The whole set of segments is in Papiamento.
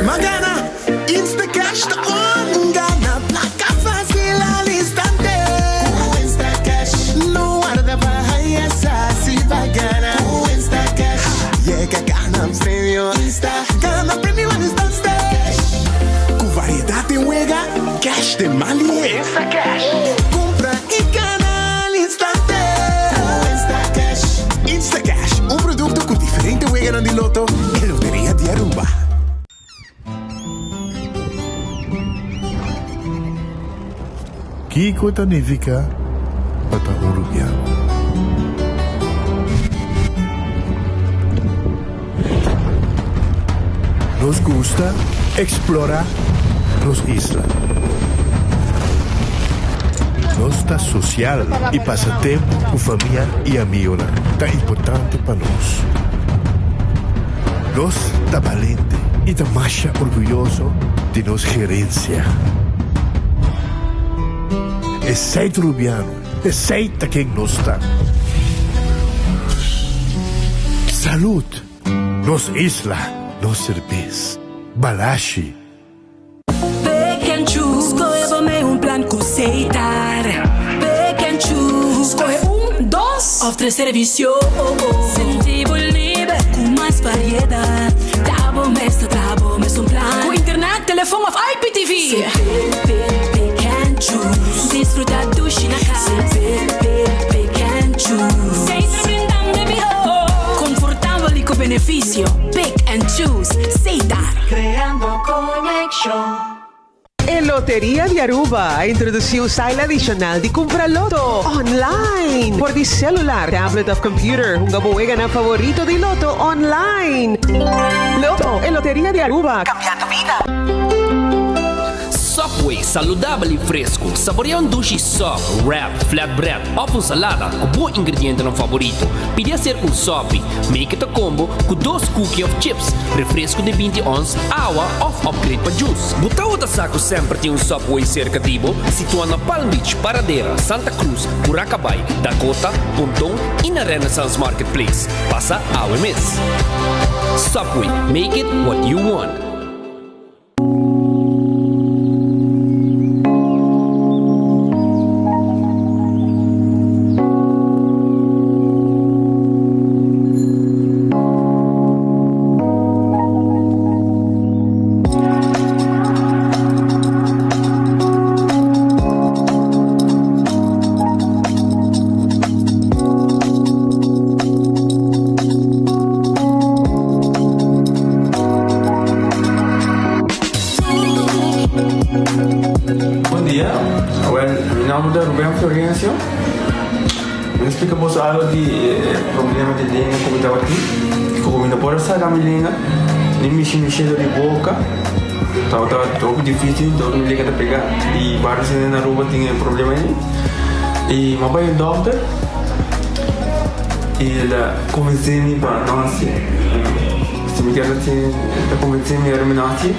M'a gana! Instacash ta on! Gana plaka fácil al instante! Ku Instacash no warda pa haya sa si b'a gana. Ku Instacash yega gana premio. Insta gana premio al instante! Ku variedat den wega, cash den man lihe. Instacash kumpra i gana al instante! Ku Instacash. Instacash, un produkto ku diferente weganan di loto e Loteria di Aruba. Kiko ta nifiká pa ta un rubiano? Nos gusta eksplorá nos isla. Nos ta sosial i pasa tempu ku famia i amigonan ta importante pa nos. Nos ta balente i ta masha orguyoso di nos gerensia. Esei ta Rubiano, esei ta ken nos ta. Salud! Nos isla, nos serbes. Balashi. Pick and choose, skohe bo mei un plan ku Setar. Pick and choose, skohe un, dos òf tres servisio. Sinti bo liber ku mas variedat. Ta bo mes ta traha bo mes un plan. Ku internet, telefon òf IPTV. Se pick, pick, pick and choose. Disfruta dushi na kas. Se pick, pick, pick and choose. Setar brindando e mihó. Konfortabel i ku benefisio. Pick and choose. Setar. Creando conexion. E Loteria di Aruba a introduci un style adicional di cumpra loto online por di celular, tablet of computer. Hunga bo weganan favorito di loto online. Loto, e Loteria di Aruba, cambiando bida. Subway, saludabel y fresco. Saborea un dushi sub, wrap, flatbread of un salada cu bo ingredientenan favorito. Pidi hacer un sopi. Make it a combo cu dos cookie of chips, refresco di binti ons, awa of upgrade pa juice. Bo tabata sa cu semper tin un Subway cerca di bo? Situa na Palm Beach, Paradera, Santa Cruz, Curacabai, Dakota, Ponton y na Renaissance Marketplace. Pasa awe mes. Subway, make it what you want. Bon dia, awel mi nomber ta Ruben Florencio. Mi ta splika boso algo di e problema di lenga ku mi tabatin. Ku mi no por a saka mi lenga, ni mishi mi shelo di boka. Tabata hopi dificil, dor mi lenga ta pega. I varios hende na Aruba tin e problema ei. I mi a bai un dokter i el a konvensé mi pa no hasié. Si mi kier hasié, el ta konvensé mi ora mi no hasié.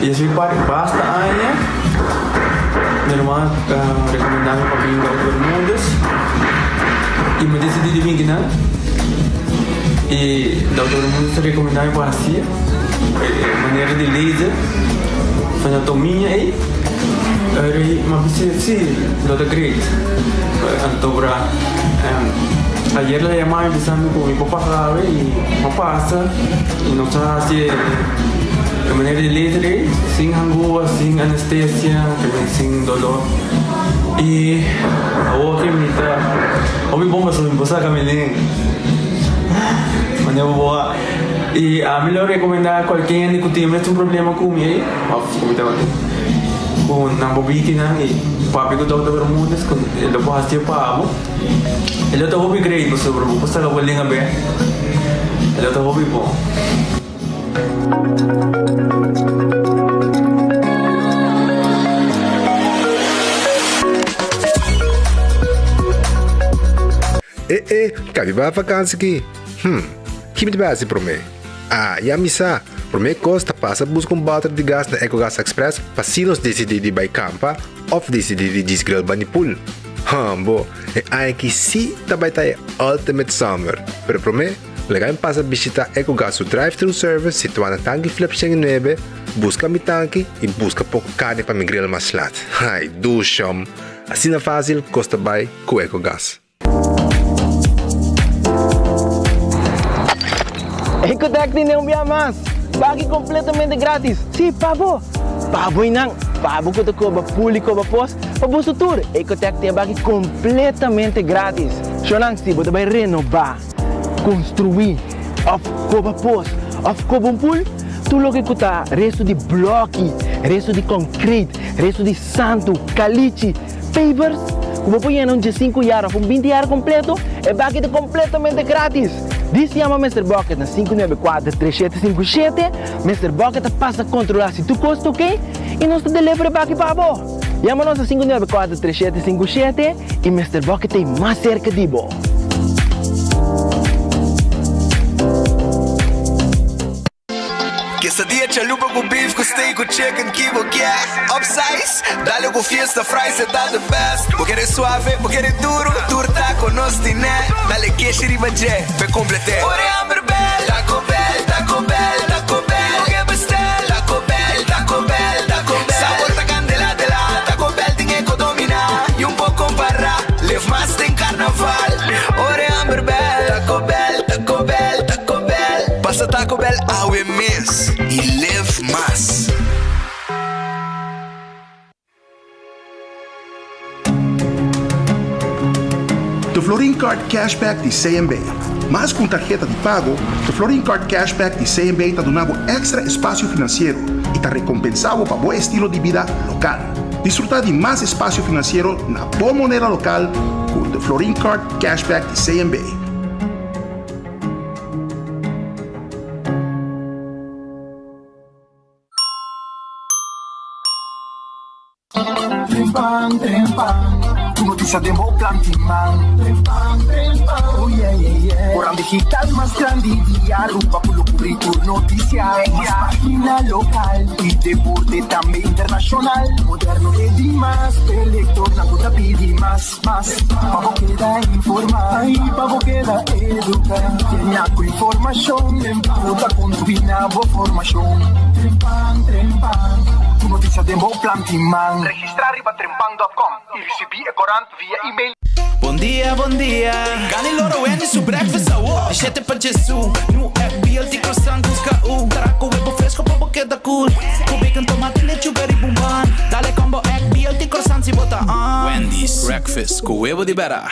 I despues di basta aña, mi ruman a rekomendá mi pa bin Dokter Bermudez i mi a disidí di bin kinan. I Dokter Bermudez a rekomendá mi pa hasié e manera di laser, anatomia ei. Ora mi a bisa si, lo ta great. Anto bra ayer el a yama mi bisa mi ku mi por pasa awe i mi a pasa i nos a hasi e manera di laser ei sin hangua, sin anestesia, sin dolor. I awor ke mi ta hopi bon pasobra mi por saka mi lenga. Manera bo a i ami lo rekomendá kualke hende ku tin e mesun problema ku mi ei òf ku mi tabatin ku nan por biki nan i papia ku Dòkter Bermudez ku e lo por hasié pa bo. E lo ta hopi great pasobra bo por saka bo lenga bek. E lo ta hopi bon. E e, kabi bai vakansi ki? Hm, ki mi ta bai hasi promé? Ah, ya mi sa! Promé kos ta pasa buska un bòter di gas na Ecogas Express pa si nos disidí di bai kampa òf disidí di djis grill bani pool. Hambo, e aña aki sí ta bai ta e ultimate summer! Pero promé, Laga mi pasa bishita Ecogas su drive-thru service situá na Tanki Flip 109. buska mi tanki i buska poko karni pa mi grill mas lat. Ai, dushom! Asina fásil kos ta bai ku Ecogas. Ecotec tene un bia mas! Baki completamente gratis! Sí, pa bo! Pa bo y nan! Pa bo cu ta coba pul y coba pos, pa boso tur! Ecotec tin e baki completamente gratis! Shownan, si bo ta bay renoba, construi, of coba pos, of coba un pul, tur loke cu ta resto di bloki, resto di concrete, resto di santu, calichi, Pavers ku bo por yena un diesinku yar òf un binti yar kompleto, e baki ta kompletamente gratis! Dis yama Mister Bucket na 594 3757, Mister Bucket ta pasa kontrolá si tur kos ta oke i nos ta deliver e baki pa bo! Yama nos na 594 3757 i Mister Bucket ta ei mas serka di bo! Quesadilla chalupa cu beef cu steak cu chicken ki bo kier Upsize, dale cu fiesta fries e ta the best Bo kere suave, bo kere duro, tur taco nos tine Dale keshi riba dje, p'e complete Ora e hamber bel, Taco Bell, Taco Bell, Taco Bell Bo ke bestel, Taco Bell, Taco Bell, Taco Bell Sabor ta candela de la, Taco Bell tin e co domina Y un por compara, live mas den carnaval Ora e hamber bel, Taco Bell, Taco Bell, Taco Bell. Pasa Taco Bell awe mes y live mas. The Florin Card Cashback di CMB. Mas ku un tarheta di pago, The Florin Card Cashback di CMB ta duna bo èkstra espasio finansiero i ta rekompensá bo pa bo estilo di bida lokal. Disfrutá di mas espasio finansiero na bo moneda lokal ku The Florin Card Cashback di CMB. Trempan, trempan, ku notisia den bo plan tin man. Trempan, trempan, oh yeah, yeah, yeah. Koran digital mas grandi di Aruba ku lo kubri tur notisia. Mas pagina lokal i deporte tambe internashonal. Moderno e dimas, p'e lektornan ku ta pidi mas. Mas pa bo keda informá i pa bo keda eduká. Yena ku informashon ku ta kontribuí na bo formashon. Trempan, trempan, ku notisia den bo plan tin man. Registrá riba trempan dòt kòm i risibí e korant via email. Bon dia, bon dia. Gani loro Wendy su breakfast awo. Di shete pa djesu. New egg, BLT croissant, busca u. Traha ku webo fresco pa bo keda cool. Ku bacon, tomate, lechuga riba un bun. Dale combo egg, BLT croissant si bo ta on. Wendy's breakfast ku webo di bera.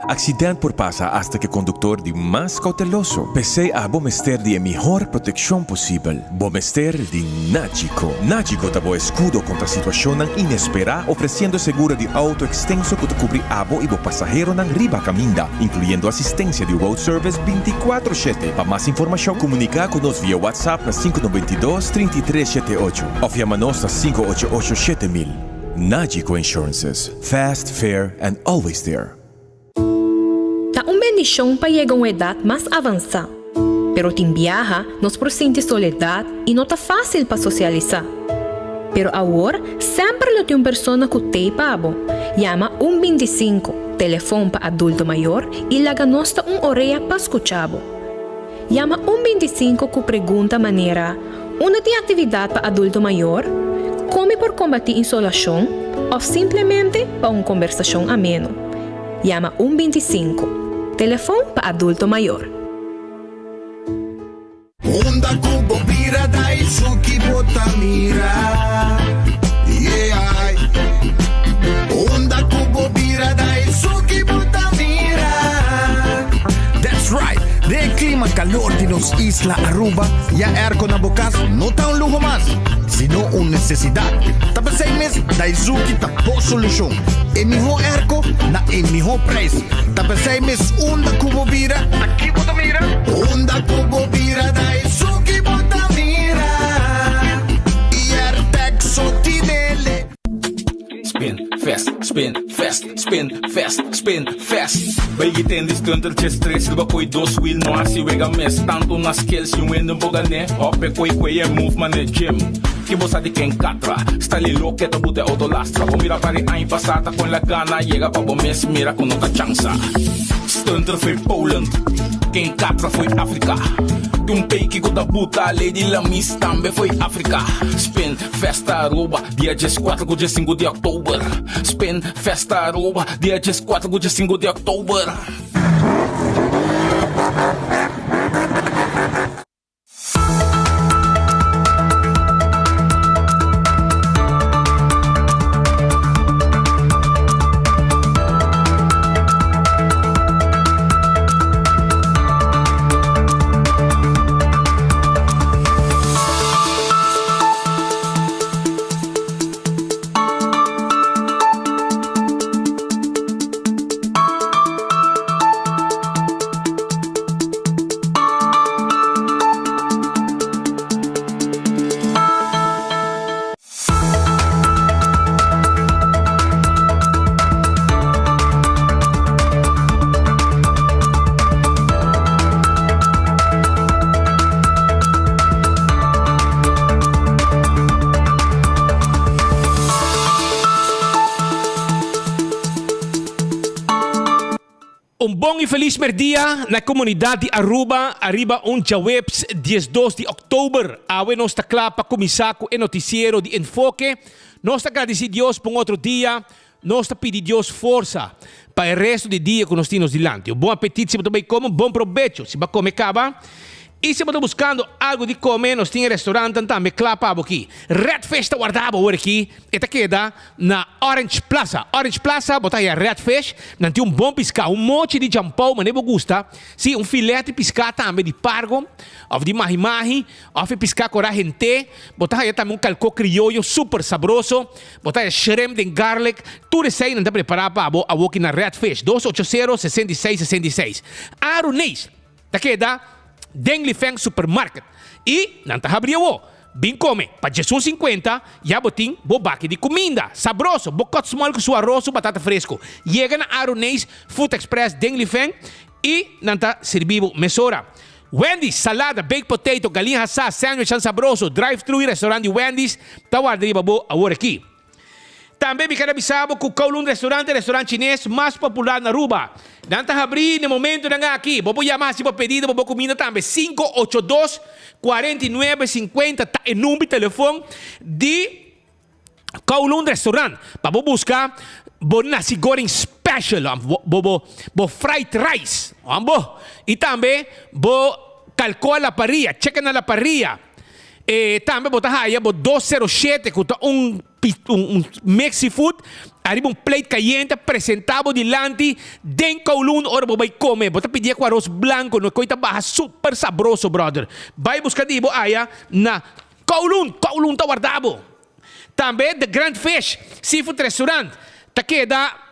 Accident por pasa hasta cu e conductor di mas cauteloso. P'esey abo mester di e mihor proteccion posibel. Bo mester di Nagico. Nagico ta bo escudo contra situacionnan inespera, ofreciendo seguro di auto extenso cu ta cubri abo y bo pasaheronan riba caminda, incluyendo asistencia di road service binticuatro shete. Pa mas informacion, comunica cu nos via WhatsApp na sinku noventa i dos, trinta i tres shete ocho of yama nos na sinku ocho ocho shete mil. Nagico Insurances, fast, fair and always there. Ta un bendishon pa yega un edat mas avansá. Pero tin biaha nos por sinti soledat i no ta fásil pa sosialisá. Pero awor semper lo tin un persona ku t'ei pa bo. Yama un bintisinko, telefon pa adulto mayor, i laga nos ta un orea pa skucha bo. Yama un bintisinko ku pregunta manera, Unda tin aktividat pa adulto mayor? Kon mi por kombatí insolashon? Òf simplemente pa un kombersashon ameno. Yama un bintisinko, telefon pa adulto mayor. Unda ku bo bira da esun ki bo ta mira, yeah. Unda ku bo bira da esun ki bo ta mira. That's right! Den e klima kalor di nos isla Aruba, ya airco na bo kas no ta un luho mas, sino un nesesidat. Ta p'esei mes Daizuki ta bo solushon. E mihó airco na e mihó prijs. Ta p'esei mes unda ku bo bira, ta ki bo ta mira? Unda ku bo bira, Daizuki bo ta mira. I Airtec so tinele. Spin fast, spin fast, spin fast, spin fast. Baby ten di stuntertjes tres riba kooi dos wiel no hasi wega mes. Tantu na skills yu hende bo gané. Hop e kooi kooi e move mane gym. Ki bo sa di ken katra? Style loke ta bute auto lastra. Bo mira pari aña pasa ta kon la gana. Yega pa bo mes mira ku no ta chansa. Stunter fe Poland. King Katra fo'i Afrika. Tin un peiki ku ta buta Lady Lamis tambe fo'i Afrika. Spin Festa Aruba dia dieskuater ku diesinku di òktober. Spin Festa Aruba dia dieskuater ku diesinku di òktober. Un bon y feliz merdia na comunidad di Aruba ariba un djaweps 12 di october. Awe nos ta cla pa cuminsa cu e noticiero di Enfoke. Nos ta gradici Dios pa un otro dia. Nos ta pidi Dios forsa pa e resto di dia cu nos tin nos dilanti. Un bon apetit si bo ta bay come, un bon probecho si bo a come caba. Y si bo ta buscando algo di come, nos tin e restaurantan tambe cla pa bo aki. Red Fish ta warda bo awor aki. E ta keda na Orange Plaza. Orange Plaza bo ta haya Red Fish. Nan tin un bon pisca, un mochi di jampou mane bo gusta. Si, un filet di pisca tambe di pargo of di mahi mahi of e pisca cora hente. Bo ta haya tambe un calco crioyo super sabroso. Bo ta haya shrimp den garlic. Tur esey nan ta prepara pa bo awoki na Red Fish. Dos ocho sero, 66, 66. Aruneis. Ta keda den Lifeng Supermarket y nan ta habri awo. Bin come pa djesun sinkuenta, ya bo tin bo baki di cuminda sabroso, bo kotsmol cu su aros su batata fresco. Yega na Aruneis Food Express den Lifeng y nan ta sirbi bo mesora. Wendy's, salada, baked potato, galiña hasá, sandwichnan sabroso, drive-thru y restaurant di Wendy's ta warda riba bo awor aki. Tambe mi keda bisa bo ku Kowloon Restaurant e restaurant chines mas popular na Aruba. Nan ta habrí na e momentonan aki. Bo por yama hasi bo pedido pa bo kuminda tambe. 582 49 50 ta e number di telefon di Kowloon Restaurant pa bo buska bo nasi goreng special, bo bo bo fried rice, bo i tambe bo kalko a la parrilla, chicken a la parrilla. E tambe bo ta haya bo 207 ku ta un un mix seafood ariba un plate kayente presenta bo dilanti den Kowloon ora bo bai kome. Bo ta pidié ku aros blanko no koi ta baha super sabroso brother. Bai buska di bo aya na Kowloon. Kowloon ta warda bo. Tambe The Grand Fish Seafood Restaurant ta keda.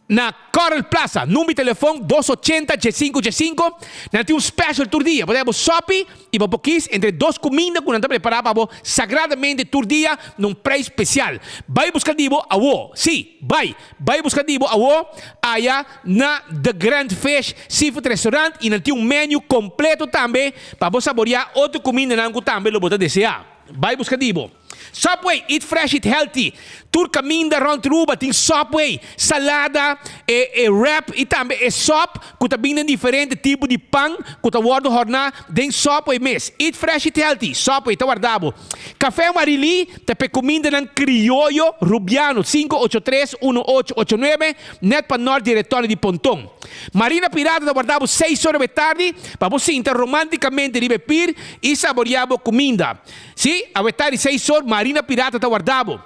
Na Coral Plaza, number di telefon dos ochenta diesinco diesinco. Nan tin un special tur dia. Bo ta haya bo sopi y bo por kies entre dos cuminda cu nan ta prepara pa bo sagradamente tur dia na un prijs special. Bay busca di bo awo. Si, bay. Bay busca di bo awo aya na The Grand Fish Seafood Restaurant y nan tin un menu completo tambe pa bo saborea otro cumindanan cu tambe lo bo ta desea. Bay busca di bo. Subway, eat fresh, eat healthy. Tur caminda rond Aruba tin Subway, salada, e e wrap y tambe e sop cu ta bin den diferente tipo di pan cu ta wordo horna den Subway mes. Eat fresh, eat healthy. Subway ta warda bo. Café Marily ta p'e cumindanan crioyo Rubiano, 583 1889, net pa nort di Retorno di Ponton. Marina Pirata ta warda bo seis ora be tardi pa bo sinta romanticamente riba e pir y saborea bo cuminda. Sí, awe ta di seis or, Marina Pirata ta warda bo.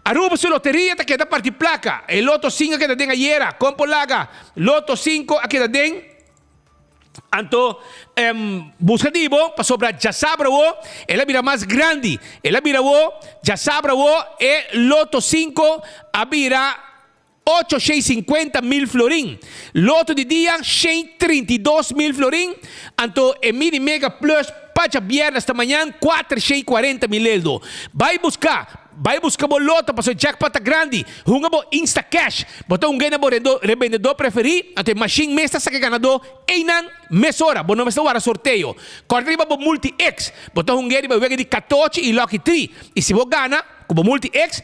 Aruba su loteria ta keda parti placa. E loto cinco a keda den ayera. Con por laga? Loto cinco a keda den. Anto, em, busca di bo, pasobra djasabra awo, el a bira mas grandi. El a bira awo, djasabra awo, e loto cinco a bira Ocho shei sinkuenta mil florin. Loto di dia, shei 32 mil florin. Anto e mini mega plus pa djabièrnè sta mañan, kuater shei kuarenta mil eldo. Bai buska, bai buska bo loto pasobra e jackpot ta grandi. Hunga bo Instacash. Bo ta hunga na bo rebendedor preferí, anto e mashin mes ta saka e ganadó einan mesora. Bo no mester wara sorteo. Kòrda riba bo Multi X. Bo ta hung'é riba wega di katochi i Lucky Tree. I si bo gana ku bo Multi X.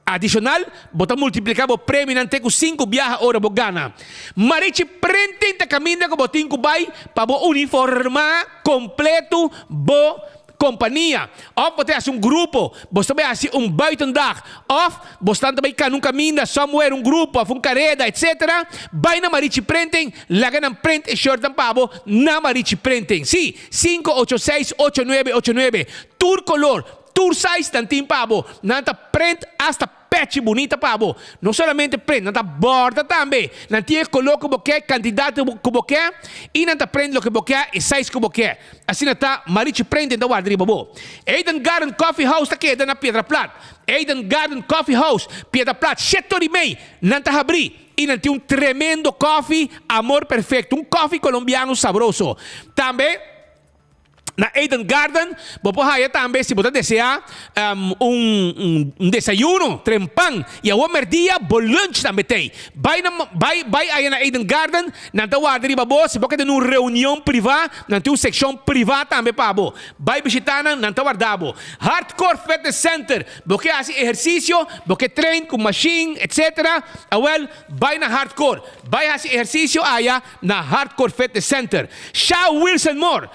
Adishonal, bo ta multipliká bo premionan te ku sinku biaha ora bo gana. Marichi Printing ta kaminda ku bo tin ku bai pa bo uniformá kompletu bo kompania. Òf bo ta hasi un grupo, bo ta bai hasi un buitendag, òf bo stan ta bai kana un kaminda somewhere, un grupo òf un kareda etc. Bai na Marichi Printing, laga nan print e shirtnan pa bo na Marichi Printing. Sí, 586 8989. Tur kolor, Tur size nan tin pa bo. Nan ta prent hasta pechi bunita pa bo. No solamente prent, nan ta borda tambe. Nan tin e color cu bo ke, cantidad cu bo ke y nan ta prent loke bo ke, e size cu bo ke. Asina ta Marichi Printing ta warda riba bo. Eden Garden Coffee House ta keda na Piedra Plat. Eden Garden Coffee House, Piedra Plat, shete ora y mei nan ta habri y nan tin un tremendo coffee, Amor Perfecto, un coffee colombiano sabroso. Tambe. Na Eden Garden bo por haya tambe si bo ta desea un un desayuno trempan y awor merdia bo lunch tambe t'ey. Bay na bay bay aya na Eden Garden nan ta warda riba bo si bo ke tene un reunion priva nan tin un seccion priva tambe pa bo. Bay bishita nan nan ta warda bo. Hardcore Fitness Center bo ke haci ehercicio bo ke train cu machine etc awel bay na Hardcore bay haci ehercicio aya Na Hardcore Fitness Center, Sha Wilson Moore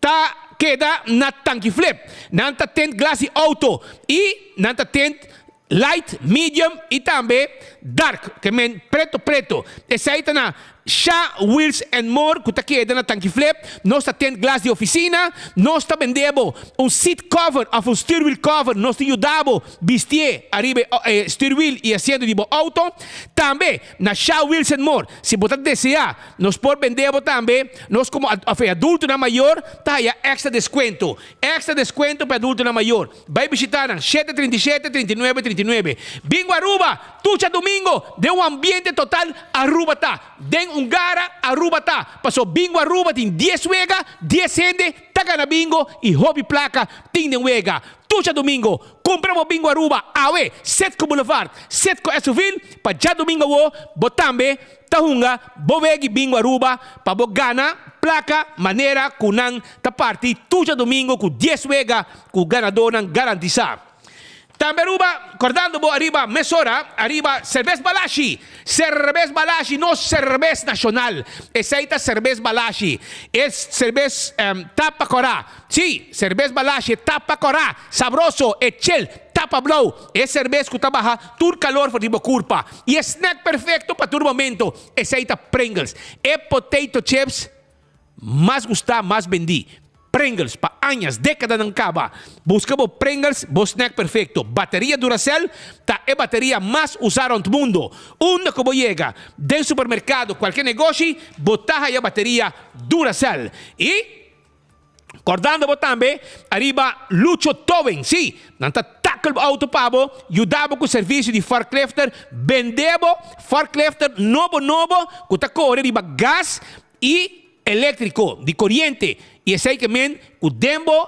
ta keda na Tanki Flip. Nan ta tint glas di auto y nan ta tint light, medium y tambe dark, ke men preto preto. Esey ta na Sha Wheels and More cu ta keda na Tanki Flip. Nos ta tint glas di oficina. Nos ta bende bo un seat cover of un stuurwiel cover. Nos ta yuda bo bistié ariba e stuurwiel y asiento di bo auto. Tambe Na Sha Wilson Moore, si bo ta deseá, nos por bendé bo tambe. Nos komo òf e adultonan mayor ta haya èkstra deskuento. Èkstra deskuento pa e adultonan mayor. Bai bishitá nan, shete 37, 39, 39. Bingo Aruba! Tur djadumingo den un ambiente total Aruba ta. Den un gara Aruba ta. Paso Bingo Aruba tin dies wega, dies hende ta gana bingo i hopi plaka tin den wega. Tur djadumingo Cumpra bo bingo Aruba awe, Setco Boulevard, Setco Esovil, pa djadomingo awo bo tambe ta hunga bo wegi bingo Aruba pa bo gana placa manera cu nan ta parti tur djadomingo cu dies wega cu ganadornan garantisa. Tambe Aruba, cordando bo ariba mesora ariba Cerbes Balashi, Cerbes Balashi no cerbes nacional, esey ta Cerbes Balashi, e cerbes tapa cora. Sí, serbes Balashi e tapa kòrá, sabroso, e chel, tapa blou, e serbes ku ta baha tur kalor for di bo kurpa i e snack perfekto pa tur momento, esei ta Pringles, e potato chips mas gustá, mas bendí. Pringles pa añas, dékadanan kaba. Buska bo Pringles, bo snack perfekto. Bateria Duracell ta e bateria mas usá rònt mundo. Unda ku bo yega, den supermerkado, kualke negoshi, bo ta haya bateria Duracell. I. Kordando bo tambe ariba Lucho Towing. Sí, nan ta tackle bo auto pa bo, yuda bo ku servisio di forklifter, bende bo forklifter nobo nobo ku ta kore riba gas i eléktriko, di koriente. I esei ke men ku den bo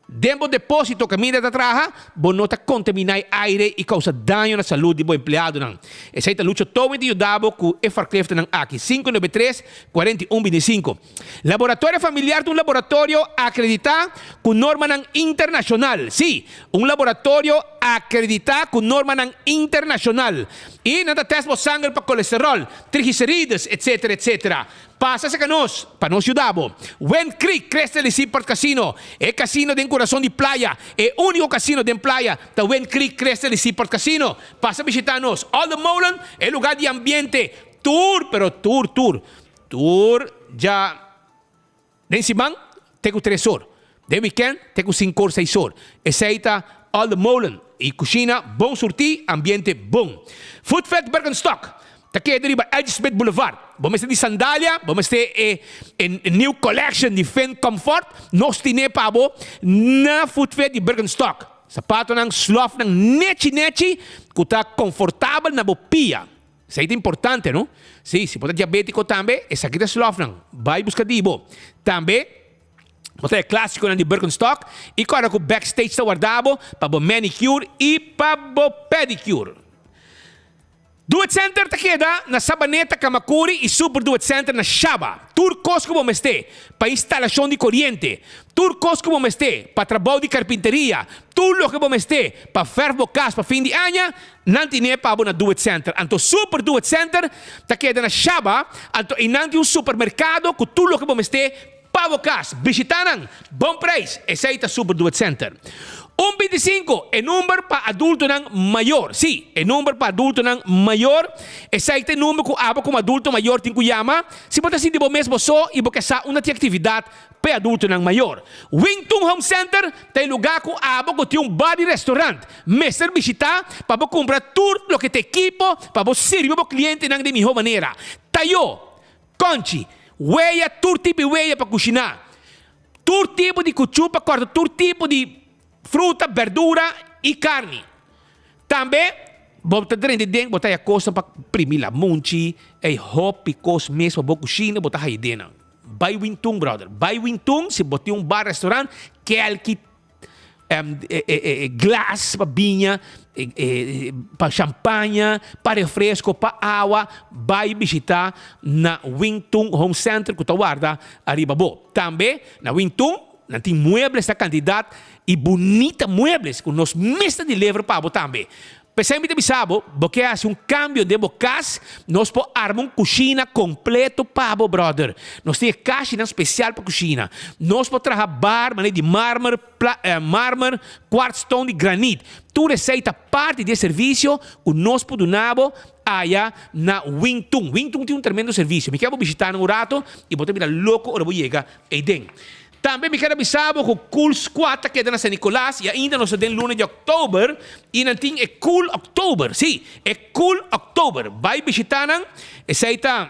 den bo depósito kaminda ta traha, bo no ta kontaminá e aire i kousa daño na salud di bo empleadonan. Esei ta Lucho Towing ta yuda bo ku e forklifternan aki. 593 41 25. Laboratorio Familiar ta un laboratorio akreditá ku normanan internashonal. Sí, un laboratorio akreditá ku normanan internashonal. I nan ta tèst bo sanger pa kolesteròl, triglicerides, etsetera, etsetera. Pasa serka nos pa nos yuda bo. Wind Creek Crystal di Seaport Casino, e kasino den kurason di playa. E úniko kasino den playa ta Wind Creek Crystal di Seaport Casino. Pasa bishitá nos. Olde Molen, e lugá di ambiente tur, pero tur, tur. Tur dja den siman te ku tres or, den wikènt te ku sinkor seis or. Esei ta Olde Molen i kushina bon surtí, ambiente bon. Foodfed Birkenstock ta keda riba L. G. Smith Boulevard. Bo mester di sandalia, bo mester e e new collection di Finn Comfort, nos tine pa bo na Foodfed di Birkenstock. Sapatonan, slòfnan nechi nechi ku ta konfortabel na bo pia. Esei ta importante, no? Sí, si bo ta diabétiko tambe, esaki ta slòfnan. Bai buska di bo. Tambe, bo ta e klásikonan di Birkenstock i kòrda ku backstage ta warda bo pa bo manicure i pa bo pedicure. Do It Center ta keda na Sabaneta, Kamakuri i Super Do It Center na Shaba. Tur kos ku bo mester pa instalashon di koriente, tur kos ku bo mester pa trabou di karpinteria, Tur loke bo mester pa verf bo kas pa fin di aña, nan tine pa bo na Do It Center. Anto Super Do It Center ta keda na Shaba, anto einan tin un supermerkado ku tur loke bo mester pa bo kas. Bishita nan, bon prijs! Esei ta Super Do It Center. Un bintisinko, e number pa adultonan mayor. Sí, e number pa adultonan mayor. Esei ta e number ku abo komo adulto mayor tin ku yama si bo ta sinti bo mes bo so i bo ke sa unda tin aktividat P'e adultonan mayor. Wing Tun Home Center ta e lugá ku abo ku tin un bar di restaurant mester bishitá pa bo kumpra tur loke ta ekipo pa bo sirbi bo klientenan den mihó manera. Tayó, kònchi, weya, tur tipo di weya pa kushiná, tur tipo di kuchú pa kòrta tur tipo di fruta, bèrdura i karni. Tambe bo ta drenta den bo ta haya kosnan pa primi lamunchi, ei hopi kos mes pa bo kushina bo ta haya den nan. Bai Wintun brother, bai Wintun si bo tin un bar restaurant kelki glas pa biña, pa champaña, pa refresco, pa awa, bai bishita na Wintun Home Center ku ta warda ariba bo. Tambe na Wintun nan tin muebles na kantidat i bunita muebles ku nos mes ta deliver pa bo tambe. P'esei mi ta bisa bo, bo ke hasi un kambio den bo kas, nos por arma un kushina kompleto pa bo, bròder. Nos tin e kashinan spesial pa kushina. Nos por traha bar manera di marmer, marmer, kwartstone di granit. Tur esei ta parti di e servisio ku nos por duna bo aya na Wing Tun. Wing Tun tin un tremendo servisio. Mi ke bo bishita nan un rato i bo ta bira loko ora bo yega eiden. Tambe mi ker a bisa bo ku Cool Squad ta keda na San Nicolas i ainda nos ta den luna di Oktober i nan tin e Cool Oktober. Sí, e Cool Oktober. Bai bishita nan. Esei ta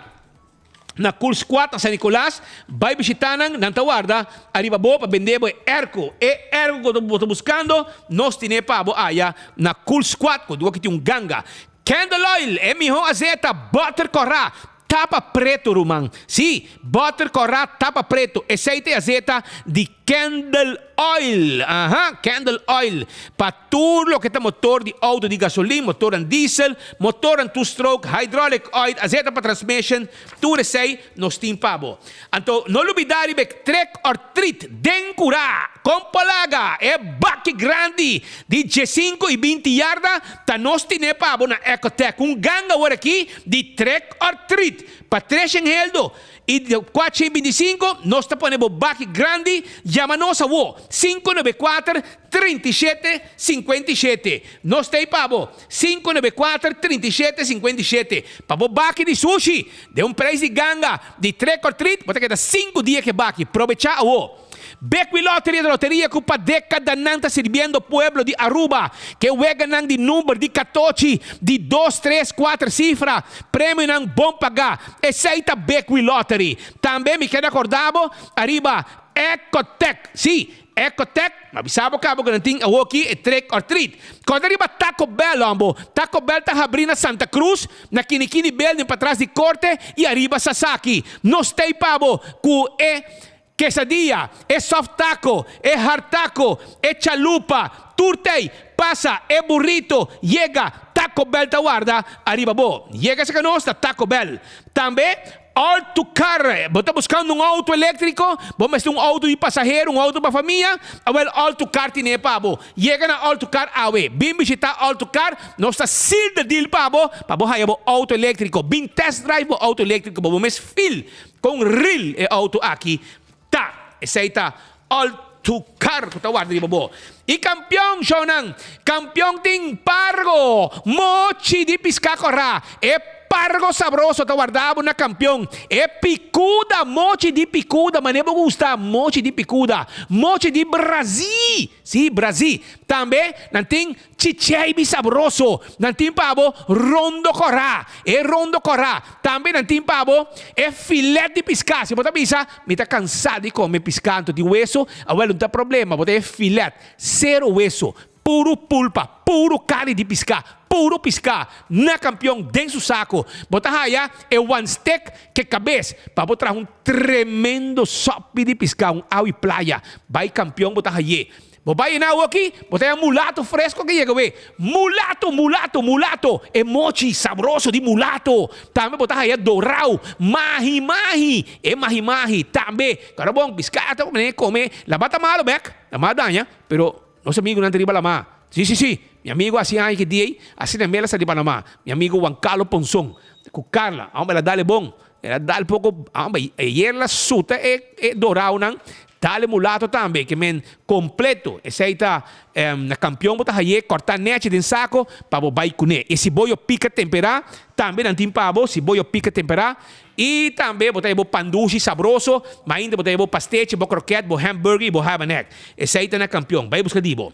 na Cool Squad na San Nicolas. Bai bishita nan. Nan ta warda ariba bo pa bende bo e airco. E airco ku bo ta buskando, nos tine pa bo aya na Cool Squad ku dua ki tin un ganga. Candle oil, e mihó azeta, butter kòrá, Tapa preto ruman. Sí, butter kòrá tapa preto. Esei ta e azeta di candle oil. Aha, candle oil. Pa tur loke ta motor di outo di gasolin, motornan diesel, motornan two stroke, hydraulic oil, azeta pa transmission, tur esei nos tin pa bo. Anto no lubidá riba e trick or treat den kurá. Kon palaga e baki grandi di diesinco y binti yarda ta nos tine pa bo na Ecotec. Un ganga awor aki di trick or treat pa treshen heldo y di cuatshen y binticinco nos ta pone bo baki grandi. Yama nos awo 594 37 57. Nos ta ey pa bo 594 37 57 pa bo baki di sushi den un prijs di ganga di trick or treat bo ta keda cinco dia ke baki. Probecha awo. Bequi Lottery ta loteria cu pa decadanan ta sirbiendo pueblo di Aruba. Ke weganan di number di catochi, di dos, tres, cuater cifra, premionan bon paga. Esey ta Bequi Lottery. Tambe mi keda corda bo ariba Ecotec. Si, Ecotec, m'a bisa bo cabo cu nan tin awoki e trick or treat. Corda riba Taco Bell, hombo. Taco Bell ta habri na Santa Cruz, na Kinikini Building patras di Corte y ariba Sasaki. Nos t'ey pa bo cu e. Quesadilla, e soft taco, e hard taco, e chalupa, tur t'ey, pasa, e burrito, yega, Taco Bell ta warda ariba bo. Yega cerca nos na Taco Bell. Tambe, All to Car, bo ta buscando un auto electrico, bo mester un auto di pasahero, un auto pa famia, awel All to Car tine pa bo. Yega na All to Car awe. Bin bishita All to Car, nos ta seal the deal pa bo, pa bo haya bo auto electrico. Bin test drive bo auto electrico pa bo mes feel Kon ril e auto aki ta? Esei ta Altucar ku ta warda riba bo. I kampion, shownan! Kampion tin pargo! Mochi di piská kòrá! E pargo sabroso ta warda bo na kampion. E pikuda, mochi di pikuda, manera bo gusta, mochi di pikuda, mochi di brazí! Sí, brazí. Tambe nan tin Chicheibi sabroso, nan tin pa bo rondo kòrá, e rondo kòrá. Tambe nan tin pa bo e filet di piská. Si bo ta bisa, Mi ta kansá di kome piská anto tin weso, awel no ta problema, bo ta e filet, sero weso, puru pulpa, puru karni di piská, puru piská, na kampion den su sako. Bo ta haya e one stick ke kabes pa bo traha un tremendo sòpi di piská, un awi playa. Bai kampion bo ta hay'é. Bo bai na awoki, bo ta haña mulato fresco ke yega we. Mulato, mulato, mulato! E mochi sabroso di mulato. Tambe bo ta haña dorao, mahi mahi, e mahi mahi tambe. Karo bon, piská ta come, come. Laba ta malo bek, ta mal daña, pero. Nos amigunan ta riba lamá. Sí, sí, sí. Mi amigu hasi aña ki dia ei, asina mel a sa riba lamá. Mi amigu Juan Carlos Ponson ku Carla, homber, el a dal e bon. El a dal poko, homber, ayer el a suta e e doraonan, dal e mulato tambe, ke men kompleto. Esei ta na kampion bo ta haye, kòrtá nèchi den sako pa bo bai kuné. E siboyo pika temperá tambe nan tin pa bo, siboyo pika temperá. I tambe bo ta haye bo pandushi sabroso, ma ainda bo ta haye bo pastechi, bo kroket, bo hamburger i bo habanek. Esei ta na kampion. Bai buska di bo.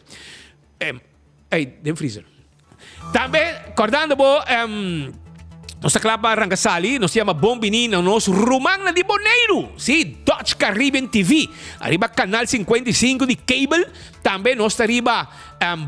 Ey, den freezer. Tambe, kordando bo, nos ta kla pa ranka sali, nos ta yama bon bini na nos rumannan di Boneiru. Sí, Dutch Caribbean TV, ariba kanal 55 di cable. Tambe nos ta riba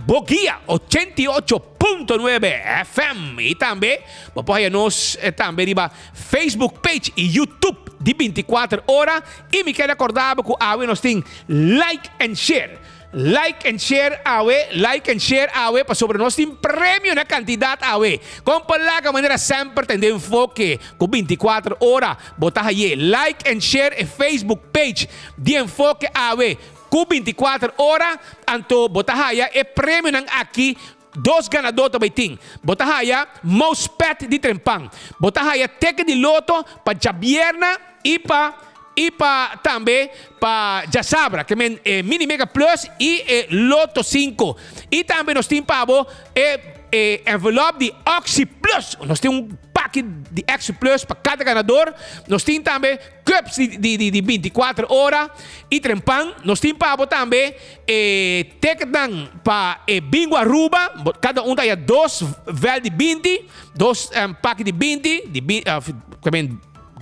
Boguia 88.9 FM. I tambe bo por haya nos tambe riba Facebook page i YouTube di 24 ora. I mi kere akorda bo ku awe nos tin like and share. Like and share awe, like and share awe pasobra nos tin premio na kantidat awe. Kon por laga manera semper ta den enfoke ku 24 ora bo ta haye. Like and share e Facebook page di enfoke awe ku 24 ora anto bo ta haya e premionan aki. Dos ganadó ta bai tin. Bo ta haya mousepad di Trempan. Bo ta haya teken di loto pa djabierna i pa i pa tambe pa djasabra, ke men e Mini Mega Plus i e Loto sinku. I tambe nos tin pa bo e e envelop di Oxi Plus. Nos tin un paki di Oxi Plus pa kada ganador. Nos tin tambe cups di di di di bintikuater ora i Trempan. Nos tin pa bo tambe E ticketnan pa e bingo Aruba, cada un ta haya dos vel di binti, dos paki di binti, di bin,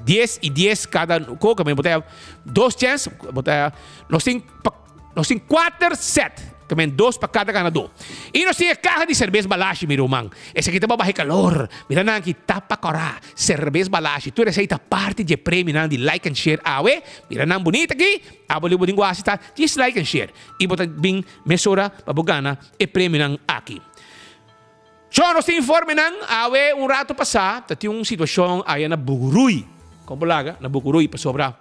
dies y dies cada ko, bo ta haya dos chance, bo ta haya, nos tin pa, nos tin cuater set, dos pa cada ganador. Y nos tin e caha di cerbes Balashi, mi ruman, esaki ta pa baha e calor, mira nan aki tapa cora, cerbes Balashi, tur esey ta parti di e premionan di like and share awe, mira nan bunita aki. Abo li bo tin ku hasi ta djis like en share i bo ta bin mesora pa bo gana e premionan aki. Sho nos tin informenan awe un rato pasá ta tin un situashon aya na Buguruy. Kon bo laga na Buguruy pasobra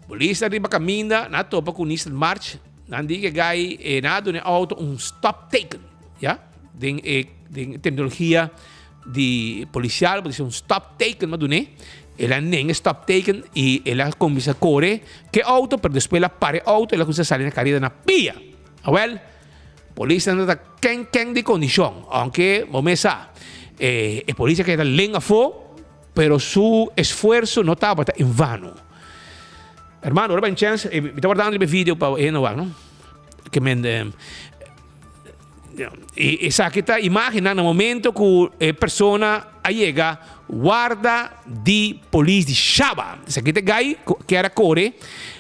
polis ta riba kaminda nan a topa ku Nissan March nan di ke gai e nan a duna e outo un stop teken ya den e den terminologia di policial bo dice un stop teken ma dun'é el a nenga e stop teken y el a cuminsa core ke auto pero despues el a para e auto el a cuminsa sali na careda na pia awel polisnan ta ken ken di condicion aunke bo mes sa e e policia keda len afo pero su esfuerzo no tabata en vano hermano ora ban chance mi ta wardando riba e video pa e hende wak no ke men I esaki ta imágennan na momento ku e persona a yega warda di polis di Shaba. Esaki ta e gai ku kier a kore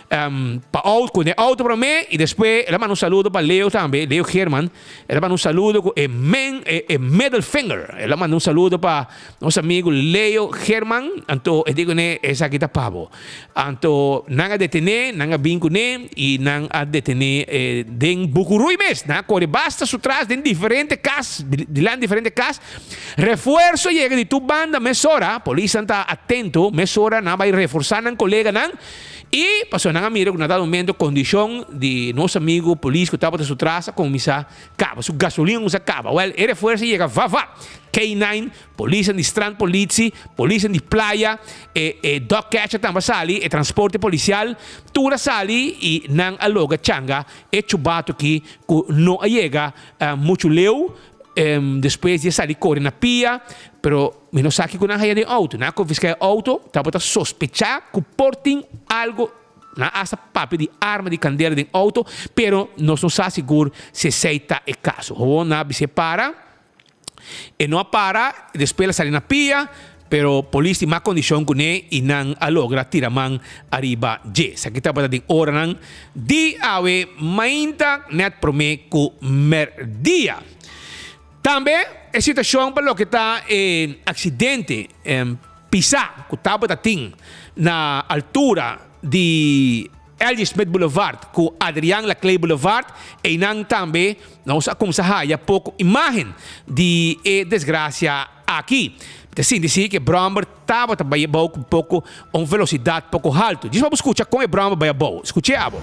pa outo, ku e outo promé i despues el a manda un saludo pa Leo tambe, Leo Geerman. El a manda un saludo ku e men, e middle finger. El a manda un saludo pa nos amigu Leo Geerman, anto e di kuné esaki ta pa bo. Anto nan a detené, nan a bin kuné i nan a detené den Bucuruy mes. Nan a kore basta su tras den diferente kas, dilanti diferente kas. Refuerso yega di tur banda mesora. Polisnan ta atento, mesora nan a bai reforsá nan koleganan i pasobra nan a mira ku na dado momento kondishon di nos amigu polis ku tabata su tras a kuminsá kaba, su gasolin a kuminsá kaba. Wèl, e refuerso yega vava. K-nine Polisnan di strandpolitie, polisnan di playa, e e dog catcher tambe a sali, e transporte policial, tur a sali y nan a logra changa e chubato aki cu no a yega mucho leu despues di a sali core na pia, pero mi no sa kico nan haya den auto, nan a confisca e auto, tabata sospecha cu por tin algo, nan a hasta papia di arma di candela den auto, pero nos no sa sigur si esey ta e caso. Gewoon nan a bis'e para. E no a para, despues el a sali na pia, pero polis tin mas kondishon kuné i nan a logra tira man ariba dje. Esaki tabata den oranan di awe mainta nèt promé ku mèrdia. Tambe e situashon pa loke ta e aksidente pisá ku tabata tin na altura di L.J. Smith Boulevard ku Adriaan Laclé Boulevard, einan tambe nos a kumsa haya poko imágen di e desgrasia aki. Mi ta sinti si ku e bròmber tabata bai abou ku poko un velosidat poko haltu. Djis pa bo skucha kon e bròmber bai abou. Skuch'é abo.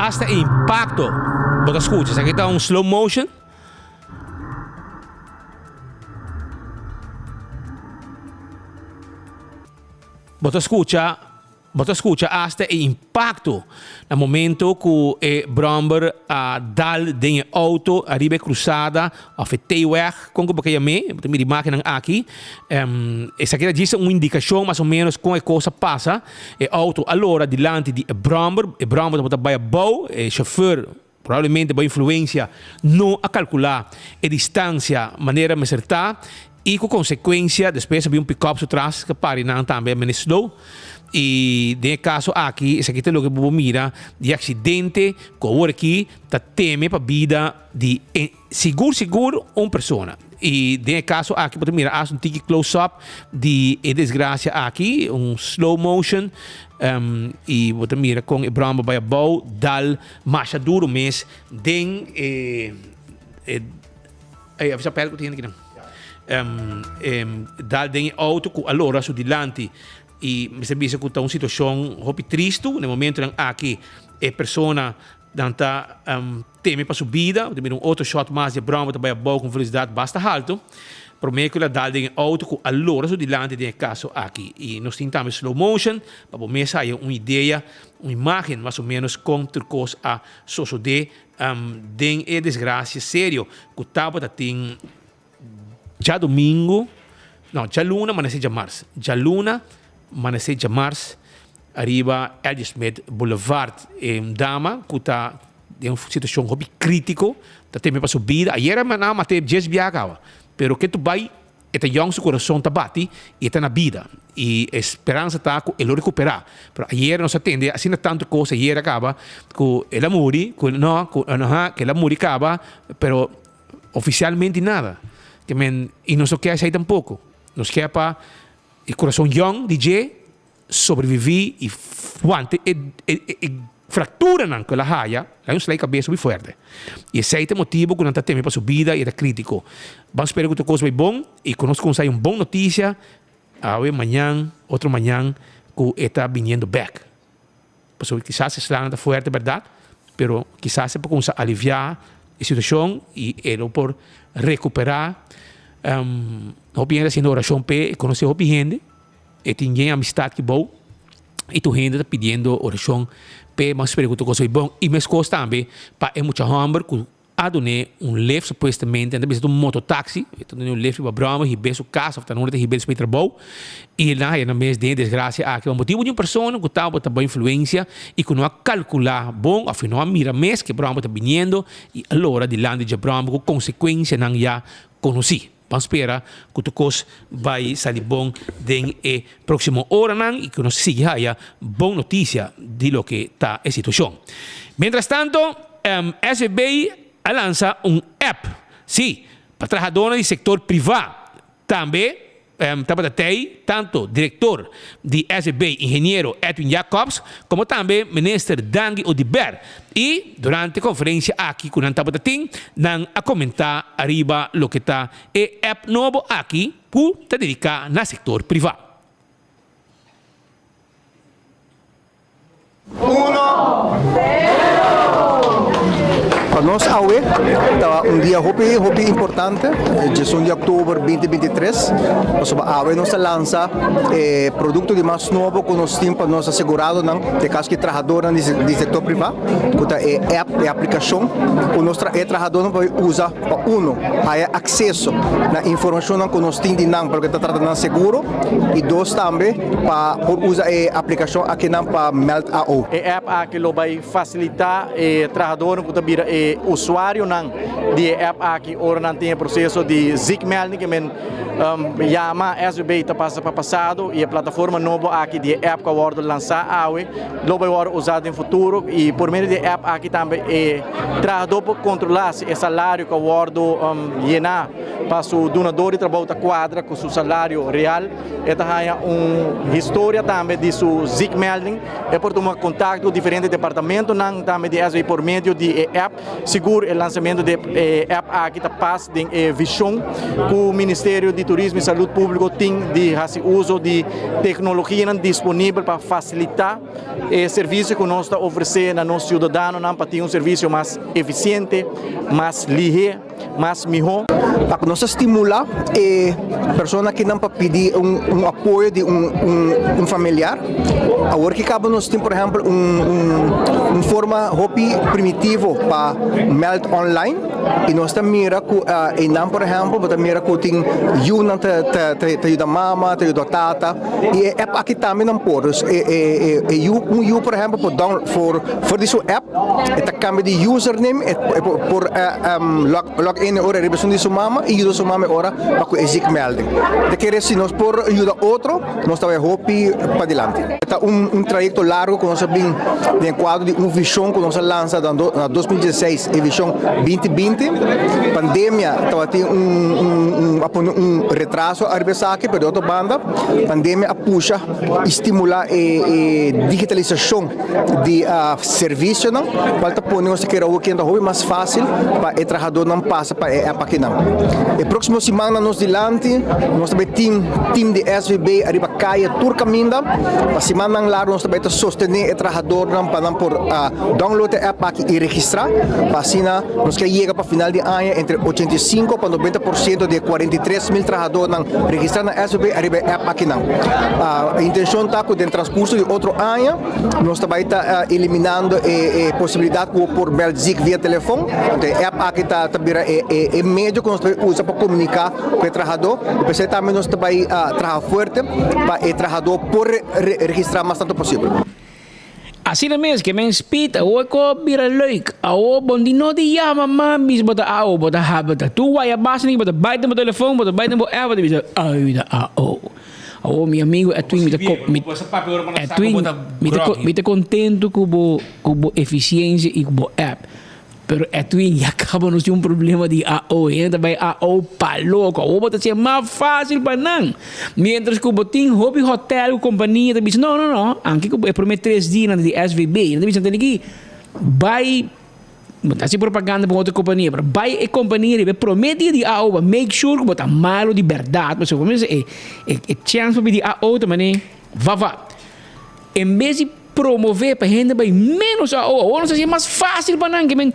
Hasta e impacto bo ta scucha. Esaki ta un slow motion. Bo ta scucha, bo ta scucha hasta e impacto na momento cu e bromber a dal den e auto ariba e cruzada of e T-weg, con cu bo ke yam'é, bo ta mira imagennan aki. Esaki ta djis un indicacion mas o menos con e cos a pasa. E auto a lora dilanti di e bromber, e bromber tabata bay abou, e chauffeur probablemente bo influencia no a calcula e distancia manera mester ta y cu consecuencia despues a bin un pick-up su tras cu pari nan tambe a mene slow y den e caso aki esaki ta loke bo por mira di accidente cu awor aki ta teme pa bida di e sigur sigur un persona y den e caso aki bo ta mira hasta un tiki close up di e desgracia aki un slow motion y bo ta mira con e brommer bay abou dal masha duro mes den e e ey avisa pèl ku tin hende kinan dal den e auto ku a lora su dilanti y mester bisa ku ta un situacion hopi tristu na e momentonan aki e persona nan ta teme pa su bida bo ta mira un otro shot mas di e brommer ta bay abou ku un velocidad basta halto prome ku el a dal den e auto ku a lora su dilanti den e caso aki y nos tin tambe slow motion pa bo mes haya un idea Un imágen mas o ménos kon tur kos a sosodé den e desgrasia serio ku tabata tin djadumingu, no, djaluna manesé djamars, djaluna manesé djamars ariba Eddie Smith Boulevard. E un dama ku ta den un situashon hopi krítiko, ta teme pa su bida. Ayera nan a mat'é djes biaha kaba, pero ke tu bai E ta yòn, su kurason ta bati i e ta na bida. I e speransa ta ku e lo rekuperá. Pero ayer nos a tende asina tantu kos ayer a kaba ku el a muri, ku no, ku aha, ku el a muri kaba, pero ofisialmente nada. Ke men, i nos no ke esei tampoko. Nos ke pa e kurason yòn di dje sobreviví i wanta e e fracturanan cu el a haya, el a un slai cabes hopi fuerte. I esey ta e motibo cu nan ta teme pa su bida i e ta critico. Ban spera cu tur cos bay bon i cu nos cuminsa hay un bon noticia awe, mañan, otro mañan cu e ta biniendo bek. Pasobra kisas e slanan ta fuerte berdad, pero kisas e por cuminsa alivia e situacion i e lo por recupera. Hopi hende ta haciendo oracion p'e, e conoce hopi hende. E tin yen amistad ki bou y tur hende ta pidiendo oracion p'e mas spera cu tur cos bay bon y mescos tambe pa e mucha homber cu a dun'e un lift supuestamente nan ta bisa ta un mototaxi e ta dun'e un lift riba broma hib'e su cas of ta nunde ta hib'e despues di trabou y nan haya nan mes den e desgracia aki pa motibo di un persona cu tabata bo influencia y cu no a calcula bon of no a mira mes cu e broma ta biniendo y a lora dilanti dje broma cu consecuencianan ya conoci. Ban spera ku tur kos bai sali bon den e próksimo oranan i ku nos sigui haya bon notisia di loke ta e situashon. Mientras tanto, SVB a lansa un app, sí, pa trahadónan di sektor privá. Tambe tabata tei tanto direktor di SVB, ingeniero Edwin Jacobs, komo tambe minister Dangui Oduber. I durante e konferensia aki ku nan tabata tin, nan a komentá ariba loke ta e app nobo aki ku ta dediká na sektor privá. Pa nos awe ta un dia hopi hopi importante, djesun di oktober binti 23, pasobra awe nos ta lansa e produkto di mas nobo ku nos tin pa nos aseguradonan, den kaso ki trahadornan di sektor privá, ku ta e app, e aplikashon ku nos e trahadornan por usa pa uno haya akseso na informashonnan ku nos tin di nan pa loke ta trata nan seguro i dos tambe pa por usa e aplikashon akinan pa meld AO. E app aki lo bai fasilitá e trahadornan ku ta bira e usuarionan di e app aki ora nan tin e proseso di ziekmelding, ke men Yama SVB ta pasa pa pasado y e plataforma nobo aki di e app cu a wordo lansa awe lo bay wordo usa den futuro y por medio di e app aki tambe e trahador por controla si e salario cu a wordo yena pa su dunador di trabou ta cuadra cu su salario real. E ta haya un historia tambe di su ziekmelding. E por tuma contacto cu diferente departamentonan tambe di SVB por medio di e app. Sigur e lansamento di e app aki ta pas den e vision cu Ministerio di. Turismo y Salud Publico tin di haci uso di tecnologianan disponibel pa facilita e servicio cu nos ta ofrece na nos ciudadanonan pa tin un servicio mas eficiente, mas lihe, mas miho. Pa cu nos ta stimula e persona kinan pa pidi un un apoyo di un un familiar. Awor ki caba nos tin por ehempel un un forma hopi primitivo pa meld online y nos ta mira cu eynan por ehempel bo ta mira cu tin yunan ta ta ta yuda mama, ta yuda tata y e app aki tambe nan por. Dus e e e yu un yu por ehempel por down for for di su app e ta cambia di username e por log log in e ora riba esun di su mama y yuda su mama e ora pa cu e ziekmelding. Ta kere si nos por yuda otro nos ta bay hopi padilanti. Ta un un trayecto largo cu nos a bin den cuadro di un vision cu nos a lansa na 2016 e vision 2020. Pandemia tabatin un un a pone un retraso ariba esaki pero di otro banda pandemia a pusha y stimula e e digitalisacion di servicionan cual ta pone nos ta kere awor kende hopi mas facil pa e trahadornan pasa pa e app akinan. E proximo simannan nos dilanti nos ta bay tin team di SVB ariba caya tur caminda pa simannan largo nos ta bay ta sostene e trahadornan pa nan por download e app aki y registra pa asina nos ke yega pa final di aña entre 85 pa 90% di e 43 mil trahadornan registra na SVB ariba e app akinan. E intencion ta cu den transcurso di otro aña nos ta bay ta eliminando e posibilidad cu bo por bel ziek via telefon. Anto e app aki ta bira e medio cu nos ta bay usa pa comunica cu e trahador y p'esey tambe nos ta bay traha fuerte pa e trahador por registra mas tanto posibel. Asina mes ke men spit awo e ko bira leuk awo bon di no di yama mami si bo ta awo bo ta habita tur waya basa ni bo ta bai den bo telefon bo ta bai den bo app bo ta bisa ay ta awo awo mi amigo Edwin mi ta Edwin mi ta contento ku bo ku bo eficiencia y ku bo app. Pero Edwin, ya caba nos tin un problema di AO. Hende ta bay AO pa loco. Awor bo ta hacié mas facil pa nan. Mientras cu bo tin hopi hotel cu compania ta bisa, no, no, no, anke cu e prome tres dianan di SVB, nan ta bisa, tene bay, bo ta haci propaganda pa un otro compania, pero bay e compania riba e prome dia di AO pa make sure cu bo ta malo di berdad. Pasobra bo e, e chance pa pidi AO ta mane va va. En bes di promové pa hende bai ménos AO, awor nos ta hasié mas fásil pa nan. Ke men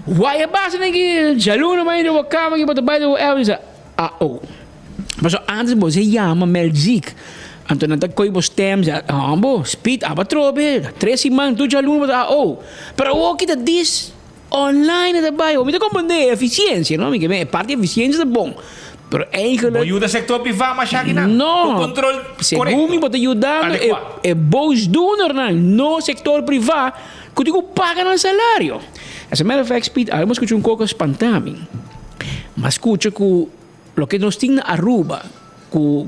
waya basa den ki djaluna bai den bo kama ki bo ta bai den bo app bisa AO. Pasobra ántes bo se yama Melzik, anto nan ta kohe bo stem sa hombo speed aba trobe tres siman tur djaluna bo ta AO. Pero awor ki ta dis Online ta bai hopi. Mi ta comprende e eficiencia, no? Mi ke men e parti eficiencia ta bon. Pero eigenlijk. Bo yuda sector priva masha akinan? No. Ku control correcto. Segun mi bo ta yudando e e boosdoenernan, no sector priva ku tin ku paga nan salario. As a matter of fact, Speed, awe mi a scucha un koko spanta mi. Mi a scucha ku loke nos tin na Aruba ku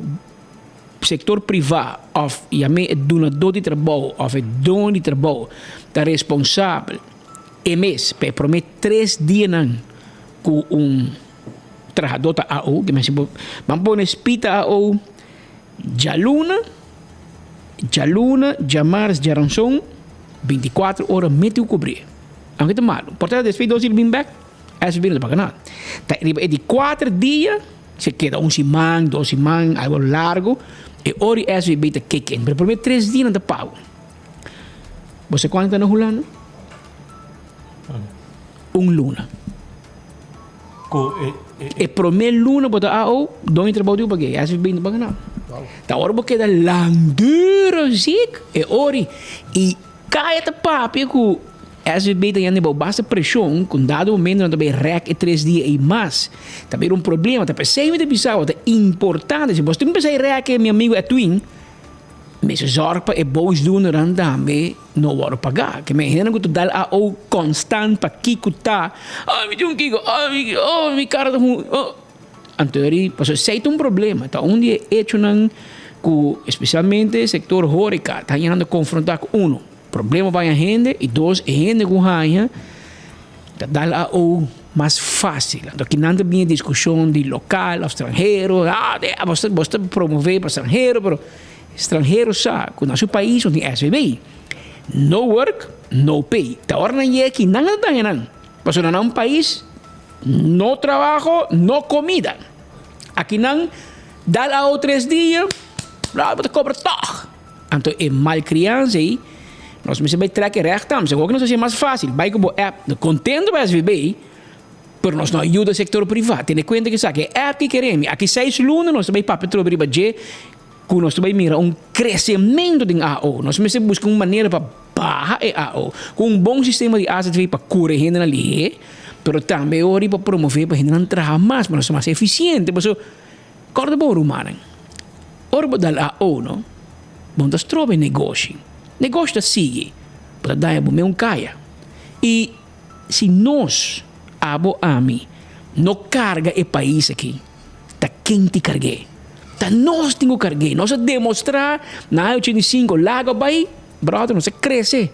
Sector priva of yam'é e dunadó di trabou of e doño di trabou ta responsabel e mes pa e promé tres dianan ku un trahadó ta AO. Ke mester bo ban pone spita AO djaluna, djaluna, djamars, djaranson, bintikuater ora mete ku kubrí. Aunke ta malu. Por ta despues dos dia bin bèk, SVB no ta paga nada. Ta riba e di kuater dia. Si keda un siman, dos siman, algo largo, e ora di SVB ta kick in. Pero prome tres dia nan ta pago. Bo sa kuantu ta na Hulanda? Un luna. Ku e, e, e prome luna bo ta AO, doño trabou di bo pag'é. SVB no paga nada. Ta ora bo keda langdurig ziek, e ora i Kaya ta papia ku SVB ta yanda bou basta preshon ku un dado momento nan ta bay rèk e tres dia ei mas. Ta bira un problema. Ta p'esei mi ta bisa bo ta importante si bos tin ku pensá rèk e mi amigu Edwin mester zòrg pa e boosdoenernan tambe no wòrdu pagá. Ke men hendenan ku ta dal AO konstant pa kiko ta, oh mi tin un kiko, oh mi oh mi kara ta hun oh. Anto eri pasobra esei ta un problema, ta un di e echonan ku espesialmente sektor horeka ta hañando konfrontá ku uno, problema pa haña hende i dos e hende ku haña ta dal AO mas fásil. Anto kinan ta bini e diskushon di lokal òf stranhero, ah bos ta bos ta promové pa stranhero pero stranhero sa ku na su pais no tin SVB. No work, no pay. Ta ora nan yega aki nan a daña nan pasobra na nan pais No trabaho, no comida. Akinan Dal AO tres dia, bo ta kobra tòg. Anto e malkriansa ei, nos mester bai trek e règt tambe. Segun ku nos hasié mas fásil, bai ku bo app. No kontento pa SVB, pero nos no a yuda sektor privá. Tene kuenta ku esaki, e app ki keremi, aki seis luna nos ta bai papia trobe riba dje ku nos ta bai mira un kresementu den AO. Nos mester buska un manera pa baha e AO. Ku un bon sistema di azv pa kura e hendenan lihé, pero tambe e ora pa promové pa hendenan traha mas, pa nos ta mas efisiente. Pasobra, kòrda bon rumannan, ora bo dal AO no, bo no ta stroba e negoshi. Negoshi ta sigui, bo ta daña bo meun kaya. I si nos, abo, ami, no karga e pais aki, Ta ken ti karg'é? Ta nos tin ku karg'é. Nos a demostrá na aña 85 lago a bai, bròder, nos a krese.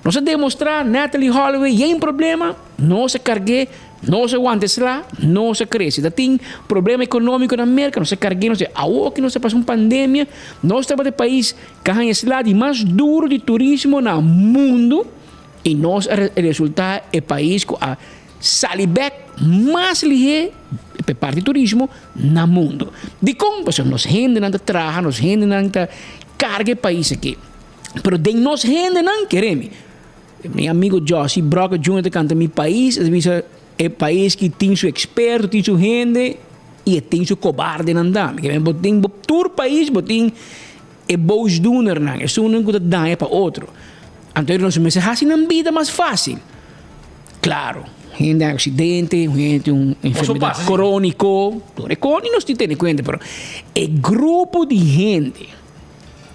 Nos a demostrá Natalie Holloway yen problema, nos a karg'é, nos a wanta e sla, nos a krese. Ta tin problema ekonómiko na Merka, nos a karg'é, nos a awor ki nos ta pasa un pandemia, nos tabata e pais ku a haña e sla di mas duru di turismo na mundu i nos a resultá e pais ku a Sali bek mas lihé pa e parti turismo na mundo. Dikon? Pasobra nos hendenan ta traha, nos hendenan ta karga e pais aki. Pero den nos hendenan, kere mi, mi amigo Jossy Brocker Junior ta kanta mi pais, e ta bisa e pais ki tin su eksperto, tin su hende i e tin su kobardenan tambe. Ke men bo tin bo tur pais bo tin e boosdoenernan, esunnan ku ta daña pa otro. Anto nos mester hasi nan bida mas fásil. Claro, hende a accidente, hende tin un enfermedad crónico, tur e cos nos tin tene cuenta, pero e grupo di hende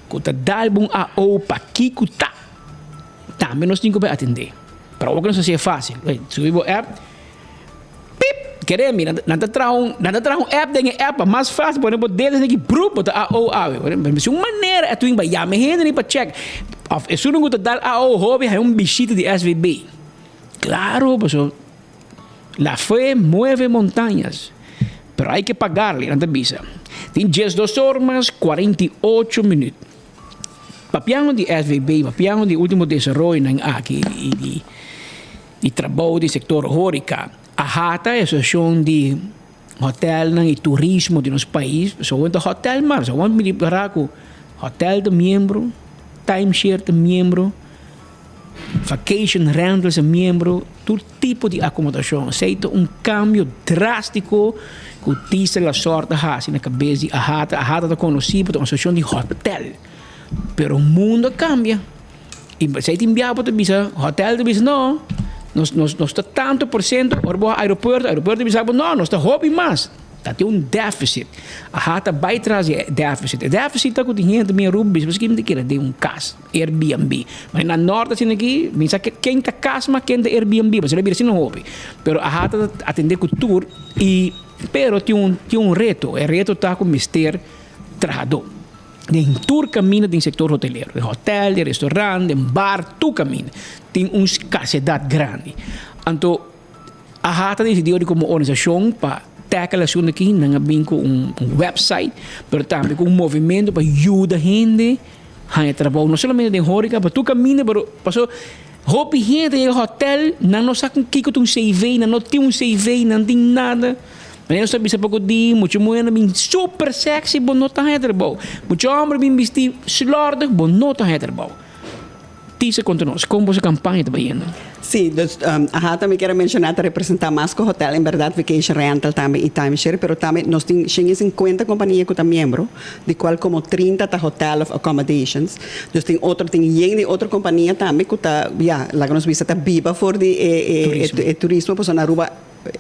cu ta dal bo un AO pa kico ta, tambe nos tin cu bay atende. Pero awor cu nos a haci e facil, subi bo app, pip, kere mi, nan ta traha un, nan ta traha un app den e app pa mas facil, pone bo dedo esaki, brup, bo ta AO awe. Si un manera e tin pa yama e hende pa check, of esun cu ta dal AO hopi hay un bishita di SVB. Claro, pasobra la fe mueve montañas, pero hay que pagarle, nan ta bisa. Tin diesdos or mas 48 minuut. Papiando di SVB, papiando di ultimo desaroyonan aki y di di trabou di sector horeca, AHATA, e asociacion di hotelnan y turismo di nos pais, pasobra ta hotel mas, awor mi ripara cu hotel ta miembro, timeshare ta miembro, Vacation rentals a miembro, tur tipo di acomodacion. Esey ta un cambio drastico cu Tisa Lasort a haci na cabes di AHATA. AHATA ta conoci pa ta un asociacion di hotel, pero mundo a cambia. Y esey tin bia bo ta bisa, hotel ta bisa no, nos nos nos ta tanto por ciento, ora bo aeropuerto, aeropuerto ta bisa bo no, nos ta hopi mas. Ta tin un deficit. AHATA ta bay tras di e deficit. E deficit ta cu tin hende mi Aruba bisa, pasobra mi ta keda den un cas. Airbnb. Ma na nort asina aki, mi sa ken ta cas ma ken ta Airbnb, pasobra a bira asina hopi. Pero AHA ta atende cu tur y pero tin un tin un reto, e reto ta cu mester trahador. Den tur caminda den sector hotelero, den hotel, den restaurant, den bar, tur caminda tin un scarcedad grandi. Anto AHA ta dicidiu di como organisacion pa tackle asunto aki, nan a bin cu un website, pero tambe cu un movimento pa yuda hende haña trabou, no solamente den horeca, pa tur caminda, pero paso hopi hende ta yega hotel, nan no sa con kico ta un CV, nan no tin un CV, nan tin nada. Manera nos ta bisa poco di, mucha muhernan bin super sexy, bo no ta haña trabou. Mucha homber bin bisti slordig, bo no ta haña trabou. Tisa konta nos, kon boso kampaña ta bayendo? Sí, dus AHA tambe kier a menshoná ta representá mas ku hotel, en bèrdat vacation rental tambe i timeshare, pero tambe nos tin shen i sinkuenta kompania ku ta miembro, di kual komo trinta ta hotel òf accommodations. Dus tin otro, tin yen di otro kompania tambe ku ta, ya, laga nos bisa ta biba for di e e e turismo, pasobra na Aruba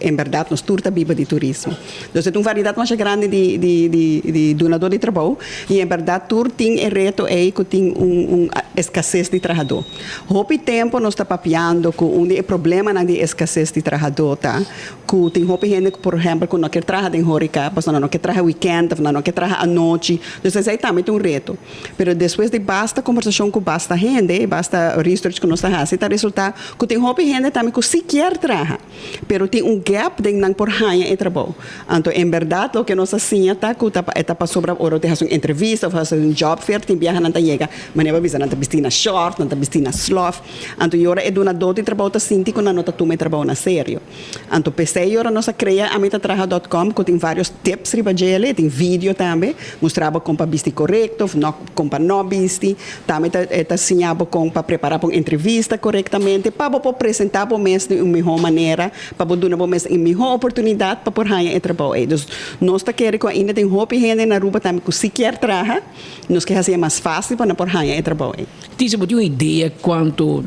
En berdad nos tur ta biba di turismo. Dus e ta un variedad masha grandi di di di di dunador di trabou y en berdad tur tin e reto ey cu tin un un escasez di trahador. Hopi tempo nos ta papiando cu un di e problemanan di escasez di trahador ta cu tin hopi hende cu por ehempel cu no kier traha den horeca pasobra nan no kier traha weekend of nan no kier traha anochi. Dus esey tambe ta un reto. Pero despues di basta conversacion cu basta hende, basta research cu nos ta haci ta resulta cu tin hopi hende tambe cu si kier traha. Pero tin un. un gap den nan por haña e trabou. Anto en berdad loke nos a siña ta cu ta e ta pasobra ora tin haci un entrevista of haci un job fair tin biaha nan ta yega manera bo a bisa nan ta bisti na short, nan ta bisti na slof. Anto y ora e dunador di trabou ta sinti cu nan no ta tuma e trabou na serio. Anto p'esey ora nos a crea amitatraha dot com cu tin varios tips riba djele, tin video tambe, mustra bo con pa bisti corecto of no con pa no bisti. Tambe ta e ta siña bo con pa prepara pa un entrevista corectamente pa bo por presenta bo mes di un miho manera, pa bo duna bo mes e miho oportunidad pa por haña e trabou ey. Dus nos ta kere cu ainda tin hopi hende na Aruba tambe cu si kier traha, nos ke haci e mas facil pa nan por haña e trabou ey. Tisa, bo tin un idea cuanto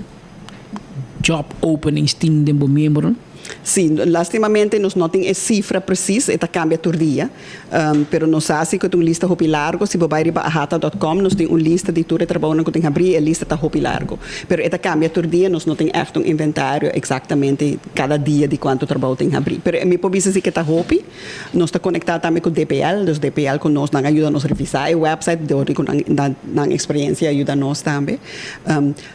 job openings tin den bo miembronan? Sí, lastimamente nos no tin e cifra precies, e ta cambia tur dia. Pero nos sa si cu ta un lista hopi largo. Si bo bay riba ahata dot com nos tin un lista di tur e trabounan cu tin habri. E lista ta hopi largo. Pero e ta cambia tur dia, nos no tin echt un inventario exactamente cada dia di cuanto trabou tin habri. Pero mi por bisa si cu e ta hopi. Nos ta conecta tambe cu DPL, dus DPL cu nos, nan a yuda nos revisa e website, dor di cu nan nan experiencia a yuda nos tambe.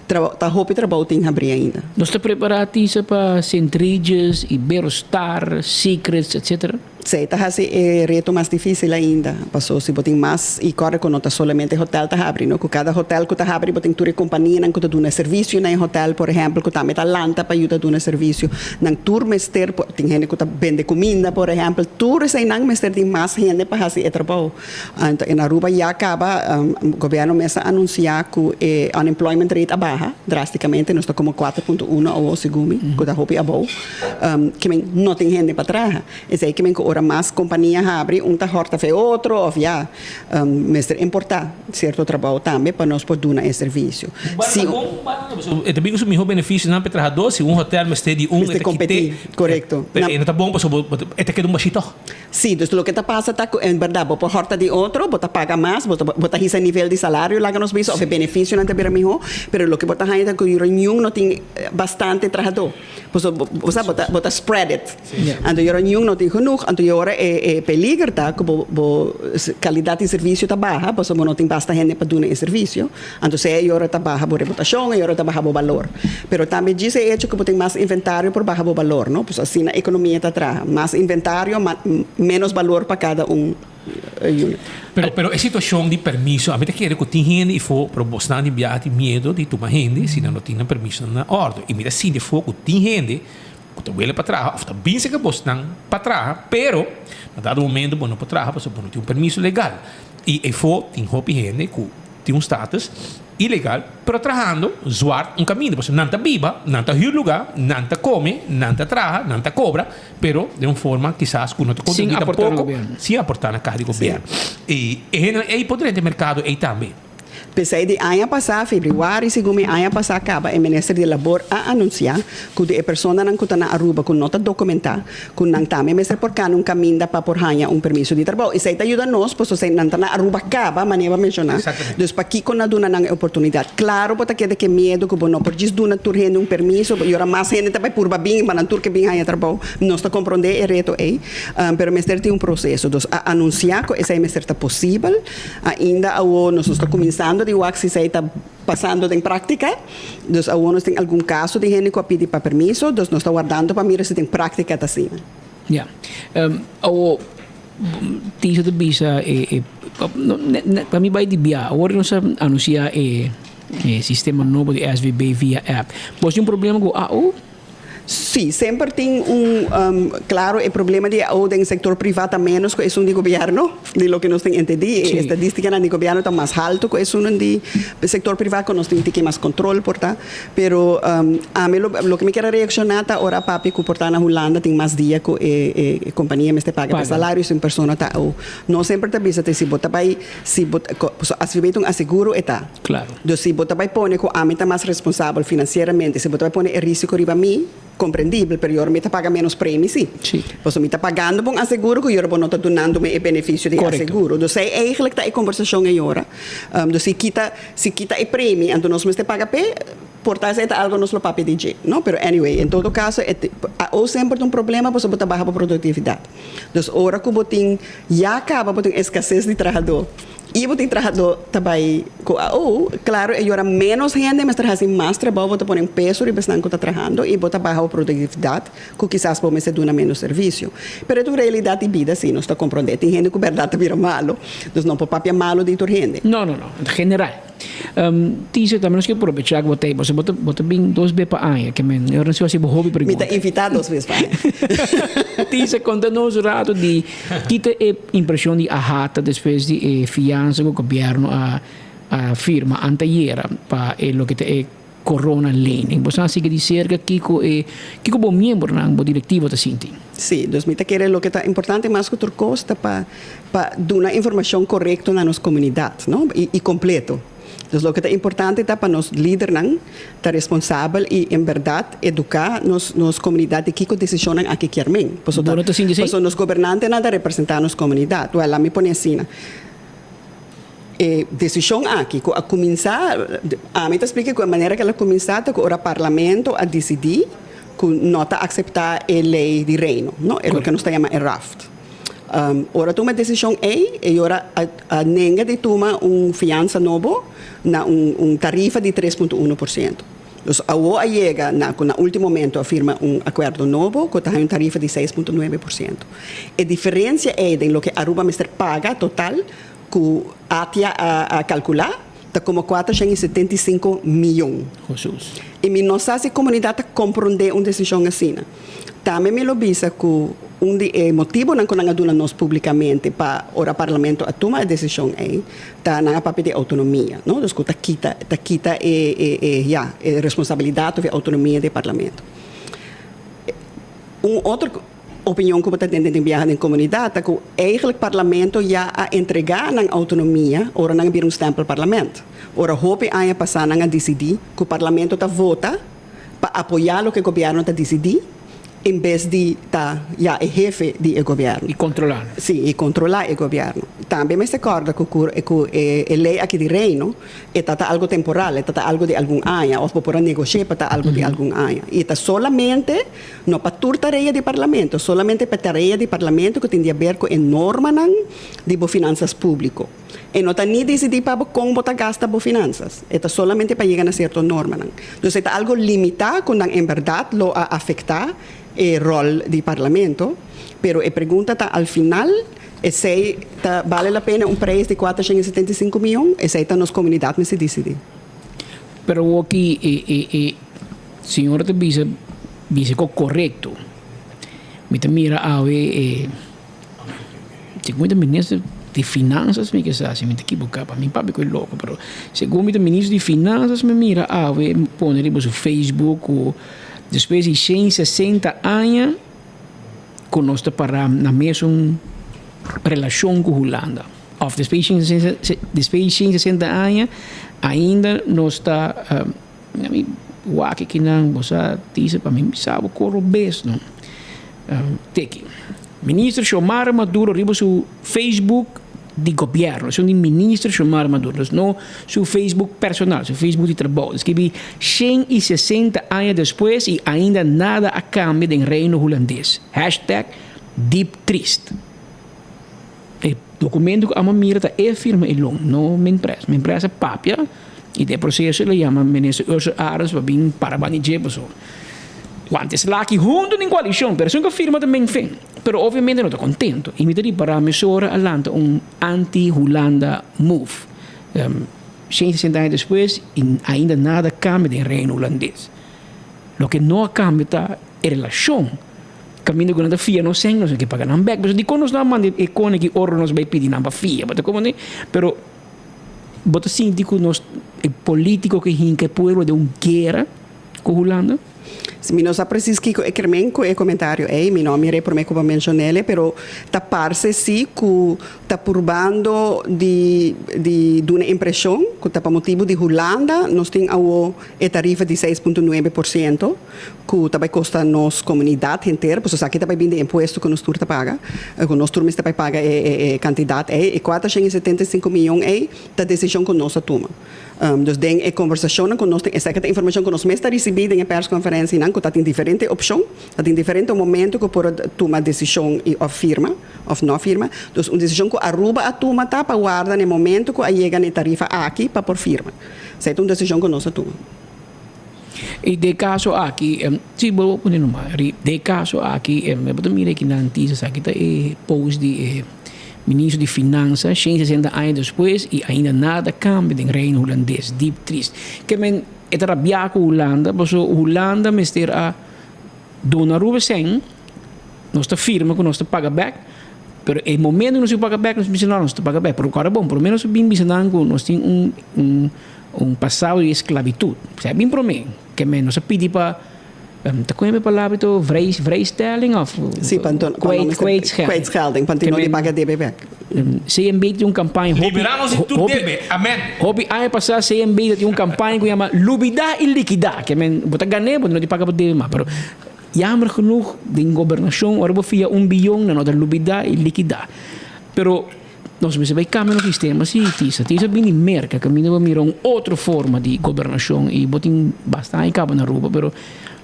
Ta hopi trabou tin habri ainda. Nos ta prepara tisa pa Sint Regis, Iberostar, Secrets, etc. Sí, ta hasi e reto mas difícil ainda, paso si bo tin mas, i kòrda ku no ta solamente hotel ta habri, no, ku kada hotel ku ta habri bo tin tur e kompanianan ku ta duna servisio na e hotel, por ehèmpel, ku tambe ta lanta pa yuda duna servisio. Nan tur mester por, tin hende ku ta bende kuminda, por ehèmpel, tur eseinan mester tin mas hende pa hasi e trabou. Anto en Aruba ya kaba, gobièrnu mes a anunsiá ku e unemployment rate a baha drástikamente, nos ta komo 4.1 awor segun mi, ku ta hopi abou, ke men no tin hende pa traha. Esei ke men ku ora mas kompania habri, un ta hòrta fe otro òf ya mester importá sierto trabou tambe pa nos por duna e servisio. Si un E ta bin ku su mihó benefisionan pa e trahadó, si un hotèl mester di un, e Mester ta kompetí, kit'é. korekto. Pero e no ta bon pasobra bo e ta keda un bashí tòg. Sí, dus loke ta pasa ta ku en bèrdat bo por hòrta di otro, bo ta paga mas, bo ta bo ta hisa e nivel di salario laga nos bisa òf e benefisionan ta bira mihó, pero loke bo ta haña ta ku niun no tin bastante trahadó. Pasobra bo sa bo ta bo ta spread it. Anto yora niun no tin genoeg, anto yora e e peliger ta ku bo bo kalidat di servisio ta baha pasobra bo no tin basta hende pa duna e servisio. Anto sea yora ta baha bo reputashon, e yora ta baha bo balor. Pero tambe djis e echo ku bo tin mas inventario por baha bo balor, no? Pasobra asina ekonomia ta traha, mas inventario, menos balor pa kada un. unit. Pero pero e situacion di permiso a mi ta kere cu tin hende y fo pero bosnan di biaha tin miedo di tuma hende si nan no tin nan permisonan na orde y mi ta sinti fo cu tin hende cu ta wele pa traha of ta bin cerca bosnan pa traha pero na dado momento bo no por traha pasobra bo no tin un permiso legal y eyfo tin hopi hende cu tin un status ilegal, pero trahando zwart un caminda, pasobra nan ta biba, nan ta huur lugar, nan ta come, nan ta traha, nan ta cobra, pero den un forma kisas cu no ta Sin contribui aporta na tampoco, gobierno. sin aporta na caha di gobierno. Y e hendenan ey por drenta e mercado ey tambe. P'esei di aña pasá, febrüari, segun mi aña pasá caba e minister di Labor a anuncia cu di e personanan cu ta na Aruba cu no ta documenta, Ku nan tambe mester por kana un kaminda pa por haña un permiso di trabou. Esei ta yuda nos pasobra esei nan ta na Aruba kaba, manera bo a menshoná. Dus pakiko no duna nan e oportunidat? Klaro bo ta keda ku e miedu ku bo no por djis duna tur hende un permiso i ora mas hende ta bai purba bin pa nan tur ke bin haña trabou. Nos ta komprondé e reto ei, pero mester tin un proseso. Dus a anunsiá ku esei mester ta posibel. Ainda awo nos no ta kuminsando di wak si esei ta. Pasando den práktika, dus awor nos tin algun kaso di hende ku a pidi pa permiso, dus nos ta wardando pa mira si den práktika ta asina. Ya. Awor, Tisha ta bisa e, e, pa mi bai di bia, awor nos a anunsia e sistema nobo di SVB via app. Bo tin un problema ku AO? Sí, semper tin un, claro e problema di AO den sector priva ta menos cu esun di gobierno, di loke nos tin entendí. E estadisticanan di gobierno ta mas halto cu esunnan di sector priva cu nos tin tiki mas control por ta. Pero ami lo loke mi kier a reacciona ta ora a papia cu por ta na Hulanda tin mas dia cu e e compania mester paga pa e salario si un persona ta AO. Nos semper ta bisa te si bo ta bay si bo ta pasobra ta un aseguro e ta. Claro. Dus si bo ta bai pone ku ami ta mas responsabel finansieramente, si bo ta bai pone e risiko riba mi, komprendibel, pero yora mi ta paga ménos premi si. Sí. Pasobra mi ta pagando pa un aseguro ku yora bo no ta dunando mi e benefisio di e Korekto. aseguro. Dus ei eigentlik ta e kombersashon ei ora. Dus si kita, si kita e premi, anto nos mester paga p'e, por ta esei ta algo nos lo papia di dje, no? Pero anyway, en todo kaso e a o semper ta un problema pasobra bo ta baha bo produktividat. Dus ora ku bo tin, ya kaba bo tin eskases di trahadó. I bo tin trahadó ta bai ku AO, klaro e yora ménos hende mester hasi mas trabou, bo ta pone un peso riba esnan ku ta trahando i bo ta baha bo produktividat ku kisas bo mester duna ménos servisio. Pero e ta un realidat di bida si, nos ta komprondé. Tin hende ku bèrdat ta bira malu, dus no por papia malu di tur hende. No, no, no. General. Tise, tambe nos ke probechá ku bo ta ei, pasobra bo ta bo ta bin dos bes pa aña, ke men e ora nos hasi bo hopi pregunta. Mi ta invitá dos bes pa aña. Tise, konta nos un rato di ki ta e impreshon di AHATA despues di e fiansa ku gobièrnu a a firma antayera pa e loke ta e corona lening. Bo sa sigui di serka kiko e kiko bo miembronan, bo direktivo ta sinti? Sí, dus mi ta kere loke ta importante mas ku tur kos ta pa pa duna informashon korekto na nos komunidat, no, i i kompleto. Dus loke ta importante ta pa nos lidernan ta responsabel i en bèrdat eduká nos nos komunidat di kiko desishonnan aki kier men. Pasobra Bo no ta sinti esei? pasobra nos gobernantenan ta representá nos komunidat. Wèl, laat mi pone asina. E desishon aki ku a kuminsá, ami ta splika ku e manera ku el a kuminsá ta ku ora Parlamento a disidí ku no ta akseptá e lei di Reino, no, e loke nos ta yama e raft. Ora tuma e desishon ei, e ora a nenga di tuma un fiansa nobo na un tarifa di 3.1%. Dus awo a yega na ku na ultimo momento a firma un akuerdo nobo ku ta haña un tarifa di 6.9%. E diferensia ei den loke Aruba mester paga total ku ATIA a kalkulá ta komo 475 miyon. Hesus. I mi no sa si komunidat ta komprondé un desishon asina. Tambe mi lo bisa ku un di e motibonan ku nan a duna nos publikamente pa ora Parlamento a tuma e desishon ei ta nan a papia di outonomia, no? Dus ku ta kita ta kita e e e ya e responsabilidat of e outonomia di e Parlamento. Un otro opinion ku bo ta tende den biaha den komunidat ta ku eigentlik Parlamento ya a entregá nan outonomia ora nan a bira un stempelparlament. Ora hopi aña pasá nan a disidí ku Parlamento ta vota pa apoyá loke gobièrnu ta disidí en bes di ta ya e hefe di e gobièrnu. I kontrolá. Sí, i kontrolá e gobièrnu. Tambe mester kòrda ku ku ku e e lei aki di Reino e ta ta algu temporal, e ta ta algu di algun aña òf bo por a negosh'é pa ta algu di algun aña. I ta solamente, no pa tur tarea di Parlamento, solamente pa e tarea di Parlamento ku tin di aber ku e normanan di bo finansas públiko. E no ta ni disidí pa bo kon bo ta gasta bo finansas. E ta solamente pa yega na sierto normanan. Dus e ta algo limitá ku nan en bèrdat lo a afektá e ròl di Parlamento. Pero e pregunta ta al final esei ta bale la pena un preis di 475 mion? Esei ta nos komunidat mester disidí. Pero awoki e e e señora ta bisa bisa ku korekto. Mi ta mira awe e. Segun mi ta minister di finansas mi ke sa si mi ta ekiboká pa mi papia ku e loko pero segun mi ta minister di finansas mi mira awe pone riba su facebook ku despues di 160 aña ku nos ta para na mesun relashon ku Hulanda òf despues di 160 aña ainda nos ta mi wak kinan bo sa dise pa mi sa bo koro bes no teki. Minister Xiomara Maduro riba su Facebook di gobierno, esun di Minister Xiomara Maduro, dus no su Facebook personal, su Facebook di trabou, ta skibi 160 aña despues y ainda nada a cambia den Reino Hulandes. Hashtag diep triest. E documento cu amo mira ta e firma e lon, no Minpres. Minpres a papia y den e proceso el a yama Minister Ursula Arends pa bin para banda dje pasobra Wante eslaki hunto den coalicion, pero esun cu a firma ta Meng Feng. Pero obviamente no ta contento y mi ta ripara mesora a lanta un anti-Hulanda move. 160 aña despues y ainda nada a cambia den Reino Hulandes. Loke no a cambia ta e relacion. Caminda cu nan ta fia nos seng nos no ke paga nan bek. Pasobra dicon nos no a manda e cone ki ora nos bay pidi nan pa fia? Bo ta comprende? Pero bo ta sinti cu nos e politico ke hinca e pueblo den un guera cu Hulanda? Si mi no sa precies kico e kermen cu e comentario ey, mi no a mira e prome cu bo mencionele, pero ta parce si cu ta purbando di di duna impresion cu ta pa motibo di Hulanda nos tin awo e tarifa di 6.9% cu ta bay costa nos comunidad henter, pasobra esaki ta bay bin di impuesto cu nos tur ta paga, cu nos tur mester bay paga e e e cantidad ey, e 475 miyon ey ta decision cu nos a tuma. Dus den e conversacionnan cu nos tin, esaki ta informacion cu nos mes ta ricibi den e persconferencianan. ku ta tin diferente opshon, ta tin diferente momento ku por tuma desishon i òf firma òf no firma. Dus un desishon ku Aruba a tuma ta pa warda na e momento ku a yega na e tarifa aki pa por firma. Esei ta un desishon ku nos a tuma. I den e kaso aki, si bo pone numa, den e kaso aki bo ta mira kinan tisa esaki ta e post di e ministro di finansa 160 aña despues i ainda nada kambia den Reino Hulandes, diep trist. Ke men e ta rabia ku Hulanda pasobra Hulanda mester a duna Aruba sèn, nos ta firma ku nos ta paga bèk, pero e momento ku nos tin ku paga bèk nos bisa no nos ta paga bèk, pero kòrda bon por lo menos nos bin bisa nan ku nos tin un un Un pasado di esclavitud. Esei a bin prome. Ke men nos a pidi pa, ta kon e palabra ito, vrij, vrijstelling of Sí, pa anto, pa no mester, kwijtschelding. kwijtschelding, pa anto no di paga debe bek. CMB tin un campaña hopi, Liberanos di tur hopi, debe. Amen. hopi aña pasá CMB ta tin un campaña ku yama Lubidá i Likidá. Ke men bo ta gané, bo no di paga bo debe mas. Pero jammer genoeg den gobernashon ora bo fia un biyon nan no ta lubidá i likidá. Pero Nos mester bai cambia nos sistema si Tisa. Tisa bini Merca caminda bo mira un otro forma di gobernacion y bo tin basta aña caba na Aruba pero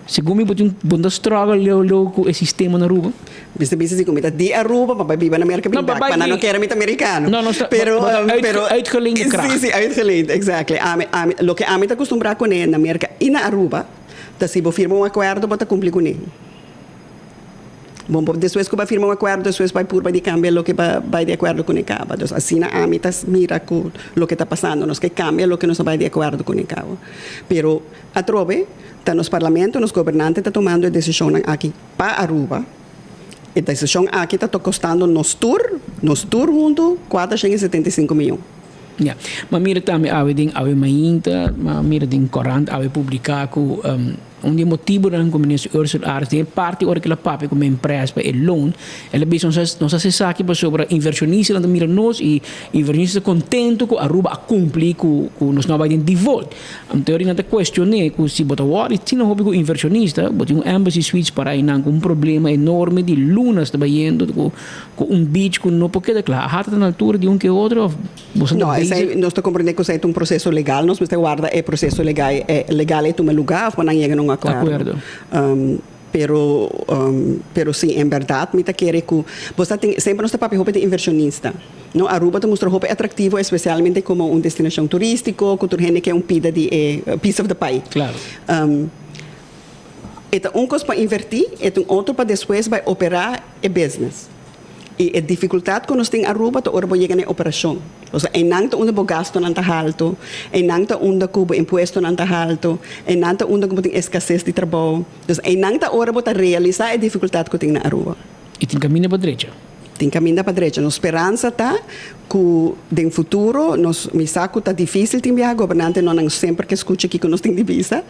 segun mi bo tin bo no ta struggle leu leu cu e sistema na Aruba. Mester bisa si cu mi ta di Aruba pa bai biba na Merca bin No, pa bek bai pa nan no di kere mi ta Mericano. No, nos ta Pero bo ta uit pero uitgeleende si kracht. si uitgeleend exactly. Ami ami loke ami ta acostumbra cune na Merca y na Aruba ta si bo firma un acuerdo bo ta cumpli cune. Bon por despues ku bo a firma un akuerdo despues bai purba di kambia loke bo a bai di akuerdo kuné kaba. Dus asina ami ta mira ku loke ta pasando. Nos ke kambia loke nos a bai di akuerdo kuné kaba. Pero atrobe ta nos parlamento, nos gobernante ta tumando e desishonnan aki pa Aruba. E desishon aki ta kostando nos tur, nos tur huntu, 475 miyon. Ya. Ma mira tambe awe den awe mainta, ma mira den korant awe publiká ku Un di e motibunan ku Minister Ursula Arends den e parti ora ku el a papia ku Mempress pa e loan, el a bisa nos a nos a hasi esaki pasobra invershonistanan ta mira nos i invershonistanan ta kontentu ku Aruba a kumpli ku ku nos no a bai den default. Anto nan ta kuestion'é ku si bo ta wòrdu asina hopi ku invershonista, bo tin un Embassy Suites para einan ku un problema enorme di lunas ta bayendo ku ku un beach ku no por keda kla. Ahata ta na altura di un ke otro òf Boso No, ta esei bezig. nos ta comprende cu esei ta un proceso legal, nos mester warda e proceso legal, e legal ei tuma lugar of pa nan yega na un acuerdo. Acuerdo. Pero, pero si, en berdad mi ta kere cu bo sa tin, semper nos ta papia hopi di inversionista, no? Aruba ta mustra hopi atractivo, especialmente como un destinacion turistico, cu tur hende ke un pida di e piece of the pie. Claro. E ta un cos pa inverti, e ta un otro pa despues bay opera e business. I e dificultad cu nos tin Aruba ta ora bo yega na e operacion. Pasobra einan ta unda bo gastonan ta halto, einan ta unda cu bo impuestonan ta halto, einan ta unda cu bo tin escasez di trabou. Dus einan ta ora bo ta realisa e dificultad cu tin na Aruba. I tin caminda pa drecha. Tin caminda pa drecha. Nos speransa ta cu den futuro nos, mi sa cu ta dificil tin biaha, gobernantenonan semper ke scucha kico nos tin di bisa,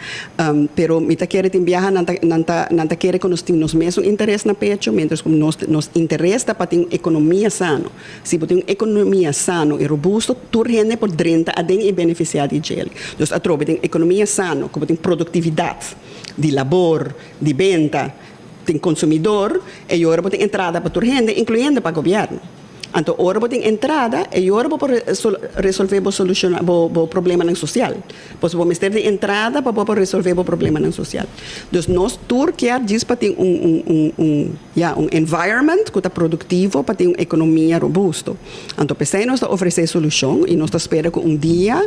pero mi ta kere tin biaha nan ta, nan ta, nan ta kere cu nos tin nos mesun interes na pecho, mientras cu nos, nos interes ta pa tin un economia sano. Si bo tin un economia sano y robusto, tur hende por drenta aden y beneficia di djel. Dus atrobe den economia sano, cu bo tin productividad di labor, di benta, tin consumidor, e ora bo tin entrada pa tur hende, incluyendo pa gobierno. Anto ora bo tin entrada, e ora bo por resolve bo soluciona bo bo problemanan social. Pasobra bo mester di entrada pa bo por resolve bo problemanan social. Dus nos tur kier djis pa tin un un un un ya un environment cu ta productivo pa tin un economia robusto. Anto p'esey nos ta ofrece solucion y nos ta spera cu un dia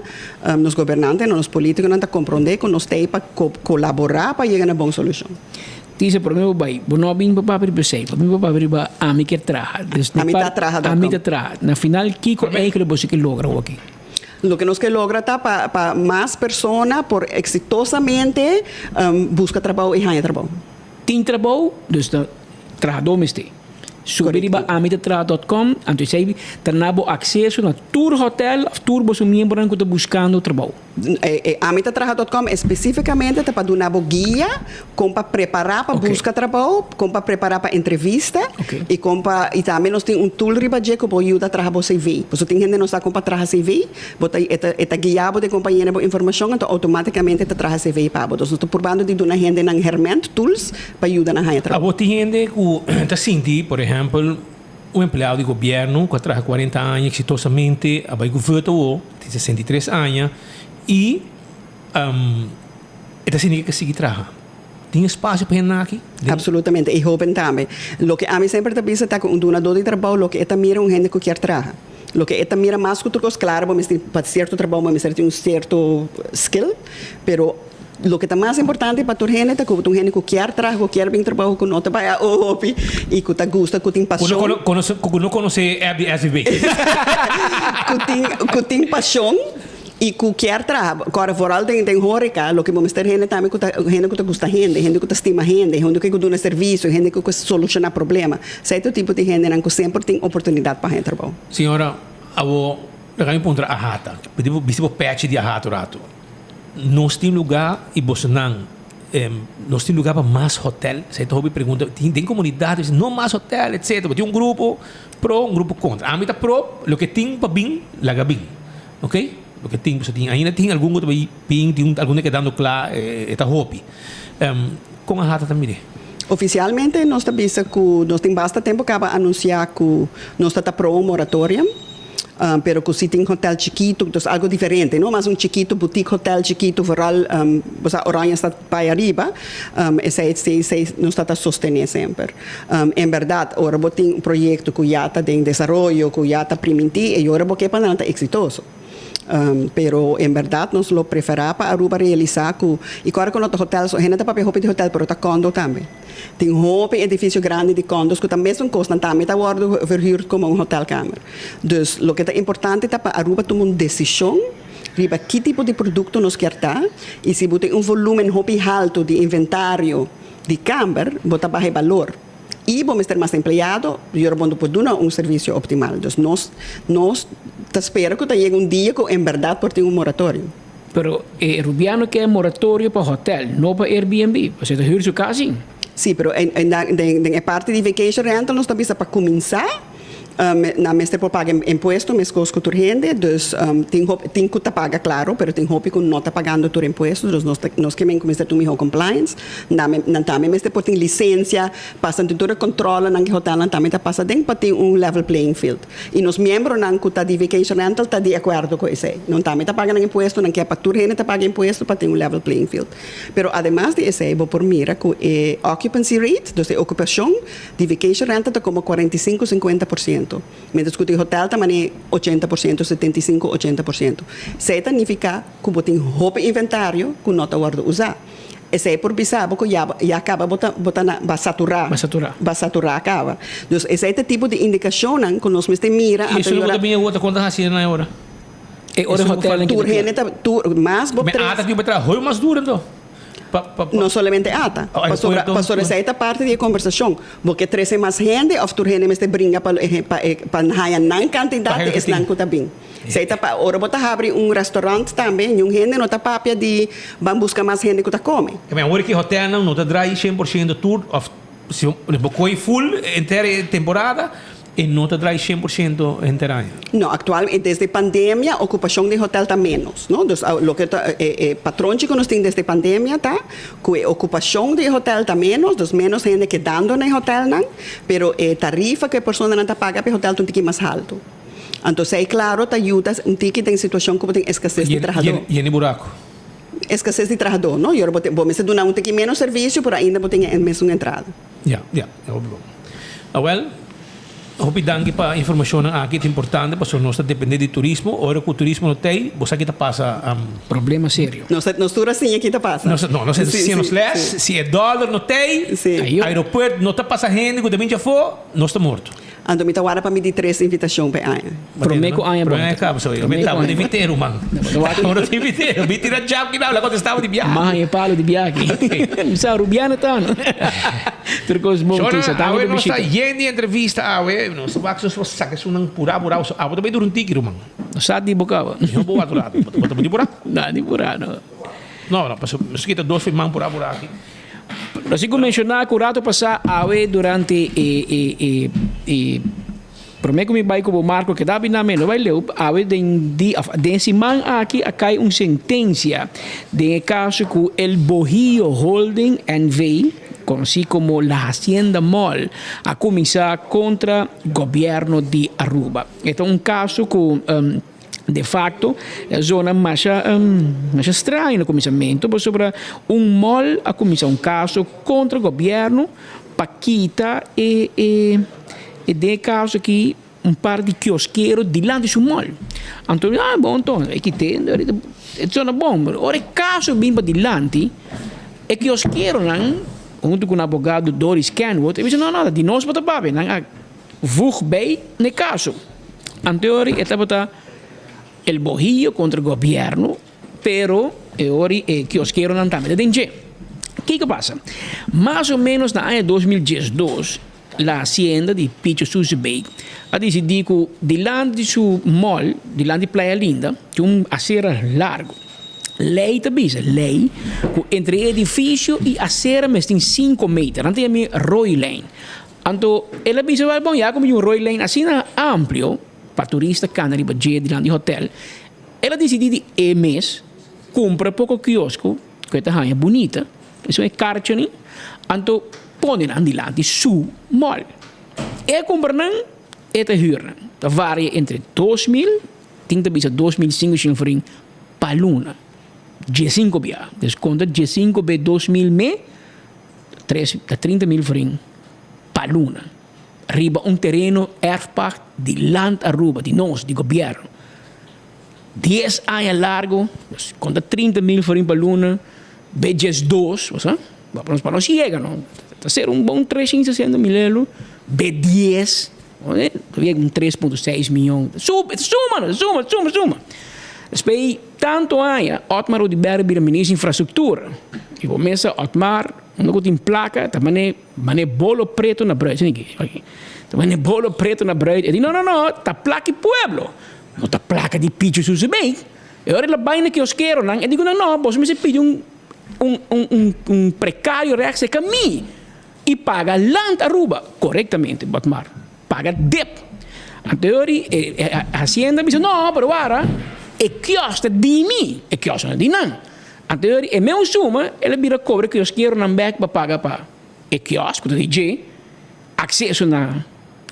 nos gobernantenan, nos politiconan ta compronde cu nos t'ey pa colabora pa yega na bon solucion. Dice prome bo bai, bo no a bin pa papia riba esey, bo a bin pa papia riba ami kier traha. Dus na Ami ta par traha dot ami com. ta traha. Na final kiko eigenlijk boso ke logra awor aki? Loke nos ke logra ta pa pa mas persona por exitosamente buska trabou y haña trabou. Tin trabou, dus ta trahadó mester. Subi riba Correcto. ami ta traha dot com, anto esey ta na bo acceso na tur hotel of tur boso miembronan ku ta buskando trabou. E amitatraha.com específicamente ta pa duna bo guia con pa prepara pa busca trabou, con pa prepara pa entrevista y con pa y tambe nos tin un tool riba dje cu por yuda traha bo CV. Pasobra tin hende no sa con pa traha CV, bo ta e ta e ta guia bo den con pa yena bo informacion anto automaticamente ta traha CV pa bo. Entonces nos ta purbando di duna hende nan herment, tools, pa yuda nan haña trabou. Abo tin hende cu ta sinti, por ehempel, Un empleado di gobièrnu ku a traha kuarenta aña eksitosamente a bai ku vùt awor, tin 63 aña, i e ta sinti ku e ke sigui traha. Tin espasio pa hende aki? Absolutamente, i hoben tambe. Loke ami semper ta bisa ta ku un dunadó di trabou loke e ta mira un hende ku kier traha. Loke e ta mira mas ku tur kos, klaro bo mester pa sierto trabou bo mester tin un sierto skill, pero loke ta mas importante pa tur hende ta ku bo ta un hende ku kier traha, ku kier bin trabou, ku no ta bai a hopi i ku ta gusta, ku tin Ku no pashon. kono ku no konosé e app di SVB. Ku tin ku tin pashon. I ku kier traha, kòrda vooral den den horeca, loke bo mester hende tambe ku ta hende ku ta gusta hende, hende ku ta stima hende, hende ku duna servisio, hende ku solushoná problema. Esei ta e tipo di hendenan ku semper tin oportunidat pa haña trabou. Señora, abo laga mi puntra ahata, bisti bo pechi di ahata un ratu. Nos tin lugá i bosonan nos tin lugá pa mas hotel? Esei ta hopi pregunta. Tin den komunidat ta bisa no mas hotel etcetera. Tin un grupo pro, un grupo kontra. Ami ta pro, loke tin pa bin, laga bin. Ok, loke tin pasobra tin ainda tin algun ku ta bai bin, tin algun ta kedando kla, e ta hopi. Kon a hata ta mire? Ofisialmente nos ta bisa ku nos tin basta tempu kaba anunsiá ku nos ta ta pro un moratorium, pero ku si tin hotel chikitu, entonces algo diferente, no mas un chikitu boutique hotel chikitu vooral bo sa Oranjestad bai ariba, esei esei nos ta ta sostené semper. En bèrdat, ora bo tin un proyekto ku ya ta den desaroyo, ku ya ta primintí, e ora bo ke pa nan ta eksitoso. Pero en bèrdat nos lo preferá pa Aruba realisá ku, i kòrda ku no ta hotèl so, hende ta papia hopi di hotèl, pero ta kòndo tambe. Tin hopi edifisio grandi di kòndos ku ta mesun kos, nan tambe ta wòrdu verhuurd komo un hotèlkamer. Dus loke ta importante ta pa Aruba tuma un desishon riba ki tipo di produkto nos kier ta, i si bo tin un volúmen hopi haltu di inventario, Di kamber bo ta baha e balor i bo mester mas empleado yora bo no por duna un servisio optimal. Dus nos nos ta spera ku ta yega un dia ku en bèrdat por tin un moratorio. Pero e rubiano ke moratorio pa hotel, no pa Airbnb, pasobra e ta hür su kas sin. Sí, pero en den e parti di vacation rental nos ta bisa pa kuminsá. Nan mester por paga impuesto meskos ku tur hende, dus tin hopi tin ku ta paga klaro, pero tin hopi ku no ta pagando tur impuesto, dus nos ta nos ke men ku mester tin un mihó compliance. Nan nan tambe mester por tin lisensia, pasa tin tur e kòntròlenan ku e hotelnan tambe ta pasa den pa tin un level playing field. I nos miembronan ku ta di vacation rental ta di akuerdo ku esei. Nan tambe ta paga nan impuesto, nan ke pa tur hende ta paga impuesto pa tin un level playing field. Pero ademas di esei bo por mira ku e occupancy rate, dus e okupashon, Di vacation rental ta como 45, 50%, mientras cu di hotel ta mane 80%, 75, 80%. Esey ta nifica cu bo tin hopi inventario cu no ta wordo usa. Esey por bisa bo cu ya ya caba bo ta bo ta na ba satura. Ba satura. Ba satura caba. Dus esey ta tipo di indicacionnan cu nos mester mira Y anto esun lo yora. ta bin awor ta con ta haci na e ora? E ora hotelnan Tur hende ta tur mas bo Me tres. ata tin bo traha hopi mas duro anto. No solamente ata. Pasobra pasobra esei ta parti di e kombersashon. Bo ke trese mas hende òf tur hende mester bringa pa pa e pa haña nan kantidat di esnan ku ta bin. Esei ta pa ora bo ta habri un restaurant tambe niun hende no ta papia di ban buska mas hende ku ta kome. E awor ki hotelnan no ta drai 100% tur òf si bo kohe full henter e temporada E no ta drai 100% henter aña? No, actual, desde pandemia ocupacion di hotel ta menos, no? Dus loke ta e e patronchi cu nos tin desde pandemia ta cu e ocupacion di e hotel ta menos, dus menos hende kedando na e hotelnan, pero e tarifa cu e personanan ta paga pa e hotel ta un tiki mas halto. Anto esey claro ta yuda un tiki den situacion cu bo tin escasez di trahador. Yeni buraco. Escasez di trahador, no? Yora bo tin bo mester duna un tiki menos servicio pero ainda bo tin e mesun entrada. Ya, ya, ya hopi bon. Awel, hopi danki pa informashonnan aki, ta importante pasobra nos ta depende di turismo, ora ku turismo no t'ei, bo sa ki ta pasa. Problema serio. Nos ta, nos tur a siña ki ta pasa. Nos, no, nos a siña nos les, si e dòler no t'ei, aeropuert no ta pasa hende ku ta bin djafó, nos ta morto. Anto mi ta warda pa mi di tres invitashon pa e aña. Prome ku aña Prome aña kaba so mi ta bo invit'é ruman. Bo no ta invit'é. Mi tira jab ki nan la kontestá bo di biaha. M'a haña e palo di biaha aki. Mi sa Rubiano ta no. Tur kos bon Shona, Tisa. Danki awe pa nos ta bishita. yen di entrevista awe. Nos ta wak si nos por saka esunnan purá purá. Pasobra abo ta bai dura un tiki ruman. No sa di bo kaba. Mi no por wak un ratu. Bo ta bo di purá? No, di purá no. No, no, pasobra nos kita dos firman purá purá aki. Nos tin ku menshoná ku rato pasá awe durante e e e e promé ku mi bai ku bo Marco keda bina mi no bai leu awe den di òf den siman aki a kai un sentensia den e kaso ku El Bohio Holding NV konosí komo La Hacienda Mall a kuminsá kontra gobièrnu di Aruba. E ta un kaso ku. De facto, e zona masha masha straño na cuminsamentu pasobra un mall a cuminsa un caso contra gobierno pa kita e e e den e caso aki un par di kioskero dilanti su mall. Anto ah bon anto e kite e zona bon pero ora e caso bin padilanti e kioskeronan hunto cu nan abogado Doris Kenwood e bisa no no di nos bo ta papia nan a Voeg bij n'e kaso. Anteori e tabata El Bohio kontra gobièrnu, pero e ori e kioskeronan tambe ta den dje. Kiko pasa? Mas o ménos na aña 2012 La Hacienda di Picho Susebeek a disidí ku dilanti di su mall, dilanti di Playa Linda, tin un asera largu. Lei ta bisa, lei, ku entre e edifisio i asera mester tin sinku meter. Nan ta yama e rooilijn. Anto el a bisa, Wèl bon, ya ku mi tin un rooilijn asina amplio pa turista kana riba dje dilanti di hotèl, el a disidí di e mes kumpra poko kiosko ku e ta haña bunita, esun e karchani, anto pone nan dilanti su mall. E a kumpra nan, e ta hür nan. Ta varia entre 2000, tin ta bisa 2500 florin pa luna, diesinko bia. Dus konta diesinko be 2000 me, Tres ta 30 mil florin pa luna riba un tereno erfpacht di Land Aruba, di nos, di gobierno. Dies aña largo, dus konta 30 mil florin pa luna, be 12, bo sa, pa nos yega no, ta ser un bon 360 mil elo, be dies, ta yega un 3.6 miyon, suma, suma, suma, suma. Despues tanto aña Otmar Oduber bira minister di infrastructura y bo mesa Otmar unda cu tin placa ta mane mane bolo preto na bruid ta mane bolo preto na bruid e di no no no ta placa di pueblo no ta placa di Picho Susebeek e ora el a bay na kioskeronan e di cu nan no boso mester pidi un un un un precario recht cerca mi y paga Land Aruba corectamente Otmar. Paga dip. Anto e e hacienda bisa no, pero wara e kiosk ta di mi, e kiosk no ta di nan. Anto e meun suma el a bira cobra e kioskeronan bek pa paga pa e kiosk cu ta di dje, acceso na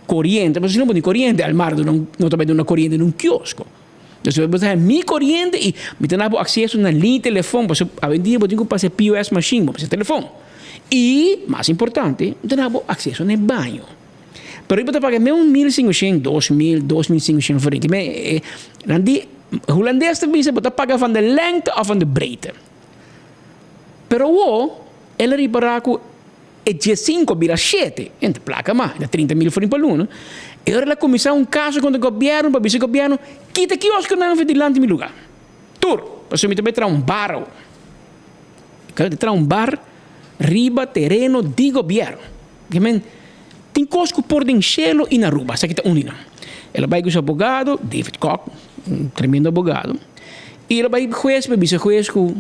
coriente, pasobra si no bo tin coriente Almar no ta bay duna coriente na un kiosko. Dus bo ta haña mi coriente y mi ta na bo acceso na liña telefon, pasobra awendia bo tin cu pasa e POS machine, bo mester telefon. Y mas importante, mi ta na bo acceso na e baño. Pero riba ta paga me un 1500, 2000, 2500 florin. Ki me, nan di, Hulandes ta bisa bo ta paga van de lengte of van de breedte. Pero awo, el a ripara ku e diesinco bira shete, en ta plaka mas, ta 30 mil florin pa luna. E ora el a kuminsá un kaso kontra gobièrnu pa bisa gobièrnu, kita kioskonan for dilanti mi lugá. Tur, pasobra mi ta bai traha un bar awo. Mi ta traha un bar riba tereno di gobièrnu. Ke men tin kos ku por den shelu i na Aruba, esaki ta un di nan. El a bai ku su abogado, David Kok, un tremendo abogado, i el a bai hues pa bisa hues ku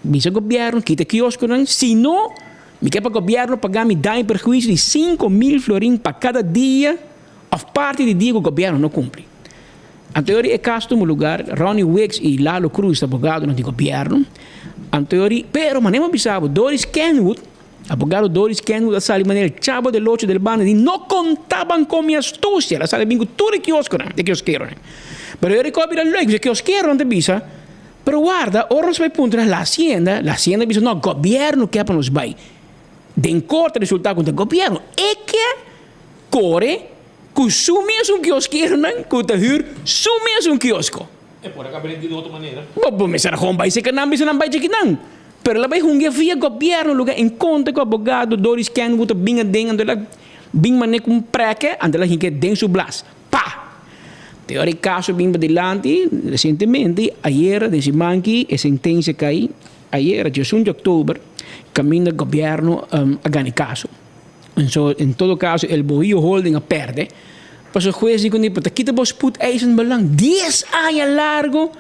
bisa gobièrnu kita kioskonan, si no mi ke pa gobièrnu paga mi daño i perhuisio di 5000 florin pa kada dia òf parti di dia ku gobièrnu no kumpli. Anto e kaso tuma lugar, Ronnie Wicks i Lalo Cruz ta abogadonan di gobièrnu. Anto pero manera mi a bisa bo, Doris Kenwood, Abogado Doris Kenwood a sali manera el chavo del ocho del banda di no contaban con mi astucia. El a sali bin cu tur e kiosconan, e kioskeronan. Pero e rico a bira leuk, e kioskeronan ta bisa, pero warda, ora nos bai puntra la hacienda, la hacienda a bisa, no, gobierno ke pa nos bai. Den corte resulta cu ta gobierno e ke core cu su mesun kioskeronan cu ta huur su mesun kiosco. E por a caba di un otro manera. Bo bo mester a gewoon bai seca nan bisa nan bai cheki nan. Pero el a bai hungia via gobierno luga en contra cu abogado Doris Kenwood ta bin aden anto el a bin mane cu un preke anto el a hinke den su blas. Pa! Te ora e caso bin padilanti recientemente ayera den siman ki e sentencia cay ayera 11 di october caminda gobierno a gana e caso. En so en todo caso el Bohio Holding a perde pasobra hues di kuné ta kita bo spoedeisend belang dies aña largo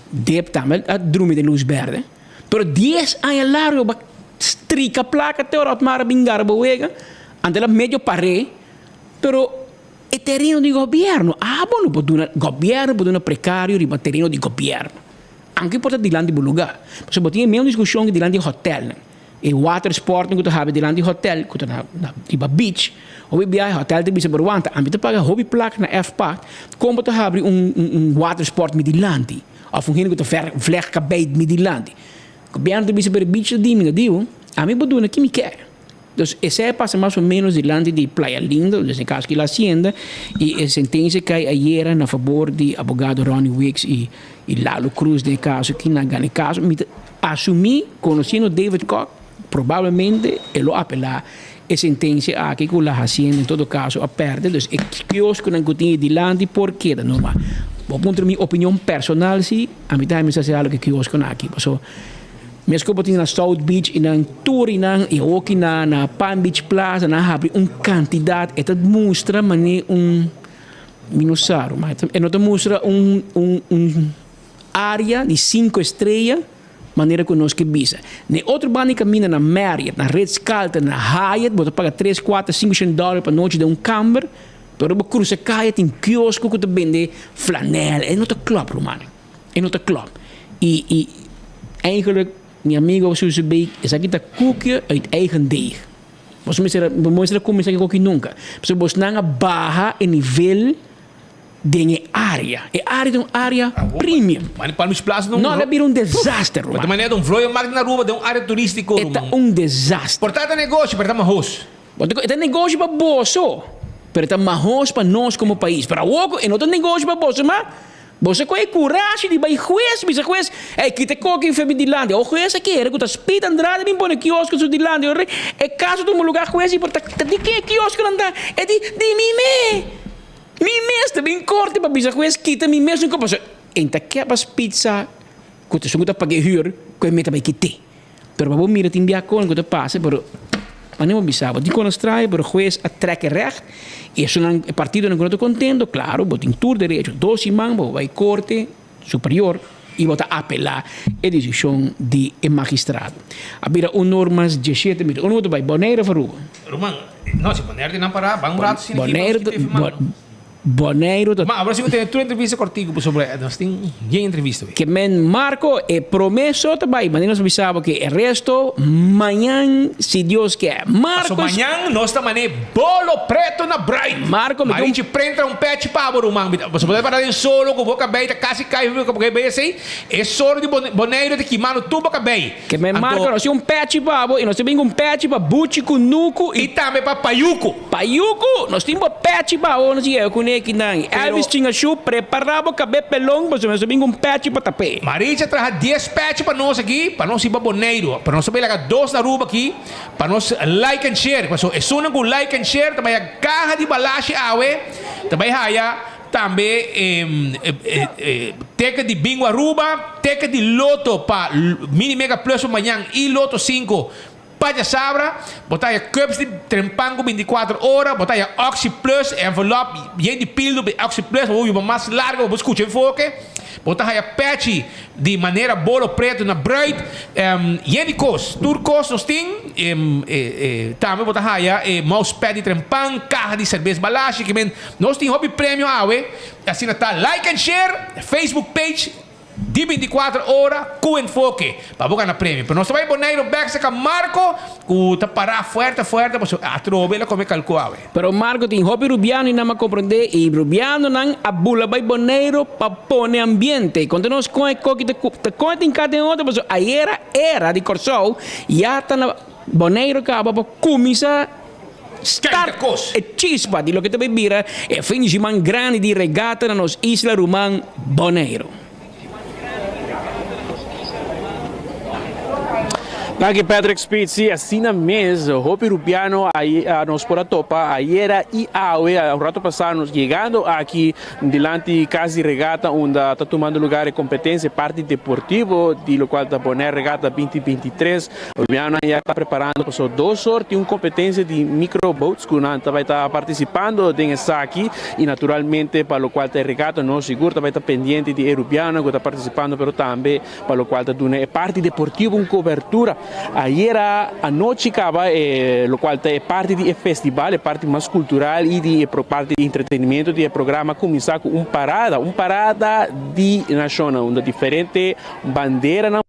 dep tambe a drumi den luz berde pero dies aña largo bo a strika placa te ora Otmar a bin gara bo wega anto el a medio pare pero e tereno di gobierno abo no por duna gobierno por duna precario riba tereno di gobierno aunke por ta dilanti bo lugar pasobra bo tin e mesmo discusion dilanti hotelnan. E watersportnan ku ta habi dilanti hotel ku ta na na riba beach, hopi biaha hotel ta bisa pero wanta ami ta paga hopi plak na F-pact kon bo ta habri un un un watersport mi dilanti of un hende ku ta ver vleg kabei mi dilanti. Gobièrnu ta bisa pero e beach ta di mi, no di bo, ami por duna ki mi ke. Dus esei a pasa mas o menos dilanti di Playa Lindo, dus den caso ki La Hacienda, y e sentencia cay ayera na fabor di abogado Ronnie Wicks y y Lalo Cruz den e caso ki nan gana e caso. Mi ta asumi, conociendo David Kock, probablemente e lo apela e sentencia aki cu La Hacienda en todo caso a perde, dus e kiosconan cu tin e dilanti por keda normal. Bo puntra mi opinion personal si, ami ta hami sa haci alo cu e kiosconan aki, paso. Mesco bo tin na South Beach y nan tur y nan y awoki na na Palm Beach Plaza nan habri un cantidad e ta mustra mane un mi no sa ruman e no ta mustra un un un area di cinco estrella manera cu nos ke bisa. Na e otro banda di caminda na Marriott na Ritz Carlton na Hyatt bo ta paga tres cuatro cinco shen dollar pa nochi den un camber pero bo cruza caya tin kiosco cu ta bende flanel e no ta klop ruman. E no ta klop. Y y eigenlijk mi amigo Suze Beek esaki ta koekje uit eigen deeg. Bos mester bo mester a come esaki koki nunca. Pasobra bosnan a baha e nivel den e area. E area ta un area premium. Maar die Palm Beach Plaza No, el a bira un desaster, Ruman. ruman. But manera ta un vlooie markt na Aruba den un area turistico, E ta ruman. un desaster. Por ta ta negoshi, pero ta mahos. Bo ta e ta negoshi pa boso, pero e ta mahos pa nos komo pais. Pero awor ku e no ta negoshi pa boso, ma boso kohe kurashi di bai hues, bisa hues, Ey, kita e koki fe mi dilanti. Awor hues a kere ku ta Speed Andrade bin pone kiosko su dilanti. Ora e kaso tuma lugar hues di por ta ta di ken e kioskonan ta? E di, di mi me! Mi mes ta bin korte pa bisa hues kita mi mes un kos. Pasobra e ta ke pa Speed sa ku ta esun ku ta paga e hür ku e meta bai kit'é. Pero pa bo mira tin bia kon ku ta pasa pero mane bo bisa bo tin kono straño pero hues a trek e recht y esunnan e partidonan ku no ta kontento klaro bo tin tur derecho dos siman bo bai korte superior y bo ta apela e desishon di e magistrado. A bira un or mas diesshete minuut unda bo ta bai Bonaire of Aruba? Ruman, no si Bonaire tin nan para ban un rato sin aki Bonaire nos kita e Boneiru ta. Ma awor si bo tene tur entrevista kortiku pasobra nos tin bien entrevista hoy. Ke men Marco e prome so ta bai manera nos bisa bo ke e resto mañan si Dios ke. Marco Paso mañan nos ta mane bolo preto na bruid. Marco mi ta un. Marichi prentra un pechi pa bo ruman. Pasobra bo ta para den solo ku bo kabei ta kasi kai bo kabei asei. E solo di Boneiru ta kimando tur bo kabei. Ke men Marco nos tin un pechi pa bo y nos tin bin un pechi pa Buchi ku Nuku y. Y tambe pa Payuku. Payuku! Nos tin bo pechi pa bo, nos yega kuné kinan. Elvis Chingashu, prepara bo kabé pelon pasobra nos ta bin ku un pechi pa tap'é. Maricha traha dies pechi pa nos aki, pa nos hiba Boneiru. Pero nos ta bay laga dos na Aruba aki, pa nos like and share. Pasobra esunnan ku like and share ta bay a kaha di balashi awe, ta bay haya Tambe e ticket di Bingo Aruba, ticket di Lotto pa Mini Mega Plus pa mañan y Lotto 5 pa djasabra. Bo ta haya cups di Trempan cu 24 ora, bo ta haya Oxi Plus, envelop yen di pildo di Oxi Plus pa bo biba mas largo, pa bo scucha enfoke. Bo ta haya pechi di manera bolo preto na bruid, yen di cos. Tur cos nos tin. Tambe bo ta haya e mousepad di Trempan, caha di cerbes Balashi, ki men Nos tin hopi premio awe, asina ta like and share Facebook page di 24 ora cu enfoke pa bo gana premio. Pero nos ta bay Bonaire bek cerca Marco cu ta para fuerte fuerte pasobra atrobe el a come calco awe. Pero Marco tin hopi rubiano y nan a comprende y rubianonan a bula bay Bonaire pa pone ambiente. Conta nos con e coki ta ta con e tin cat den otro pasobra ayera era di Corsou ya ta na Bonaire caba pa cuminsa Start e chispa di loke ta bay bira e fin di siman grandi di regata na nos isla ruman Boneiru. Danki Patrick Speed, si asina mes hopi Rubiano nos por a topa ayera y awe un rato pasa nos yegando aki dilanti cas di regata unda ta tumando lugar e competencia e parti deportivo di locual ta Bonaire Regatta 2023. Rubianonan ya ta preparando paso dos or tin un competencia di micro boats cu nan ta bay ta participando den esaki y naturalmente pa locual ta e regatta nos sigur ta bay ta pendiente di e Rubianonan cu ta participando pero tambe pa locual ta duna e parti deportivo un cobertura. Ayera anochi caba e locual ta e parti di e festival, e parti mas cultural y di e parti di entretenimiento di e programa a cuminsa cu un parada, un parada di nacionnan unda diferente banderanan.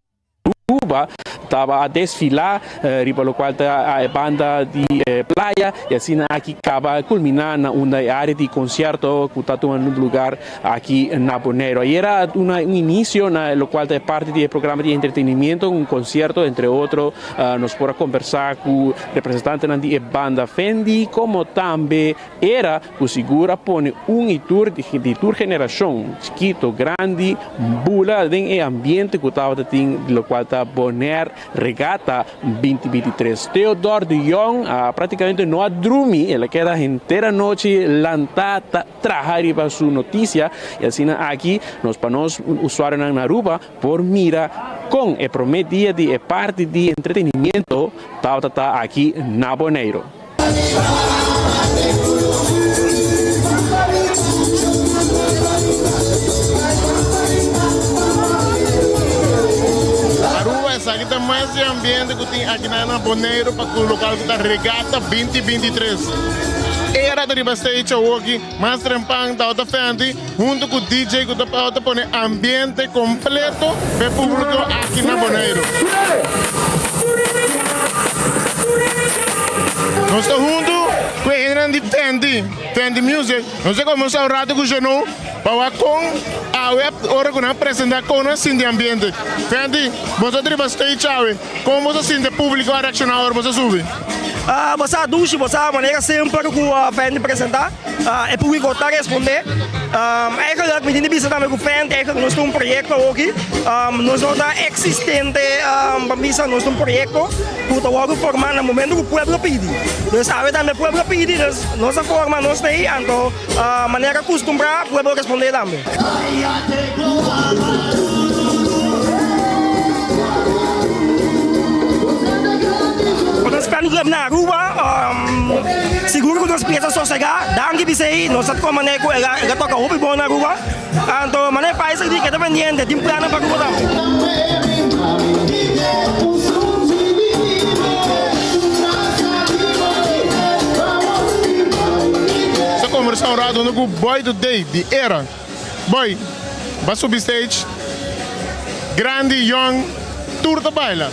Aruba. Taba a desfilá riba lokual ta e banda di playa i asina aki kaba kulminá na unda e área di konsierto ku ta tuma lugar aki na Boneiru. Ayera a duna un inisio na lokual ta e parti di e programa di entretenimiento, un konsierto entre otro nos por a kombersá ku representantenan di e banda Fendi komo tambe Era cu sigur a pone un y tur di tur generacion, chikito, grandi, bula den e ambiente cu tabata tin di locual ta Bonaire Regatta 2023. Theodor de Jong a practicamente no a drumi, el a keda henter anochi lanta ta traha riba su noticia y asina aki nos pa nos usuarionan na Aruba por mira con e prome dia di e parti di entretenimiento tabata ta aki na Bonaire. Aruba esaki ta mas di ambiente ku tin aki na Boneiru pa ku lokal ku ta Regata 2023. Era ta riba stage awoki, mas trempan tabata Fenty hunto ku DJ ku ta pone ambiente kompleto pa e públiko aki na Boneiru. Nos ta huntu ku e hendenan di Fenty, Fenty Music. Nos a komensá un ratu ku Jenou pa wak kon awe ora ku nan a presentá kon nan sinti ambiente. Fenty, boso ta riba stage awe, kon boso sinti e públiko a reakshoná ora boso a subi? Bo sa dushi, bo sa manera semper ku Fenty presentá. E públiko ta respondé. Eigenlijk mi tin di bisa tambe ku Fenty eigenlijk nos ta un proyekto awoki. Nos no ta eksistente pa bisa nos ta un proyekto ku ta wòrdu formá na momento ku pueblo pidi. Dus awe tambe pueblo pidi, dus nos a forma, nos ta ei, anto manera kustumbrá pueblo respondé tambe. Nos fan club na Aruba sigur ku nos pieza sosegá. Danki p'esei nos ta tuma manera ku el a toka hopi bon na Aruba. Anto manera Faisal di keda pendiente tin plannan pa Aruba tambe. Nos a kombersá un rato huntu ku Boy Today di Era. Boy, ba subi stage, grandi, yong, tur ta baila.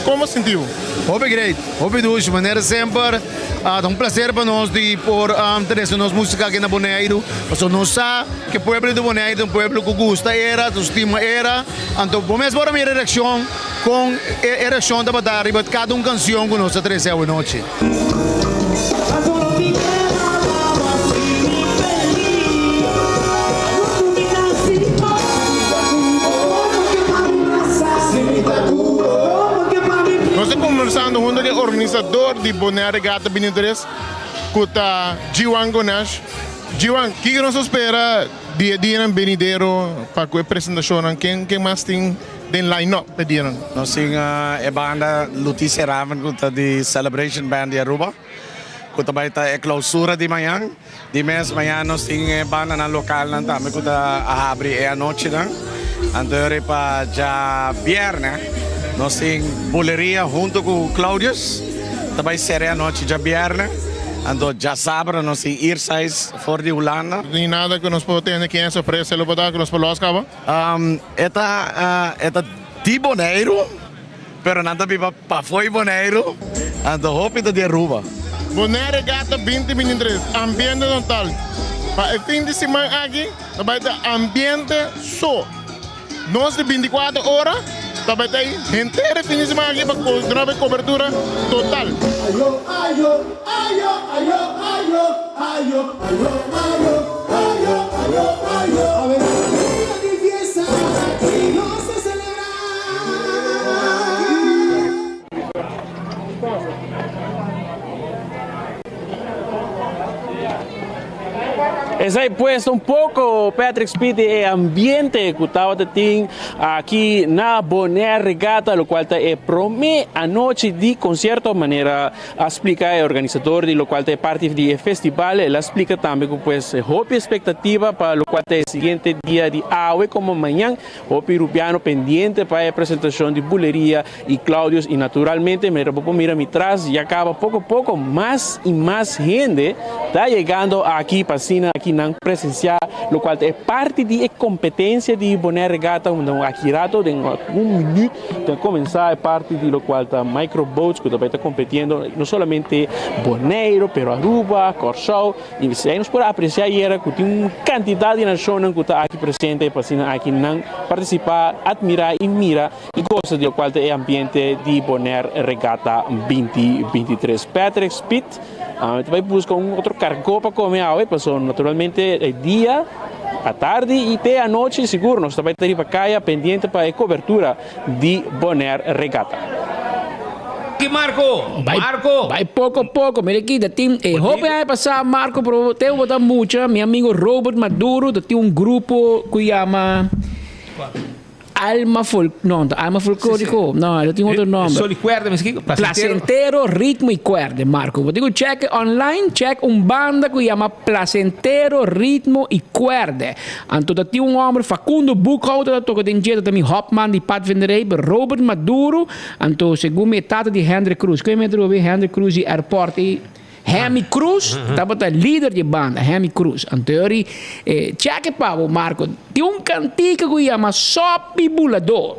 Kon bo sinti bo? Hopi great, hopi dushi, manera semper. Ta un placer pa nos di por trece nos musica aki na Boneiru, pasobra nos sa cu e pueblo di Boneiru ta un pueblo cu gusta era, cu stima era. Anto bo mes por a mira e reaccion, con e reaccion tabata riba cada un cancion cu nos a trece awe nochi. Nos ta conversando hunto cu e organisador di Bonaire Regatta 23 cu ta Jiwan Gonesh. Jiwan, kico nos ta spera di e dianan benidero pa cu e presentacionnan? Ken ken mas tin den line up e dianan? Nos tin e banda Luticia Raven cu ta di Celebration Band di Aruba cu ta bay ta e clausura di mañan. Di mes mañan nos tin e bandanan localnan tambe cu ta a habri e anochinan. Anto yori pa djabierne nos tin buleria hunto cu Claudius ta bay cera e anochi djabierne. Anto djasabra nos tin Irsais for di Hulanda. Ni nada cu nos por tende ken e sorpresa lo por ta cu nos por los caba? E ta e ta di Boneiru, pero nan ta biba pafó di Boneiru, anto hopi ta di Aruba. Bonaire Regatta 2023, ambiente total. Pa e fin di siman aki ta bai ta ambiente so. Nos di 24 ora ta bai ta ei henter e fin di siman aki pa duna bo e cobertura total. Ayo, ayo, ayo, ayo, ayo, ayo, ayo, ayo, ayo, ayo, ayo. Awe ta dia di fiesta, nos ta celebra. Esei pues ta un poco Patrick Speed e ambiente cu tabata tin aki na Bonaire Regatta locual ta e prome anochi di concierto manera a splica e organisador di locual ta e parti di e festival. El a splica tambe cu pues hopi expectativa pa locual ta e siguiente dia di awe como mañan. Hopi Rubiano pendiente pa e presentacion di Buleria y Claudius y naturalmente manera bo por mira mi tras ya caba poco poco mas y mas hende. ta yegando aki pa asina aki nan presencia locual ta e parti di e competencia di Bonaire Regatta unda aki rato den algun minuut ta cuminsa e parti di locual ta micro boats cu ta bay ta competiendo no solamente Bonaire pero Aruba, Corsou y esey nos por aprecia ayera cu tin un cantidad di nacionnan cu ta aki presente pa asina aki nan participa, admira y mira y goza di locual ta e ambiente di Bonaire Regatta 2023. Patrick Speed. Ami ta bai buska un otro kargó pa kome awe, pasobra naturalmente e dia, atardi i te anochi sigur nos ta bai ta riba kaya pendiente pa e kobertura di Bonaire Regatta. Ki Marco? Marco! Bai poko poko, mira aki ta tin e hopi aña pasá Marco pero te bo ta mucha, mi amigo Robert Maduro ta tin un grupo ku yama Alma fol no ta alma folklorico no e tin otro nomber. Sol y cuerda mes kico? Placentero. Placentero ritmo y cuerde Marco bo tin cu check online check un banda cu yama Placentero ritmo y cuerde anto ta tin un homber Facundo Boekhouter ta toca den dje ta mi hopman di padvinderij Robert Maduro anto segun mi e tata di Hendrik Cruz cu e mi a trobe Hendrik Cruz di airport y Hemi Cruz tabata lider di e banda, Hemi Cruz. Anto yori e check e pa bo, Marco. Tin un kantika ku yama Sopi Buladó.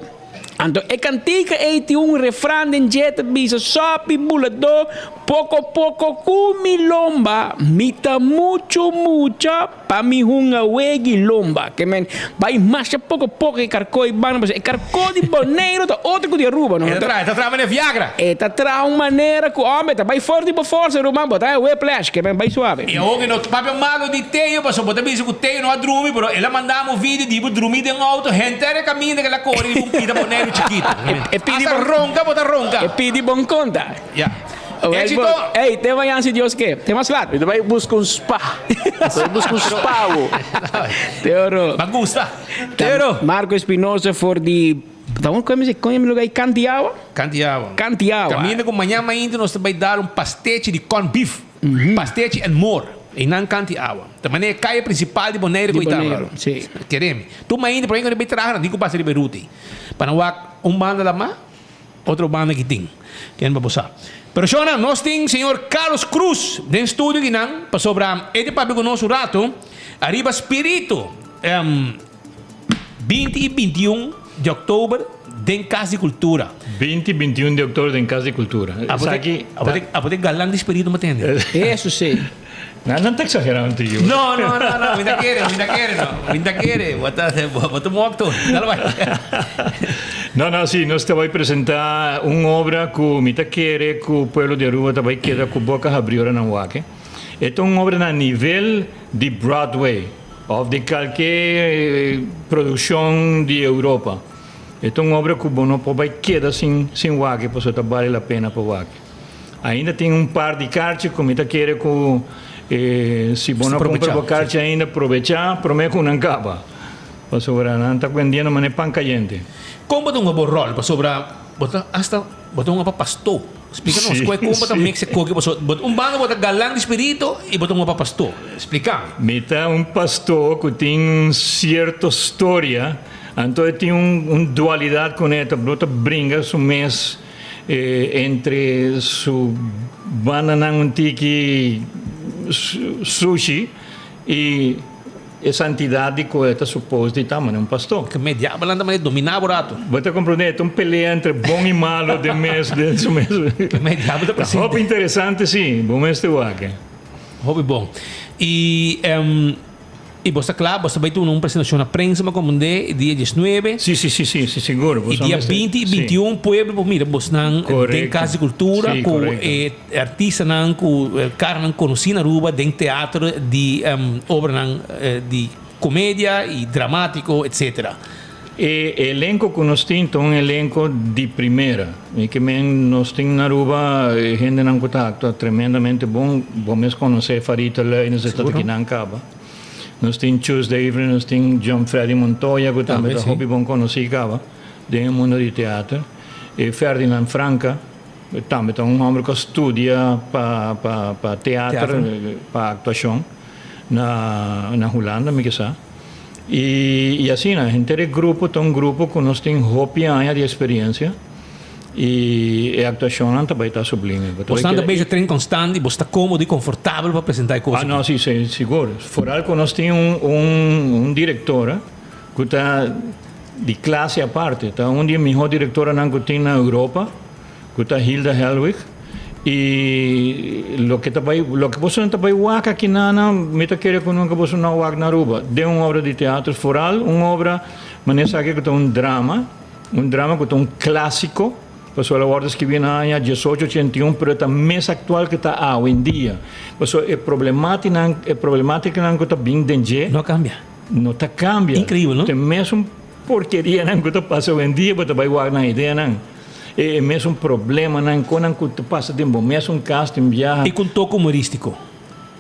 Anto e kantika ei tin un refran den dje ta bisa Sopi Buladó, poko poko ku mi lomba, mi ta muchu mucha pa mi hunga wegi lomba. Ke men bai masha poko poko e karkó e banda pasobra e karkó di Boneiru ta otro ku di Aruba no. E ta traha, e ta traha manera Viagra. E ta traha un manera ku homber ta bai for di bo forsa ruman bo ta haña whiplash ke men bai suave. E hopi no papia malo di Teo pasobra bo ta bisa ku Teo no a drumi pero el a manda mi un video di bo drumi den auto henter e kaminda ku el a kore riba un pida Boneiru chikitu. E pidi Asta ronka bo ta ronka. E pidi bon konta. Ya. Éxito! Ey, te mañana si Dios ke. Te mas lat. Mi ta bai buska un spa. Mi ta bai buska un spa bo. Teoro. Ba gusta. Teoro. Marco Espinosa for di Ta un koe mi koe mi lugar ei Kantiawa? Kantiawa. Kantiawa. Kaminda ku mañana mainta nos ta bai dar un pastechi di corn beef. Pastechi and more. Einan Kantiawa. Ta manera e kaya prinsipal di Bonaire Di ku ei ta. Boneiru, si. Kere mi. Tur mainta por ejemplo bai traha nan tin ku pasa riba e ruta ei. Pa nan wak un banda lamá. Otro banda ki tin. Ken pa bo sa. Pero shownan, nos tin señor Carlos Cruz den studio kinan pasobra e ta papia ku nos un rato ariba Spirito 20 i 21 di oktober den Kas di Kultura. 20 i 21 di oktober den Kas di Kultura. Esaki ta. Abo ta galan di Spirito mi tende. Eso si. Nan nan ta exagera un tiki. No, no, no, no, mi ta kere, mi ta kere no. Mi ta kere, bo ta, bo ta mokto. Dale bai. No, no, si, nos ta bai presenta un obra ku mi ta kere ku pueblo di Aruba ta bai keda ku boka habri ora nan wak. E ta un obra na nivel di Broadway of di kalke produkshon di Europa. E ta un obra ku bo no por bai keda sin sin wak pasobra ta bale la pena pa wak. Ainda tin un par di karchi ku mi ta kere ku si bo no kumpra bo karchi ainda probecha prome ku nan kaba pasobra nan ta bendiendo manera pan kayente. Kon bo ta hunga bo ròl pasobra bo ta asta bo ta hunga pa pastó splika nos kue kon bo ta mix e koki pasobra bo un banda bo ta galan di spirito i bo ta hunga pa pastó splika mi. Mi ta un pastó ku tin un sierto storia anto e tin un dualidat kuné ta bo ta bringa su mes. Entre su bandanan un tiki sushi y e santidad di cu e ta supos di ta mane un pastor. Ke me diabelnan ta mane domina bo rato. Bo ta comprende, e ta un pelea entre bon y malo den mes, den su mes. Ke me diabel ta presente. Ta hopi interesante si, bo mester wak. Hopi bon. Y. I bo sta kla, bo sta bai tuma un presentashon na prensa pa komprendé dia diesnuebe. Sí, sí, sí, sí, sí, sigur. I dia binti i bintiun pueblo por mira bosnan den Kas di Kultura ku e artistanan ku karanan konosí na Aruba den teatro di obranan di komedia i dramátiko etsetera. E elenco cu nos tin ta un elenco di primera. Mi ke men nos tin na Aruba hendenan cu ta actua tremendamente bon. Bo mes conoce Farita Luines e ta aki nan caba. Nos tin Chus Davely, nos tin John Freddy Montoya cu tambe ta hopi bon conoci caba den e mundo di teater. E Ferdinand Franca tambe ta un homber cu a studia pa pa teater, pa actuacion na na Hulanda mi ke sa. I asina, henter e grupo ta un grupo ku nos tin hopi aña di eksperensia. I e aktuashonnan ta bai ta sublime. Bo ta Bosnan ta keda. bezig train konstant i bos ta kómodo i konfortabel pa presentá e kos Ah aki. no, si, si, sigur. Foral ku nos tin un un un direktora ku ta di klase aparte. Ta un di e mihó direktoranan ku tin na Europa, ku ta Hilda Hellwig. I loke ta bai loke bosonan ta bai wak aki nana, mi ta kere ku nunka boso no a wak na Aruba den un obra di teatro, foral un obra manera esaki ku ta un drama. Un drama ku ta un klásiko, pasobra el a wòrdu skibí na aña diesocho ochenta i un, pero e ta mes aktual ku ta awendia. Pasobra e problematinan, e problemátikanan ku ta bin den dje. No a kambia. No ta kambia. Inkreibel, no? Ta e mesun porkerianan ku ta pasa awendia, bo ta bai wak nan ideanan. E mesun problemanan, konan ku ta pasa den bo mesun kas, den biaha. I ku un toke humorístiko.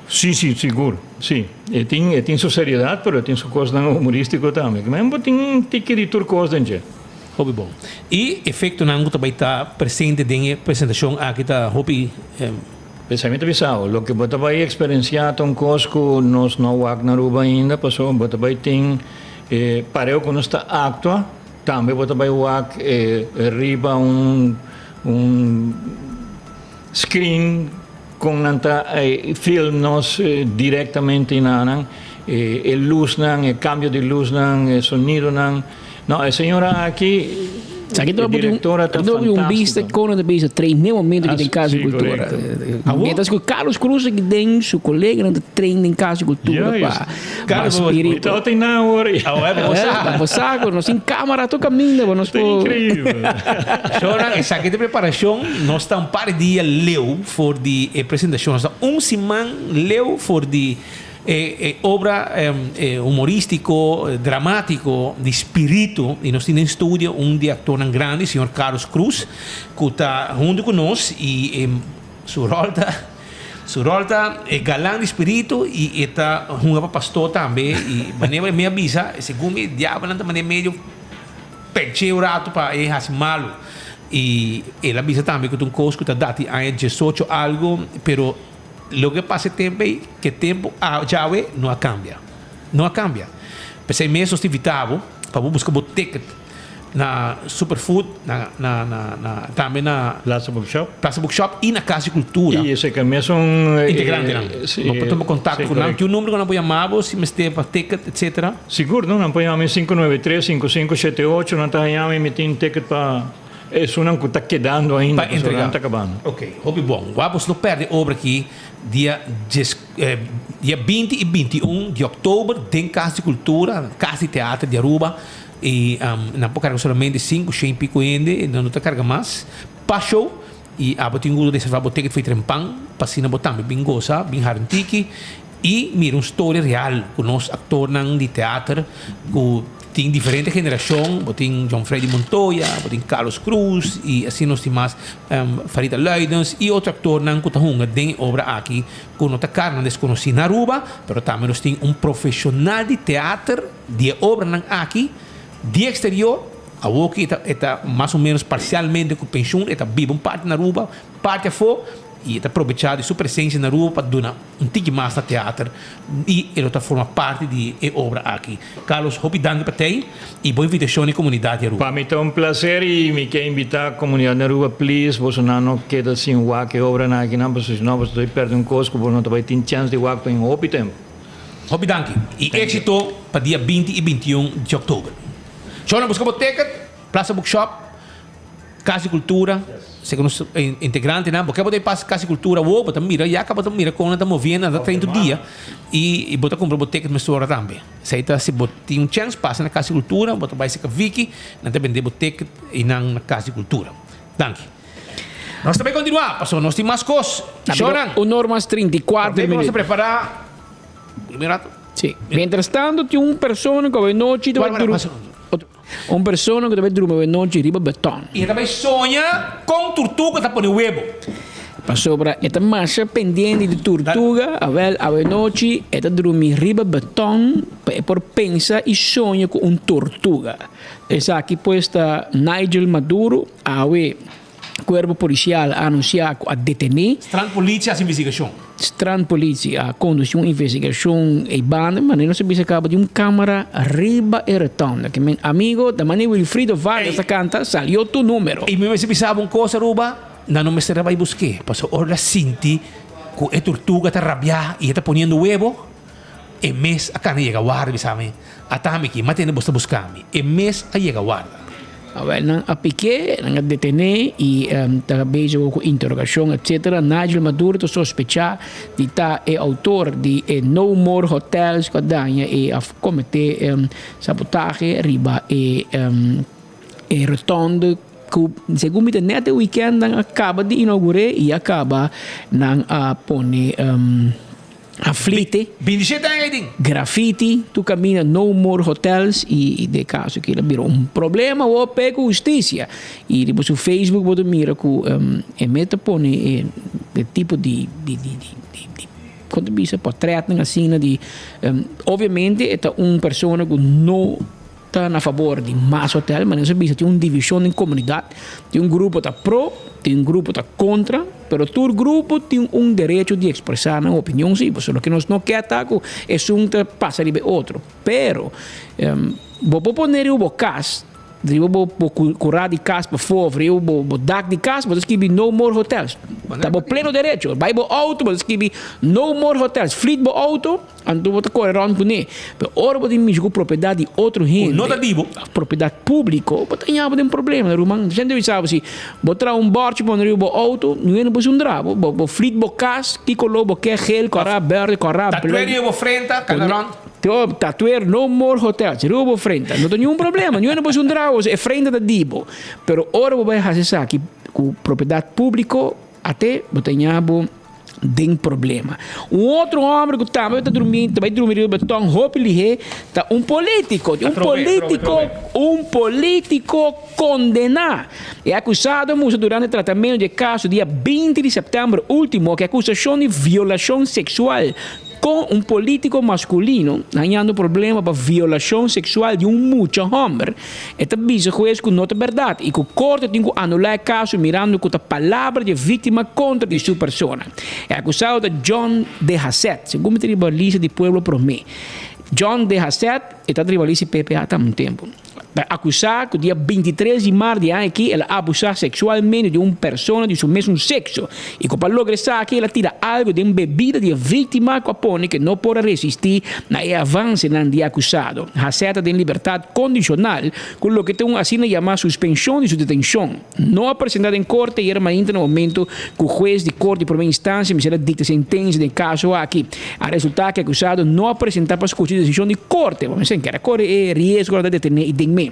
Sí, sí, sigur, sí. E tin, e tin su seriedad, pero e tin su cosnan humorístico tambe. Men bo tin un tiki di tur cos den dje. Hopi bon. E efectonan cu ta bay ta presente den e presentacion aki ta hopi. P'esei mi ta bisa bo, loke bo ta bay experiencia ta un cos cu nos no wak na Aruba ainda, pasobra bo ta bay tin e pareu cu nos ta actua, tambe bo ta bay wak e riba un un screen Kon nan ta film nos directamente na nan, e luznan, e cambio di luznan, e sonidonan. No, e señora aki, Sa e directora ta Aki ta un bista fantastico. kon nan ta bisa train den momento ki den Casa di Sí, Cultura. correcto. Mientras ku Carlos Cruz aki den su coleganan ta train den Casa di Cultura pa pa spirito. Mi tabata tin nan awor. Eh, bo sa ku nos tin camera tur kaminda bo nos por. Increíbel. Shownan, esaki ta preparacion. Nos ta un par di dia leu for di e presentacion. Nos ta un siman leu for di e e obra humoristico, dramatico di spirito. Y nos tin den studio un di e actornan grandi, señor Carlos Cruz, cu ta hunto cu nos y e su rol ta. Su rol ta e galan di spiritu i e ta hunga pa pastor tambe i manera mi a bisa segun mi diabelnan ta manera medio penche un rato pa e hasi malu i el a bisa tambe ku ta un kos ku ta dati aña diesocho algo pero loke a pasa e tempu ei ke tempu djawe no a kambia no a kambia p'esei mes nos ta invita bo pa bo buska bo ticket. Na Superfood, na na na na tambe na Plaza Bookshop. Plaza Bookshop y na Cas di Cultura. Y esey ke mesun Integrantenan. Si. Bo por tuma contacto Si, cu nan. correcto. Tin un numero cu nan por yama bo si mester pa ticket etcetera? Sigur, no, nan por yama mi 593 5578, nan ta haña mi, mi tin ticket pa esunnan cu ta kedando ainda, Pa pasobra entrega. nan ta cabando. Ok, hopi bon. Wak bo no perde obra aki dia dies dia binti y 21 di october den Cas di Cultura, Cas di Teater di Aruba. I nan por karga solamente sinku shen piko hende, nan no ta karga mas pa show. I abo tin ku reserva bo ticket for e trempan pa asina bo tambe bin gosa, bin hari un tiki i mira un storia real ku nos aktornan di teater ku tin diferente generashon. Bo tin John Freddy Montoya, bo tin Carlos Cruz i asina nos tin mas Farida Luidens i otro aktornan ku ta hunga den e obra aki ku no ta karnan deskonosí na Aruba, pero tambe nos tin un profeshonal di teater. Di e obranan aki di exterior, awor ki e ta mas o menos parcialmente cu pensioen, e ta biba un parti na Aruba, parti afo, y e ta probecha di su presencia na Aruba pa duna un tiki mas na teater y e lo ta forma parti di e obra aki. Carlos, hopi danki pa tei y bo invitacion na e comunidad di Aruba. Pa mi ta un placer y mi ke invita comunidad di Aruba, please boso nan no keda sin wak e obranan aki nan, pasobra si no boso ta bay perde un cos cu bo no ta bay tin chance di wak pa un hopi tempo. Hopi danki y exito pa dia binti y bintiun di october. Shownan busca bo ticket, Plaza Bookshop, Cas di Cultura, segun nos integrantenan, bo ke bo ta pas Cas di Cultura awo, bo ta mira ya caba bo ta mira con nan ta moviendo, nan ta train tur dia y bo ta cumpra bo ticket mesora tambe. Esey ta si bo tin un chance pasa na Cas di Cultura, bo ta bay cerca Vicky, nan ta bende bo ticket y nan na Cas di Cultura. Danki. Nos ta bay continua, pasobra nos tin mas cos. Shonan. Un or mas 34 Nos minuut. ta prepara. Un rato. Sí. Mientras tanto tin un persona cu awenochi ta bay drumi. Un persona cu ta bay drumi awenochi riba beton. Y e ta bay soña con turtuga ta pone webo. Pasobra e ta masha pendiente di turtuga, awel awenochi e ta drumi riba beton pa e por pensa y soña cu un turtuga. Esaki pues ta Nigel Maduro. Awe. Cuerpo Policial a anuncia cu a detene. Strandpolitie haci investigacion. Strandpolitie a conduci un investigacion ey banda, manera nos a bisa caba di un camara riba e rotonda. Ke men amigo, ta manera Wilfrido Vargas ta canta, salió tu numero. Y mi mester bisa bo un cos Aruba, nan no mester a bay busque, pasobra ora el a sinti cu e tortuga ta rabia y e ta poniendo webo, e mes a cana yega warda bisa mi, ata mi aki, ma tende bo sta busca mi. E mes a yega warda. Awel nan a pik'é, nan a detené i ta bezig ku interogashon etcetera. Nigel Maduro ta sospechá di ta e outor di e No More Hotels ku a daña i a kometé sabotahe riba e e rotonde ku segun mi ta nèt e wikènt nan a kaba di inougur'é i a kaba nan a pone. Grafiti. 27 aña ei tin. Grafiti, tu camina no more hotels y de caso ki la bira un problema awor pe cu husticia. Y riba su Facebook bo ta mira cu e mes ta pone e e tipo di di di di di con ta bisa portretnan asina di obviamente e ta un persona cu no ta na fabor di mas hotel, ma nos a bisa tin un divishon den komunidat, tin un grupo ta pro, tin un grupo ta kontra, pero tur grupo tin un derecho di ekspresá nan opinion si, pasobra loke nos no ke ta ku esun ta pasa riba e otro. Pero bo por pone riba bo kas, riba bo bo kurá di kas pafó òf riba bo bo dak di kas bo ta skibi no more hotels, ta bo pleno derecho. Bai bo outo bo ta skibi no more hotels, flit bo outo. Anto bo ta kore rònt kuné. Pero ora bo tin mishi ku propiedat di otro hende, Ku no ta di bo. Propiedat públiko, bo ta haña bo den problema, ruman. Sende bisa bo si bo traha un bòrchi pone riba bo outo, niun hende por sundra bo. Bo bo flit bo kas, ki koló bo ke, geel, kòrá, bèrdè, kòrá, blou. Tatuer riba bo frenta, kana rònt. Tatuer no more hotels riba bo frenta. No ta niun problema, niun hende por sundra bo, e frenta ta di bo. Pero ora bo bai hasi esaki ku propiedat públiko, ate bo ta haña bo. den problema. Un otro homber ku tambe ta drumi, ta bai drumi riba beton hopi lihé ta un polítiko. Un polítiko, un polítiko kondená. E akusado a mustra durante tratamentu di e kaso dia 20 di sèptèmber último ku e akusashon di violashon seksual Kon un polítiko maskulino hañando problema pa violashon seksual di un mucha hòmber, e ta bisa hues ku no ta bèrdat i ku korte tin ku anulá e kaso mirando ku ta palabra di e víktima kontra di su persona. E akusado ta John De Haseth, segun mi ta riba lista di Pueblo Promé. John De Haseth, e ta riba lista di PPA tambe un tempu. Ta akusá ku dia 23 di mart di aña aki el a abusá seksualmente di un persona di su mesun sekso i ku pa logra esaki el a tira algu den bebida di e víktima ku a pone ku e no por a resistí na e avansenan di e akusado. Haseth ta den libertat kondishonal ku loke ta un asina yamá suspenshon di su detenshon. No a presentá den korte ayera mainta na momento ku hues di korte di promé instansia mester a dikta sentensia den e kaso aki. A resultá ku e akusado no a presentá pa skucha e desishon di korte, pasobra esei kier a kore e riesgo di ta detené i den me.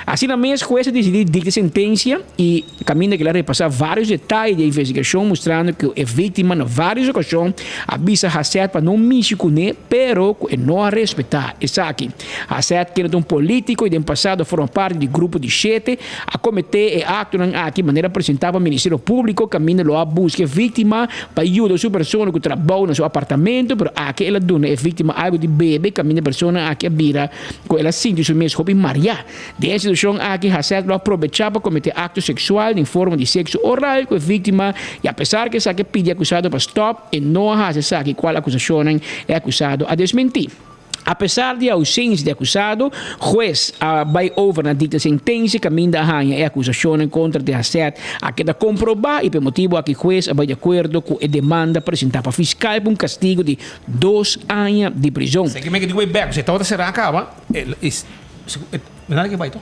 Asina mes hues a disidí dikta e sentensia i kaminda ku el a repasá vários detaye di e investigashon mustrando ku e víktima na vários okashon a bisa Haseth pa no mishi kuné pero ku e no a respetá esaki. Haseth kende ta un polítiko i den pasado a forma parti di grupo di shete A kometé e aktonan aki manera presentá pa Ministerio Públiko kaminda lo a buska e víktima pa yuda su persona ku trabou na su apartamento, pero aki el a duna e víktima algu di bebe kaminda e persona aki a bira ku el a sinti su mes hopi mariá. Den e situashon aki Haseth lo a probechá pa kometé akto seksual den forma di sekso oral ku e víktima i apesar ku esaki a pidi e akusado pa stòp e no a hasi esaki kual akusashonnan e akusado a desmentí. Apesar di ausencia di acusado, hues a bay over na dicta sentencia caminda a haña e acusacionnan contra di Haseth a keda comproba y pa e motibo aki hues a bay di acuerdo cu e demanda presenta pa fiscal pa un castigo di dos aña di prison. Esaki mi ke di way back, si e tabata sera caba, e, e, e, e, e bay to?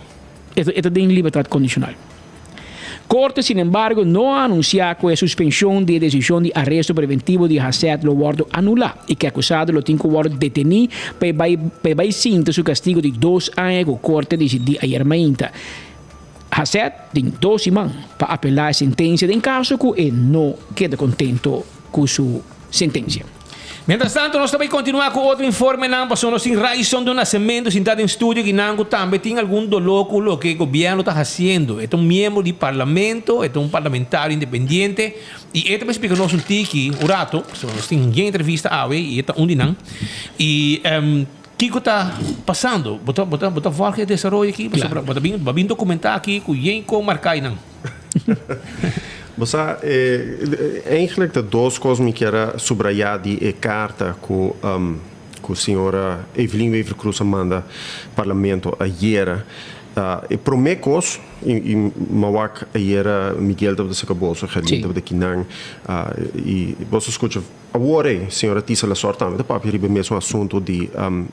E ta den libertad condicional. Corte sinembargo no a anuncia cu e suspension di e decision di aresto preventivo di Haseth lo wordo anula y cu e acusado lo tin cu wordo deteni pa e bay pa e bay sinta su castigo di dos aña cu Corte a dicidi ayer mainta. Haseth tin dos siman pa apela e sentencia den caso cu e no keda contento cu su sentencia. Mientras tanto nos ta bay continua cu otro informenan pasobra nos tin Raison do Nascimento sinta den studio kinan cu tambe tin algun dolor cu loke gobierno ta haciendo. E ta un miembro di parlamento, e ta un parlamentario independiente y e ta bay splica nos un tiki un rato pasobra nos tin yen entrevista awe y e ta un di nan y kico ta pasando. Bo ta bo ta bo ta volg e desaroyo aki pasobra bo ta bin bo a bin documenta aki cu yen con marca aynan. Bo sa, eigenlijk ta dos kos mi kier a subrayá di e karta ku ku señora Evelyn Wever-Croes a manda Parlamento ayera. E promé kos, i mi a wak ayera Miguel tabata saka boso, Gerlin tabata kinan, i boso skucha awor ei señora Tisa Lasor tambe ta papia riba e mesun asuntu di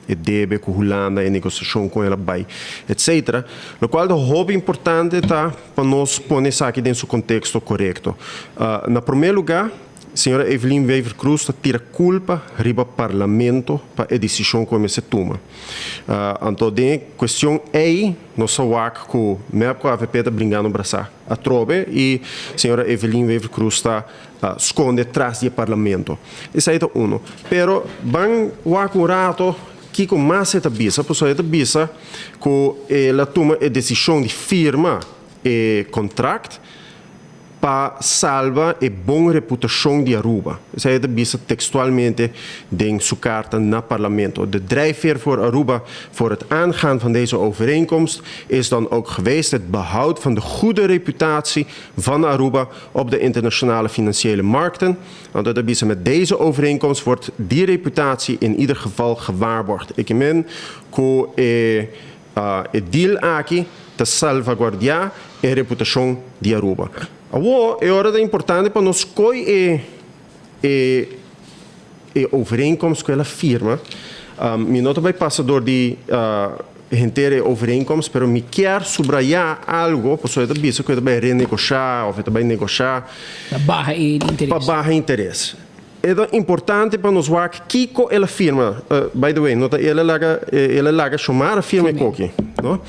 e debe ku Hulanda, e negosiashon kon el a bai, etcetera. Lokual ta hopi importante ta pa nos pone esaki den su konteksto korekto. Na promé lugá, Señora Evelyn Wever-Croes ta tira culpa riba Parlamento pa e decision cu e mester tuma. Anto den e cuestion ey nos a wak cu mep cu avp ta bringando brasa atrobe y señora Evelyn Wever-Croes ta sconde tras di e Parlamento. Esey ta uno. Pero ban wak un rato kico mas e ta bisa, pasobra e ta bisa cu el a tuma e decision di firma e contract, pa salba e bon reputashon di Aruba. Esei e ta bisa tekstualmente den su karta na Parlamento. De drijfveer voor Aruba voor het aangaan van deze overeenkomst is dan ook geweest het behoud van de goede reputatie van Aruba op de internationale financiële markten. Want e ta bisa met deze overeenkomst wordt die reputatie in ieder geval gewaarborgd. E ke men ku e E deal aki ta salvaguardiá e reputashon di Aruba. Awor e ora ta importante pa nos koi e e e overeenkomst ku el a firma. Mi no ta bai pasa dor di henter e overeenkomst, pero mi kier subrayá algo pasobra e ta bisa ku e ta bai renegoshá òf e ta bai negoshá Pa baha e interes. Pa baha interes. E ta importante pa nos wak kiko el a firma. By the way, no ta el a laga, el a laga Xiomara firma e koki, no?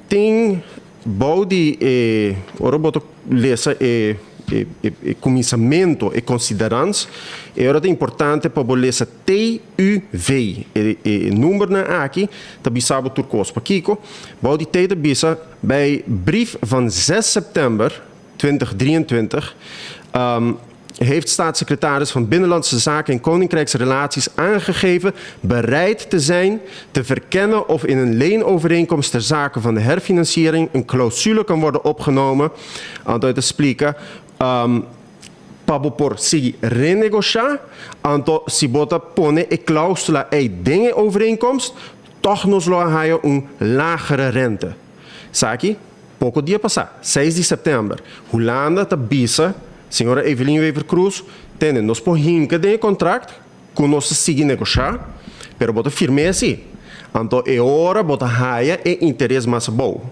Tin bou di e, ora bo ta lesa e e kuminsamentu, e konsiderans, e ora ta importante pa bo lesa TUV. E e numbernan aki ta bisa bo tur kos. Pakiko? Bou di T ta bisa, bij brief van zes september 2023, heeft staatssecretaris van Binnenlandse Zaken en Koninkrijksrelaties aangegeven bereid te zijn te verkennen of in een leenovereenkomst ter zake van de herfinanciering een clausule kan worden opgenomen. Anto e ta splika pa bo por sigui renegoshá, anto si bo ta pone e clausula ei den e overeenkomst, tòg nos lo a haya un lagere rente. Esaki poko dia pasá, seis di sèptèmber, Hulanda ta bisa señora Evelyn Wever-Croes, Tende, nos por hinka den e kontrakt ku nos ta sigui negoshá, pero bo ta firm'é sí. Anto e ora bo ta haya e interes mas abou.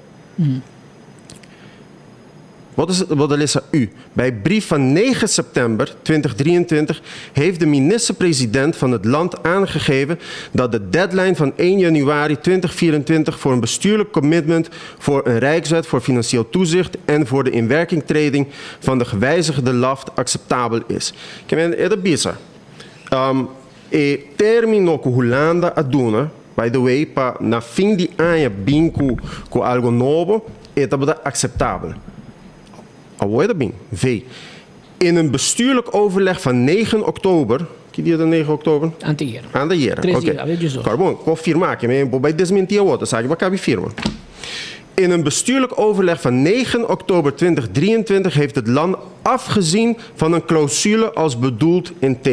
Bo ta bo ta lesa U. Bij brief van negen september 2023 heeft de minister-president van het land aangegeven dat de deadline van 1 januari 2024 voor een bestuurlijk commitment voor een Rijkswet voor financieel toezicht en voor de inwerkingtreding van de gewijzigde LAFT acceptabel is. Ke men e ta bisa, e termino ku Hulanda a duna, by the way, pa na fin di aña bin ku ku algo nobo, e tabata akseptabel. Awor e ta bin, V. In een bestuurlijk overleg van negen oktober, ki dia ta negen oktober? Anteayer. Anteayer, Tres oké. dia, awe djesdos. Kòr bon, konfirmá ke men bo bai desmentí awor, ta sa ki bo a kabi firma. In een bestuurlijk overleg van negen oktober 2023 heeft het land afgezien van een clausule als bedoeld in T.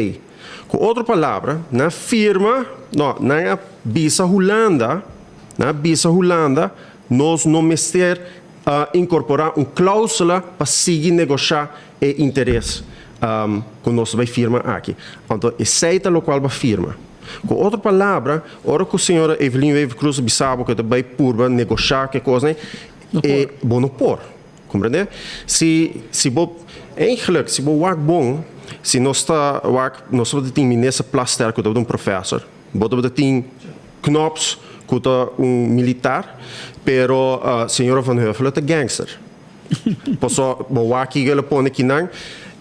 Ku otro palabra, nan firma, no, nan a bisa Hulanda, nan a bisa Hulanda, nos no mester inkorporá un klausula pa sigui negoshá e interes ku nos bai firma aki. Anto esei ta lokual bo a firma. Ku otro palabra, ora ku señora Evelyn Wever-Croes a bisa bo ku e ta bai purba negoshá ku e kosnan, e bo no por. Komprendé? Si si bo eigenlijk si bo wak bon, si nos ta wak nos tabata tin minister Plasterk ku tabata un professor, bo tabata tin Knops ku ta un militar, pero señora Van Huffelen ta gangster. Paso bo wak kiko el a pone kinan,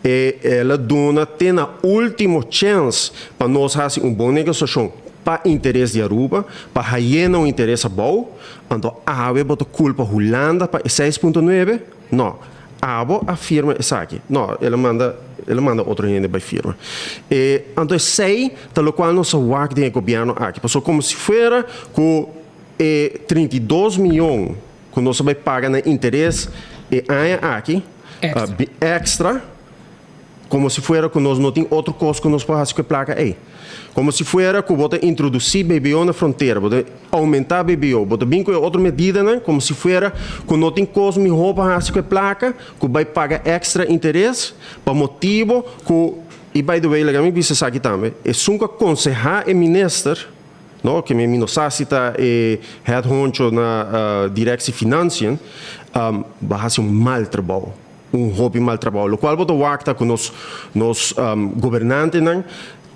e el a duna te na ultimo chèns pa nos hasi un bon negosiashon pa interes di Aruba, pa hay'é na un interes abou. Anto awe bo ta kulpa Hulanda pa e seis punto nuebe? No. Abo a firma esaki. No, el a manda, el a manda otro hende bai firma. E, anto esei ta lokual nos a wak den e gobièrnu aki. Pasobra komo si fuera ku e 32 mion ku nos a bai paga na interes e aña aki. Extra. Como si fuera cu nos no tin otro cos cu nos por haci cu e placa ey. Como si fuera cu bo ta introduci BBO na frontera, bo ta aumenta BBO, bo ta bin cu e otro medidanan, como si fuera cu no tin cos miho pa haci cu e placa, cu bay paga extra interes, pa motibo cu, y by the way, laga mi bisa esaki tambe, esun cu a conseha e minister, no, ke mi no sa si ta e head honcho na Directie Financiën, bo a haci un mal trabou. Un hopi mal trabou. Lokual bo ta wak ta ku nos nos gobernantenan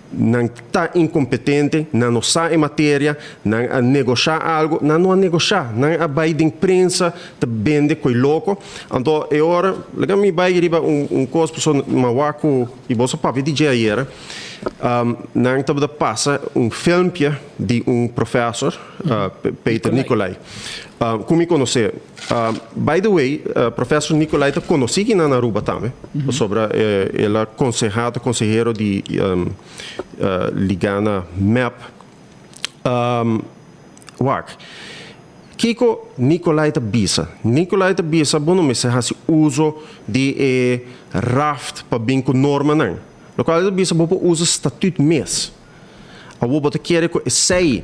nan ta inkompetente, nan no sa e materia, nan a negoshá algu, nan no a negoshá, nan a bai den prensa ta bende koi loko. Anto e ora, laga mi bai riba un un kos pasobra mi a wak ku i boso papia di dje ayera, nan tabata pasa un filmpje di un professor, Peter Nicolai, ku mi konosé. By the way, Professor Nicolai ta conoci ki nan Aruba tambe, pasobra el a conseha, ta consehero di liga na mep. Wak, kico Nicolai ta bisa? Nicolai ta bisa bo no mester haci uso di e raft pa bin cu normanan. Locual el ta bisa bo por usa statuut mes. Awor bo ta kere cu esey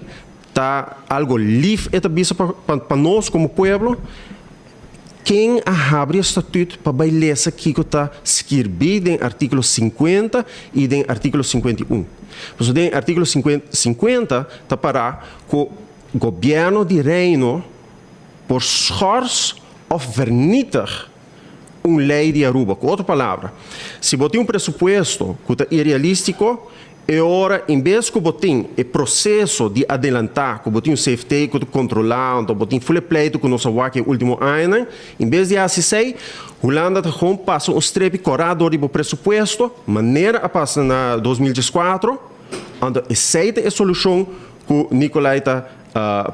ta algo lief e ta bisa pa nos como pueblo? Ken a habri e statuut pa bay lesa kico ta skirbi den articulo 50 y den articulo 51? Pasobra den articulo 50 ta para cu gobierno di Reino por schors of vernietig un ley di Aruba. Cu otro palabra, si bo tin un presupuesto cu ta irrealistico, E ora, en bes ku bo tin e proseso di adelantá, ku bo tin un CFT ku ta kontrolá, anto bo tin ful e pleitu ku nos a wak e último añanan, en bes di hasi esei, Hulanda ta gewoon pasa un strepi kòrá dor di bo presupuesto, manera a pasa na 2014, anto esei ta e solushon ku Nicolai ta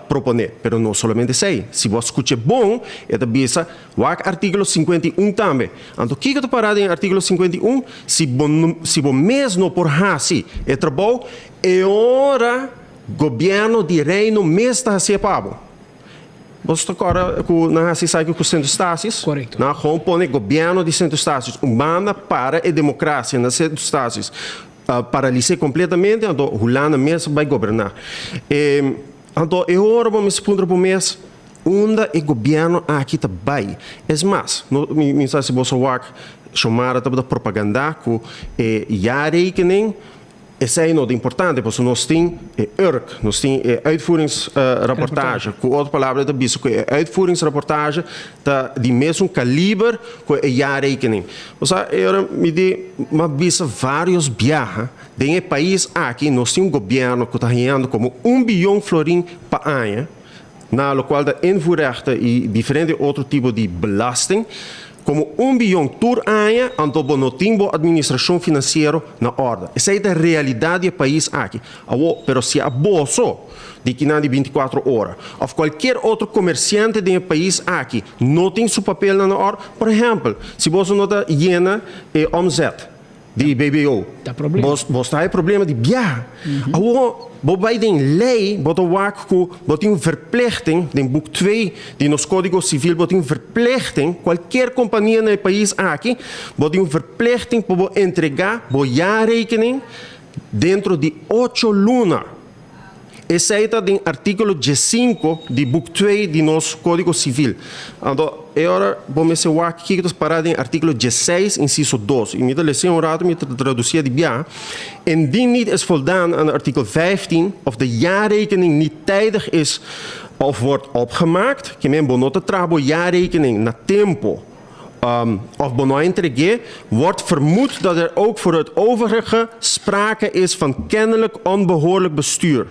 proponé. Pero no solamente esei, si bo a skuch'é bon, e ta bisa, Wak artíkulo 51 tambe. Anto kiko ta pará den artíkulo 51? Si bo si bo mes no por hasi e trabou, e ora gobièrnu di Reino mes ta hasié pa bo. Bo ta kòrda ku nan hasi esaki ku Sint Eustatius? Korekto. Nan a gewoon pone gobièrnu di Sint Eustatius un banda para e demokrasia na Sint Eustatius paralis'é kompletamente, anto Hulanda mes a bai goberná. Anto e ora bo mester puntra bo mes, Unda e gobierno aki ta bay? Es mas, no, mi, mi sa si boso wak, Xiomara tabata propaganda cu e jaarrekening, esey no ta importante, pasobra nos tin e URK, nos tin e uitvoeringsrapportage. Cu otro palabra e ta bisa cu e uitvoeringsrapportage ta di mesun kaliber cu e jaarrekening. Bo sa, e ora mi di, m'a bisa varios biaha, den e pais aki nos tin un gobierno cu ta hañando como un biyon florin pa aña, na lokual ta invoerrechten i diferente otro tipo di belasting, komo un biyon tur aña, anto bo no tin bo administrashon finansiero na òrde. Esei ta realidat di e pais aki. Awor, pero si aboso di kinan di bintikuatro ora òf kualkier otro komersiante den e pais aki no tin su papelnan na òrde, por ehèmpel, si boso no ta yena e omzet, Di BBO. Ta problema. Bos, bos ta e problema di biaha. Awor, bo bai den lei, bo ta wak ku bo tin un verplichting, den boek twee di nos Kódigo Sivil bo tin un verplichting, kualkier kompania na e pais aki, bo tin un verplichting pa bo entregá bo jaarrekening dentro di ocho luna. Esei ta den artíkulo diesinko di buk twee di nos Kódigo Sivil. Anto, e ora bo mester wak kiko ta pará den artíkulo dieseis, insiso dos. I mi ta les'é un ratu, mi ta tradusié di bia. Indien niet is voldaan aan artikel 15 of de jaarrekening niet tijdig is of wordt opgemaakt, ke men bo no ta traha bo jaarrekening na tempo of bo no a entreg'é, wordt vermoed dat er ook voor het overige sprake is van kennelijk onbehoorlijk bestuur.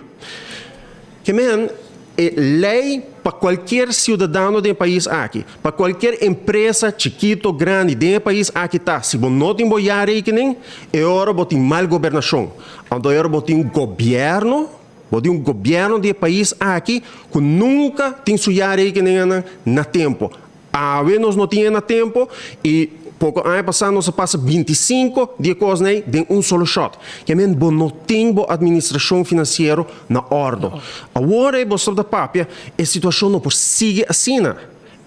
Ke men, e lei pa kualkier siudadano den e pais aki, pa kualkier empresa, chikito, grandi, den e pais aki ta, si bo no tin bo jaarrekening, e ora bo tin mal gobernashon. Anto e ora bo tin un gobièrnu, bo tin un gobièrnu di e pais aki ku nunka tin su jaarrekeningennan na tempo. Awe nos no tin e na tempo y poco aña pasa nos a pasa 25 di e cosnan ey den un solo shot. Ke men bo no tin bo administracion financiero na ordo. Awor ey bo stop ta papia e situacion no por sigui asina.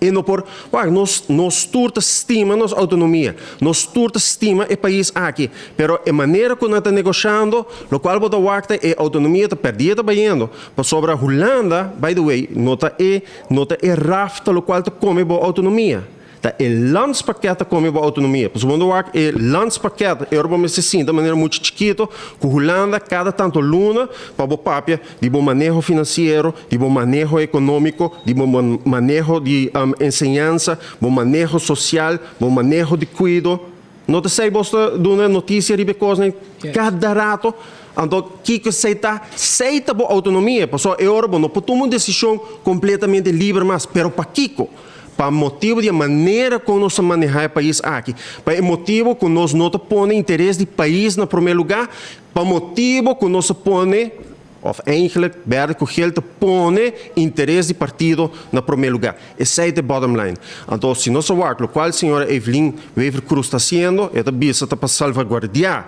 E no por, wak, nos, nos tur ta stima nos autonomia, nos tur ta stima e pais aki, pero e manera ku nan ta negoshando, lokual bo ta wak ta e autonomia ta pèrdí e ta bayendo, pasobra Hulanda, by the way, no ta e, no ta e raf ta lokual ta kome bo autonomia. Ta e landspakket ta kome bo autonomia. Pasobra bo no wak e landspakket, e ora bo mester sinta manera mucha chikito ku Hulanda kada tanto luna pa bo papia di bo maneho finansiero, di bo maneho ekonómiko, di bo maneho di enseñansa, bo maneho sosial, bo maneho di kuido. No ta esei bos ta duna notisia riba e kosnan kada rato? Anto kiko esei ta? Esei ta bo outonomia, pasobra e ora bo no por tuma un desishon kompletamente liber mas. Pero pakiko? Pa motibu di e manera kon nos ta manehá e pais aki, pa e motibu ku nos no ta pone interes di pais na promé lugá, Pa motibo cu nos a pone, of eigenlijk berde cu geel ta pone interes di partido na prome lugar. Esey ta e bottom line. Anto si nos a wak locual señora Evelyn Wever-Croes ta haciendo, e ta bisa ta pa salvaguardia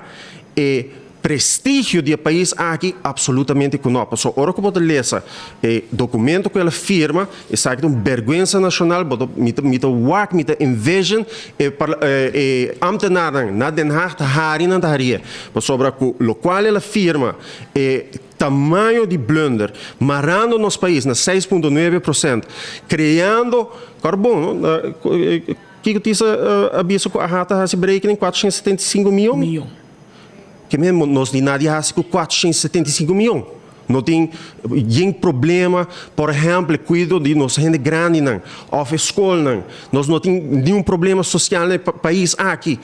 e prestigio di e pais aki, absolutamente cu no. Pasobra ora cu bo ta lesa e documento cu el a firma, Esaki ta un berguensa nashonal, bo ta mi ta mi ta wak, mi ta envision e parla e ambtenarnan na Den Haag ta hari nan ta harié. Pasobra ku lokual el a firma e tamaño di blunder, marando nos pais na 6.9 prosent, kreando kòrbon, no? Kiko Tisa a bisa ku AHA ta hasi berekening 475 mion? Mion. Ke men nos di nadie hasi ku 475 mion. No tin yen problema, por ehempel e kuido di nos hende grandinan òf e skolnan. Nos no tin niun problema sosial na e pais aki.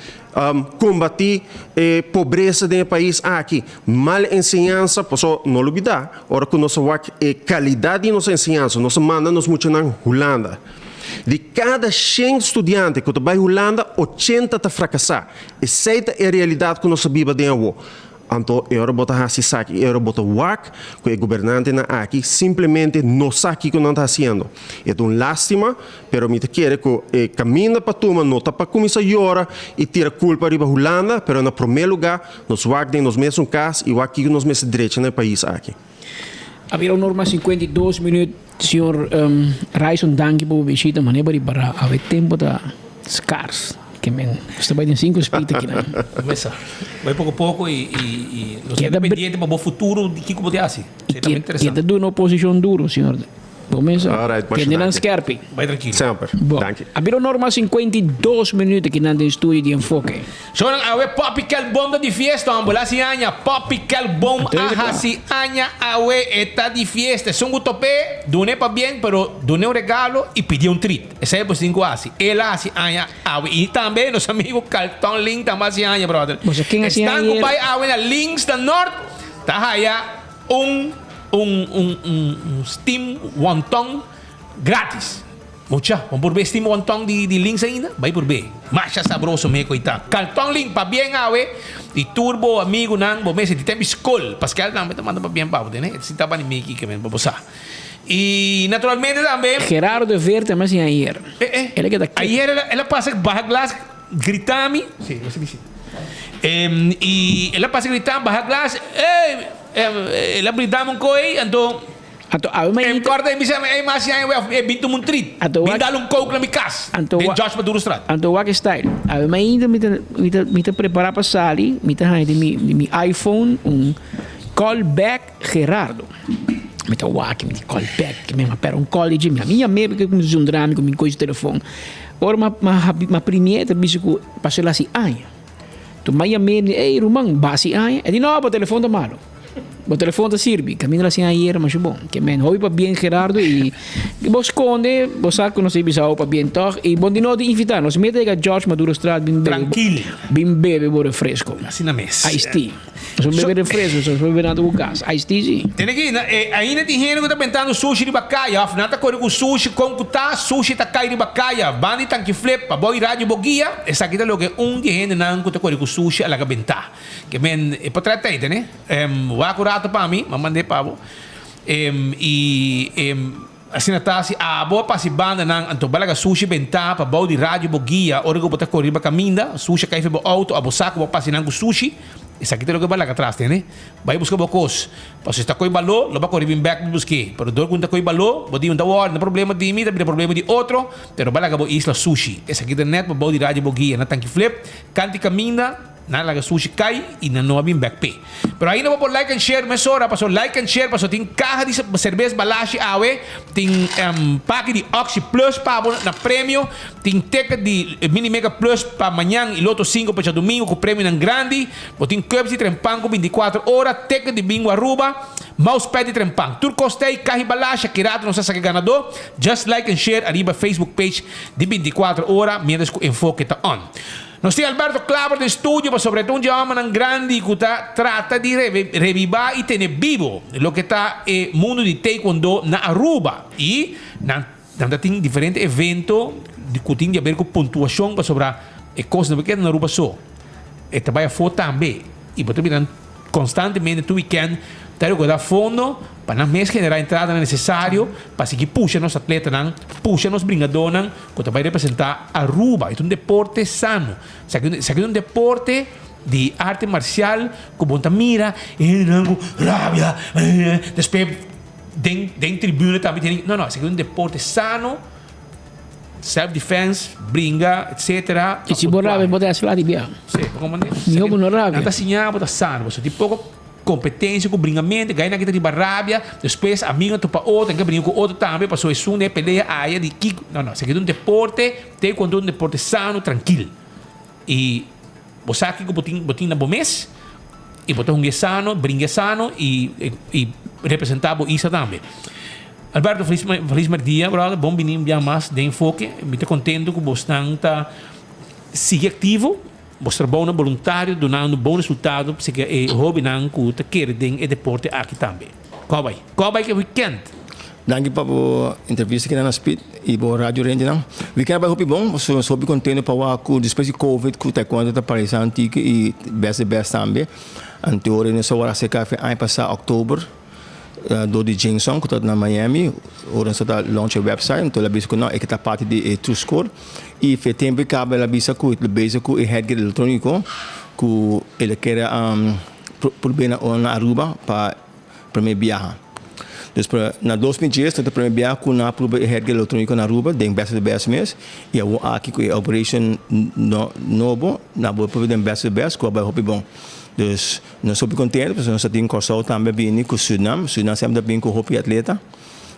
Kombatí e pobresa den e pais aki, mal enseñansa, pasobra no lubidá ora ku nos a wak e kalidat di nos enseñansa, nos a manda nos muchanan Hulanda. Di kada shen studiante ku ta bai Hulanda, ochenta ta frakasá. Esei ta e realidat ku nos a biba den awo. Anto e ora bo ta hasi esaki, e ora bo ta wak ku e gobernantenan aki simplemente no sa kiko nan ta hasiendo. E ta un lastima, pero mi ta kere ku e kaminda pa tuma no ta pa kuminsá yora i tira kulpa riba Hulanda, pero na promé lugá nos wak den nos mesun kas i wak kiko nos mester drecha na e pais aki. A bira un or mas 52 minuut, señor Ryson danki pa bo bishita, manera bo ripará awe tempo ta skars, ke men nos ta bai den sinku spit akinan. Mesa, bai poko poko i i nos keda pendiente pa bo futuro di kiko bo ta hasi, esei ta interesante. Keda duna oposishon duro, señor. Bo mesa. Alright, masha Kende nan danki. skerpi. Bai trankilo. Semper. Bo. Danki. A bira un or mas 52 minuut akinan den studio di Enfoke. Shownan awe Poppy Kelbom ta di fiesta homber la hasi aña Poppy Kelbom Anto a e ta. hasi aña awe e ta di fiesta esun ku top'é dun'é pabien pero dun'é un regalo y pidié un treat esei bo tin ku hasi el a hasi aña awe y tambe nos amigo Carlton Link tambe a hasi aña brother Bo sa ken hasi esnan aña ku ayer? bai awe na Links na Nort ta haya un un un un steam wonton gratis. Mucha, bo por be steam wonton di di Links ainda? Bai por be. Masha sabroso me koita. Carlton Link pabien awe y tur bo amigunan bo mester di tempi skol. Pascal tambe ta manda pabien pa bo tene. E si taba ni mi kiko men pa bo sa. Y naturalmente tambe. Gerardo de Veer tambe a siña ayer. Eh eh. El a keda ketu. Ayer el a el a pasa baha glas grita mi. Si, bo si. Y el a pasa grita baha glas ey el a brinda mi un koe anto Anto awe e mainta corta e bisa mi ey mas ya e bin tuma un treat Anto bin wak dal un coke na mi cas Anto den wak George Madurostraat. Anto wak e style awe mainta mi ta mi ta mi ta prepara pa sali mi ta haña den mi den mi iPhone un call back Gerardo mi ta wak mi di call back mi a pera un call di dje mi a mi yam'é porque mi zundra mi ku mi koe su telefon ora mi a mi a primié e ta bisa ku paso el hasi aña. Tu m'a yam'é, mi di, Ey, ruman, basi aña? E di, No, bo telefon ta malo. Bo telefon ta sirbi. Kaminda la siña ayera masha bon. Ke men hopi pabien Gerardo i bo skonde, bo sa ku nos a bisa hopi pabien tòg. I bon di no di invitá nos. Meta yega George Madurostraat bin bebe. Trankil. Bin bebe bo refresko. Asina mes. Iced tea. Nos por bebe refresko, nos por bebe nada ku gas. Iced tea si. Tene ki, na, e, ainda tin hende ku ta bentando sushi riba kaya òf nan ta kore ku sushi kon ku ta, sushi ta kai riba kaya. Banda di tanki flip, pa bo i radio bo guia, esaki ta loke un di e hendenan ku ta kore ku sushi a laga bentá. Ke men, e por trae tei, tene. Em, wak un rato pa mi, m'a mand'é pa bo. Em, i, em. Asina ta, si abo a pasa e bandanan, anto bo a laga sushi bentá pa bou di radio bo guia ora ku bo ta kore riba kaminda, sushi a kai for bo outo, abo sa ku bo a pasa nan ku sushi. Esaki ta loke bo a laga atras, tende? Bai buska bo kos. Pasobra si ta koe baló, lo bo a kore bin bèk pa busk'é. Pero dor ku no ta koe baló, bo di no ta wòri, no ta problema di mi, ta bira problema di otro, pero bo a laga bo isla sushi. Esaki ta nèt pa bou di radio bo guia na Tanki Flip, kanti kaminda, nan a laga sushi kai i nan no a bin bèk p'e. Pero ainda bo por like and share mesora, pasobra like and share pasobra tin kaha di serbes Balashi awe, tin paki di Oxi Plus pa bo na premio. Tin ticket di Mini Mega Plus pa mañan y Lotto 5 pa djadomingo cu premionan grandi. Bo tin cups di Trempan cu 24 ora, ticket di Bingo Aruba, mousepad di Trempan. Tur cos ta ey, cahi balasha, ki rato nos a saca e ganador. Just like and share ariba Facebook page di 24 ora mientras cu Enfoke ta on. Nos tin Alberto Klaber den studio pasobra e ta un dje homennan grandi cu ta trata di reviva y tene bibo loke ta e mundo di Taekwondo na Aruba y nan Nan ta tin diferente evento ku tin di aber ku puntuashon pasobra e kos no por keda na Aruba so. E ta bai afó tambe i bo ta mira nan konstantemente tur wikènt ta rekordá fondo pa nan mes generá entradanan nesesario pa sigui pusha nos atletanan, pusha nos bringadónan ku ta bai representá Aruba. E ta un deporte sano. Esaki esaki ta un deporte di arte marsial ku bo ta mira e hendenan ku rabia despues. Den den tribune tambe tiene no no esaki un deporte sano self defense bringa etcetera. Y si bo rabia bo ta haci lati bia. Si bo comprende. Miho bo no rabia. Nan ta siña bo ta sano pasobra tin poko competencia cu bringamento gainan aki ta riba rabia despues amigo ta topa otro nan ke bringa cu otro tambe pasobra esun den e pelea aya di kiko no no esaki ta un deporte taekwondo un deporte sano trankil y Bo sa kiko bo tin, bo tin na bo mes i bo ta hunga e sano, bringa e sano i i representá bo isla tambe. Alberto, felis felis merdia, brother. Bon bini un bia mas den Enfoke. Mi ta kontento ku bosnan ta sigui aktivo, bos trabounan boluntario dunando bon resultado pasobra e hobennan ku ta kere den e deporte aki tambe. Kòw bai? Kòw bai ku e wikènt? Danki pa bo entrevista kina na Speed y bo radio rendinan. Weekend a bai hopi bon, pasobra nos hopi contento pa wak cu despues di covid cu taekwondo ta parisa antique y best de best tambe. Anto ora nos a wak acerca fe aña pasa october door di Jameson cu ta na Miami ora nos ta launch e website anto el a bisa cu no e ke ta parti di e True Score y fe tempo e caba el a bisa cu el bezig cu e headgate electronico cu el a kere purbe na Aruba pa prome biaha. Dus na 2010 ta prome biaha ku nan a prueba e herga elektroniko na Aruba den Best of the Best mes i awor aki ku e operation nobo nan a por prueba den Best of the Best ku a bai hopi bon. Dus nos hopi kontento pasobra nos a tin Kòrsou tambe a bini ku Sürnam. Sürnam semper ta bini ku hopi atleta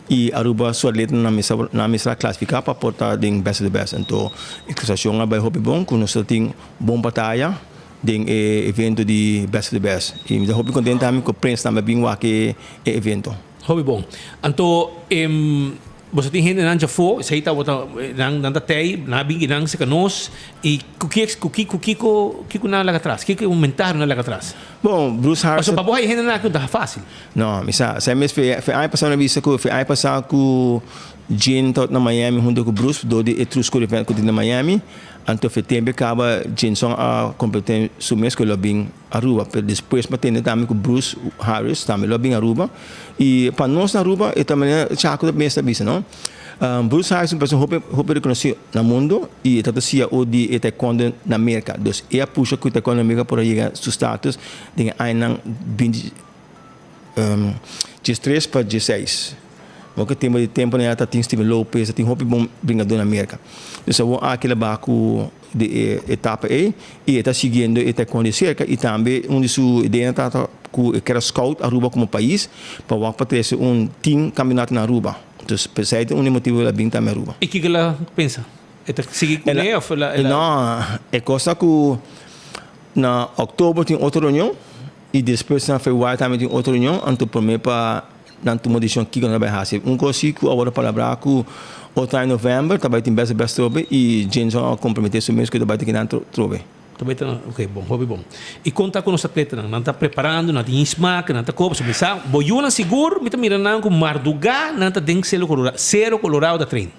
i Aruba su atletanan nan mester nan mester a klasifiká pa por ta den Best of the Best. Anto e klasifikashon a bai hopi bon ku nos ta tin bon bataya. Den e evento di Best of the Best. Y mi ta hopi contento tambe cu Prins tambe a bin wak e evento. Hopi bon. Anto boso tin hendenan djafó, esei tabata nan nan ta tei, nan a bin kinan cerca nos y cu ki cu ki cu kiko kiko nan a laga atras? Kiko e comentario nan a laga atras? Bon, Bruce Harris. Pasobra pa bo haya hendenan aki no ta facil. No, mi sa. Esei mes fe fe aña pasa mi a bisa cu fe aña pasa cu Jane tabata na Miami hunto cu Bruce door di e True Score event cu tin na Miami. Anto fe tempe caba Jenson a compromete su mes cu lo bin Aruba, pero despues mi a tende tambe cu Bruce Harris tambe lo bin Aruba y pa nos na Aruba e ta manera Chaco ta mes ta bisa no. Bruce Harris un persona hopi hopi reconoci na mundo y e ta ta CEO di e taekwondo na Merca, dus e a pusha cu taekwondo na Merca por a yega su status den e añanan binti diestres pa diesseis. Bo ke tempo di tempo na ta tin Steven Lopez, ta tin hopi bon bringadó na Merka. Dus awor aki la baha ku di e etapa ei i e ta siguiendo e taekwondo di serka i tambe un di su ideanan ta ta ku e kere scout Aruba komo pais pa wak pa trese un team kampionato na Aruba. Dus p'esei ta un di e motibu el a bin tambe Aruba. I kiko el a pensa? E ta sigui kuné òf el a. No, e kos ta ku na òktober tin otro reunion i despues na febrüari tambe tin otro reunion anto promé pa Nan tuma decision kico nan ta bay haci. Un cos si cu a worde palabrá cu otro aña november ta bay tin best best trobe y Jameson a compromete su mes cu e ta bay ta kinan trobe. Ta bay ta ok bon hopi bon. Y con ta cu nos atletanan? Nan ta preparando, nan tin smaak, nan ta koop. So mi sa bo yunan sigur mi ta mira nan cu marduga nan ta den Cero Colorado, Cero Colorado ta train.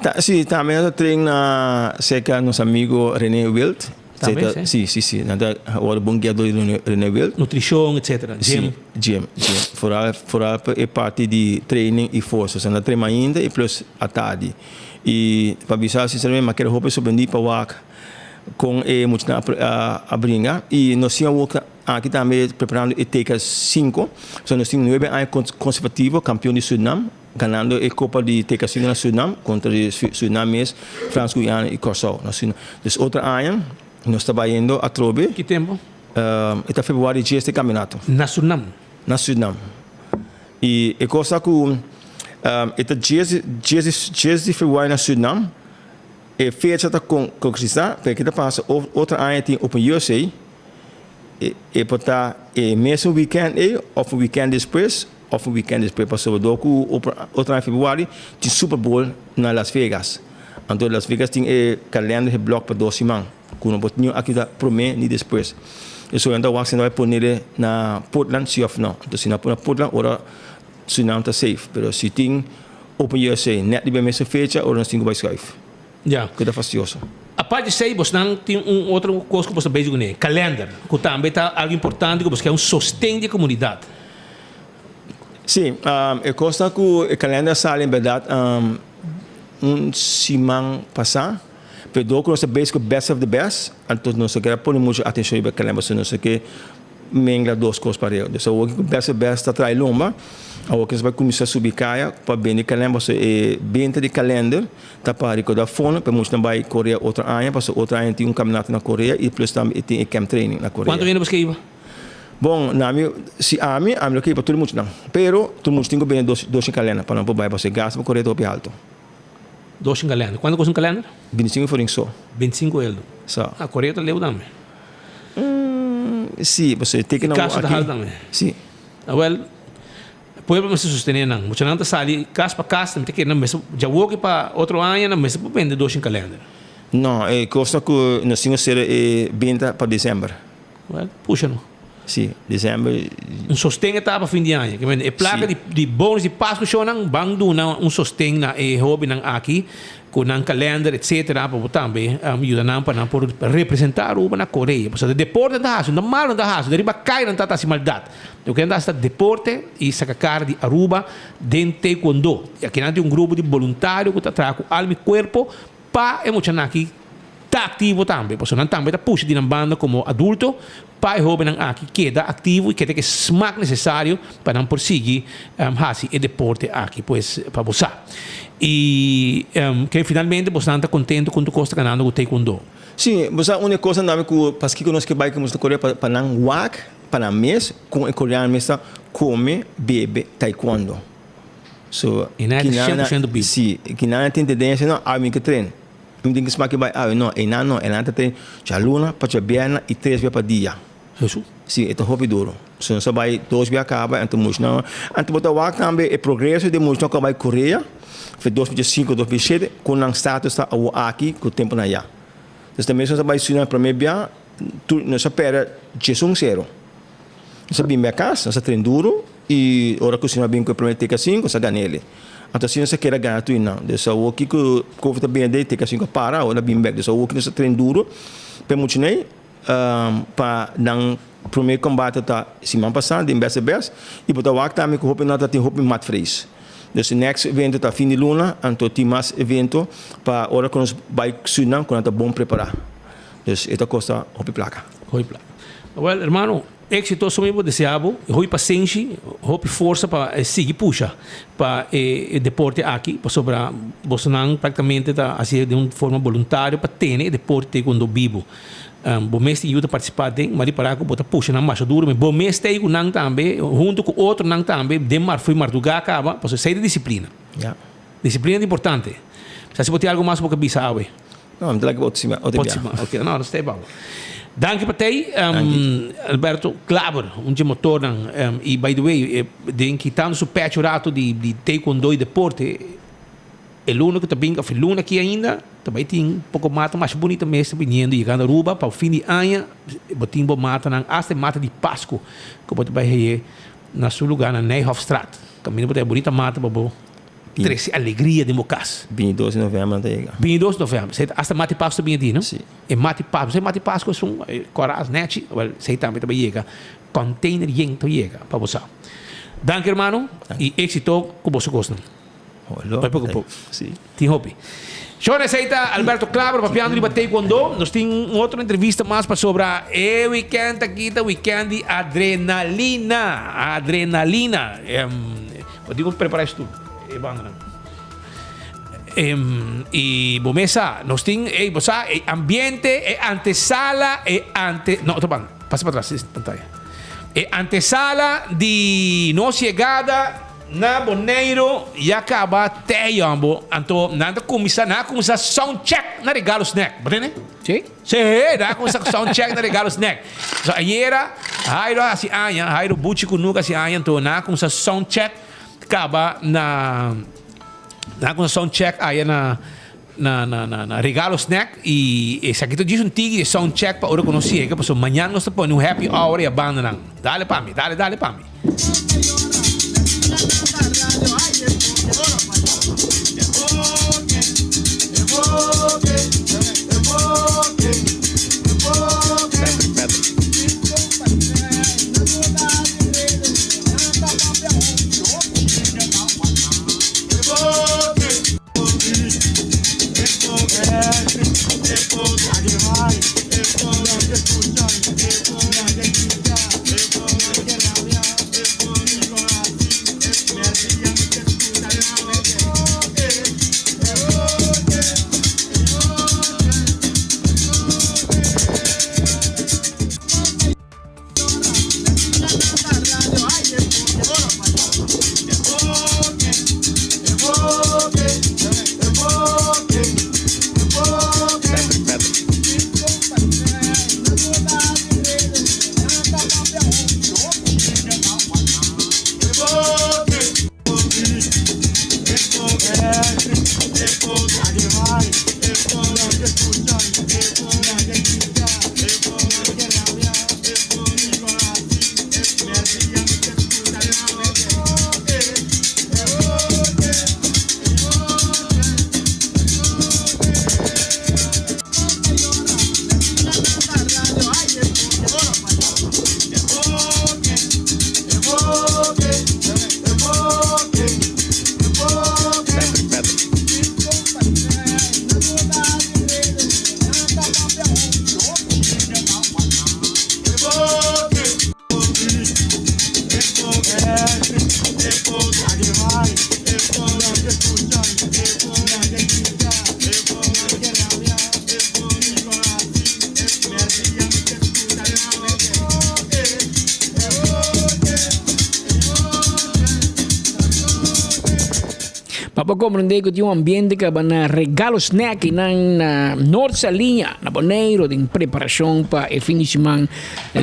Ta si tambe nan ta train na cerca nos amigo Rene Wild. Tambe, si? Si, si, si. Nan ta wòrdu bon guia dor di René Wild. Nutrishon, etcetera. Gym. Si, gym, gym. Foral, foral pa e parti di training i forsa. Nan ta train mainta i plus atardi. I pa bisa sinceramente, mi a keda hopi sorprendí pa wak kon e muchanan a a bringa. I nos tin awor. Aki tambe preparando e TK 5. So nos tin 9 aña consecutivo campeon di Surinam, ganando e copa di TK 5 na Surinam contra di Surinam mes, Frans Guyana y Corsou na Surinam. Dus otro aña nos ta bayendo atrobe. Ki tempo? E ta februari 10 e campeonato. Na Surinam? Na Surinam. Y e cosa cu e ta 10 10 di februari na Surinam. E fecha ta concretisa, pero ke ta pasa otro aña tin Open USA. E por ta e mesun weekend ei of un weekend despues of un weekend despues pasobra dor ku otro aña februari tin Super Bowl na Las Vegas. Anto Las Vegas tin e kalender geblok pa dos siman ku no por tin niun aktividat prome ni despues. Eso nan ta wak si nan ta bai ponele na Portland si of no. Anto si nan pone na Portland ora Surinam ta safe pero si tin Open USA net riba e mesun fecha ora nos tin ku bai schuif. Ya. Ku ta fastioso. Apart di esei bosnan tin un otro kos ku bos ta bezig kuné, kalender, ku tambe ta algu importante ku bos ke un sosten di e komunidat. Sí, e kos ta ku e kalender a sali en bèrdat un siman pasá, pero dor ku nos ta bezig ku best of the best, anto nos no kere pone muchu atenshon riba e kalender pasobra nos no ke Mengla dos kos pareu. Dus awor ku Best of Best ta trae lomba, awor ku nos bai kuminsá subi kaya pa bende kalender pasobra e benta di kalender ta pa rekoudá fondo pa e muchanan bai Korea otro aña pasobra otro aña tin un kampionato na Korea i plus tambe e tin e camp training na Korea. Kuantu hende bo skeiba? Bon, na mi, si ami, ami lo keiba tur e muchanan. Pero tur mucha tin ku bende dos dos kalender pa nan por bai pasobra e gasto pa Korea ta hopi haltu. Dos kalender. Kuantu kosta un kalender? Bintisinko florin so. Bintisinko eldo. So. Ah, Korea ta leu tambe. Sí, pasobra e teken E kaso ta hal tambe. Sí. Awel, pueblo mester sostené nan. Muchanan ta sali kas pa kas, mi ta kere nan mester djawoki pa otro aña nan mester por bende doshin kalender. No, e kos ta ku nos tin ku sera e benta pa december. Wel, pusha no. Sí, december. Un sosten e ta pa fin di aña. Ke mende e plaka di di bonus di Pasku shownan ban duna un sosten na e hobennan aki ku nan kalender etcetera pa bo tambe yuda nan pa nan por representa Aruba na Korea. Pasobra ta deporte nan ta hasi, no ta malo nan ta hasi, no riba kai nan ta hasi maldat. Loke nan ta hasi ta deporte i saka kara di Aruba den taekwondo. I aki nan tin un grupo di boluntario ku ta traha ku alma i kuerpo Pa e muchanan aki ta aktivo tambe, pasobra nan tambe ta pusha di nan banda komo adulto pa e hóbennan aki keda aktivo i keda ku e smak nesesario pa nan por sigui hasi e deporte aki. Pues pa bo sa. I ke finalmente bosnan ta kontento kon tur kos ta ganando ku taekwondo? Sí, bo sa un e kosnan tambe ku paskiko nos ke bai ku nos ta kore pa nan wak pa nan mes kon e koreano mes ta kome, bebe taekwondo. So, E nan ta 100% bibu. Si, kinan tin tendencia no, awe mi ke train. Mi tin ke sma ke bai awe. No, einan no, einan ta train djaluna pa djabierna i tres bia pa dia. Hesu. Si, e ta hopi duro. So nos a bai dos bia kaba, anto muchanan, anto bo ta wak tambe e progreso di muchanan ku a bai Korea, for 2005, 2007, ku nan status ta awo aki ku temponan ya. Dus ta mes nos a bai Suriname prome bia, tur nos a perde diesun sero. Nos a bin bia kas, nos a train duro. I ora ku Señor a bin ku e promé teka sinku, nos a gana el. Anto asina nos a keda gana tur nan. Dus awor ki ku Covid a bini adei, teka sinku a para, awor el a bin bèk. Dus awor ki nos a train duru pa e muchanan pa nan promé kombate ta siman pasá den bèst de bèst. I bo ta wak tambe ku hopi nan ta tin hopi matvrees. Dus e next evento ta fin di luna, anto tin mas evento pa ora ku nos bai Surinam ku nan ta bon prepará. Dus e ta kosta hopi plaka. Hopi plaka. Wèl, hermano, Éxito so mi por desea bo, hopi pasenshi, hopi forsa pa sigui pusha pa e deporte aki, pasobra bosonan prácticamente ta hacié den un forma boluntario pa tene e deporte taekwondo bibo. Bo mes tin yuda participa den, ma ripará ku bo ta pusha nan masha duro, bo mes ta ei ku nan tambe, hunto ku otronan tambe den marfui mardugá kaba, pasobra esei ta disiplina. Disiplina ta importante. Sa si bo tin algo mas ku bo ke bisa awe? No, mi ta like otro siman, otro bia. Ok, no, no stay babo. Danki pa tei, Alberto Klaber, un dje motornan. Y by the way, den kitando su pecho rato di di taekwondo y deporte, e luna ku ta bin, of e luna aki ainda, ta bai tin poko mata masha bunita mes ta biniendo yegando Aruba pa fin di aña bo tin bo matanan, hasta e mata di Pascu ku bo ta bai heye na su lugar na Nijhofstraat. Kaminda bo ta haya bunita mata pa bo. Trece alegria den bo cas. Bintidos di november nan ta yega. Bintidos di november. Esei ta hasta mati Pascu ta bini di, no? Si. E mati Pascu. Esei mati Pascu esun coraz nechi. Wel, esei tambe ta bay yega. Container yen ta yega pa bo sa. Danki hermano y exito cu boso cosnan. Holo. Bay poco poco. Si. Tin hopi. Shon esei ta Alberto Klaber papiando riba Taekwondo. Nos tin un otro entrevista mas pasobra e weekend aki ta weekend di adrenalina. Adrenalina. Bo tin ku prepara estu e bandanan. Y bo mes sa, nos tin, ey, bo sa, e ambiente, e antesala, e ante, no, otro banda, pasa pa atras, es pantalla. E antesala di nos yegada na Boneiro ya caba te yombo, anto nan ta cuminsa, nan a cuminsa sound check na Regalo Snack, bo tende? Sí. Sí, nan a cuminsa sound check na Regalo Snack. So ayera, Jairo a haci aña, Jairo Buchi cu Nuka a haci aña, anto nan a cuminsa sound check caba na. Nan a cuminsa sound check aya na na na na na Regalo Snack y esaki ta djis un tiki di sound check pa ora cu nos yega pasobra mañan nos ta pone un happy hour y a bandanan. Dale pa mi, dale dale pa mi. Pa bo comprende cu tin un ambiente caba na Regalo Snack y nan na Noord Saliña, na Boneiro, den preparacion pa e fin di siman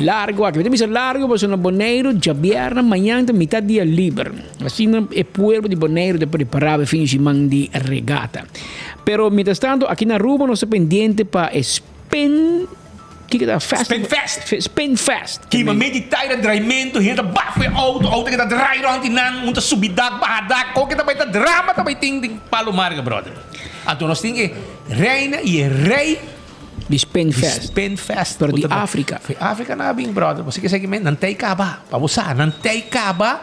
largo aki. Mi ta bisa largo pasobra na Boneiro djabièrnè mañan ta mitad dia liber. Asina e pueblo di Boneiro ta prepara pa e fin di siman di regata. Pero mientras tanto aki na Aruba nos ta pendiente pa e Spin. Kiko ta fest? Spin fest. Spin fest. Kima medio di taira draimento, hende ta bafo e auto, auto ke ta drai rond di nan, un ta subi dak, baha dak, koke ta bai ta drama ta bai tin den Palo Marga brother. Anto nos tin e reina y e rey di Spin Fest. Di Spin Fest. Pero di Afrika. Di Afrika nan a bin brother. Bo sa kesa kimen nan tei kaba, pa bo sa nan tei kaba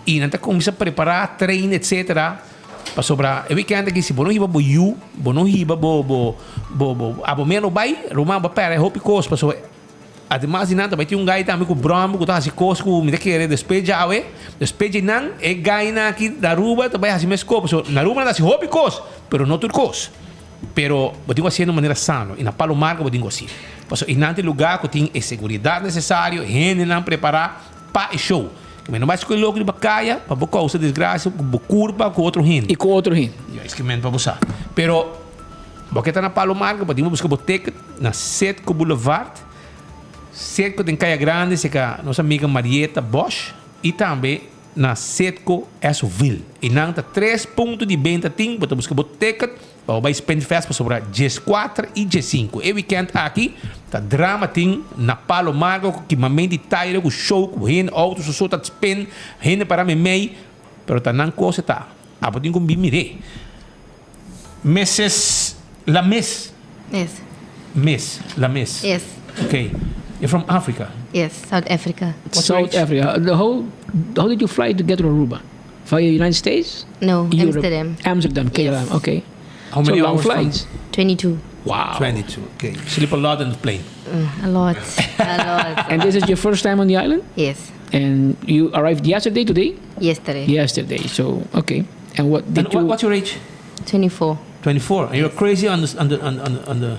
y nan ta cuminsa prepara, train etcetera. Pasobra e weekend aki si bo no hiba bo yu, bo no hiba bo bo bo bo abo mes no bai, ruman bo a perde hopi kos pasobra ademas di nan ta bai tin un gai tambe ku bròmbe ku ta hasi kos ku mi ta kere despues djawe, despues dje nan e gainan aki na Aruba ta bai hasi mes kos pasobra na Aruba nan ta hasi hopi kos pero no tur kos. Pero bo tin ku hasié na un manera sano i na Palo Marga bo tin ku hasié pasobra einan ta e lugar ku tin e seguridat nesesario, hendenan prepará pa e show. Mi no bai scoge loke riba caya pa bo causa desgracia cu bo curpa cu otro hende. Y cu otro hende. Ya, es que men pa bo sa. Pero, bo ke ta na Palo Marga, bo tin bo busca bo ticket na Citgo Boulevard. Citgo den Caya Grande cerca nos amiga Marieta Bosch y tambe na Citgo Esoville. Y nan ta tres punto di benta tin, bo ta busca bo ticket. Pa bo bai Spinfest pasobra dieskuater i diesinku e weekend aki ta drama tin na Palo Margo ku kimament di taire ku show ku hende auto soso ta spin hende para memei pero ta nan kos e ta abo tin ku bin mir'é Mrs. La Miss Yes. Miss La Miss Yes. Okay you're from Africa Yes, South Africa. What's your South age? Africa. How how did you fly to get to Aruba? Via United States? No, Europe. Amsterdam. Amsterdam, KLM, Yes. okay. How many so long hours from- flights? 22. Wow. 22. Okay. You sleep a lot in the plane. Mm, a lot. A lot. And this is your first time on the island? Yes. And you arrived yesterday, today? Yesterday. Yesterday. So, okay. And what did And you... what, what's your age? 24. 24. And you're crazy on the on the on, on, on the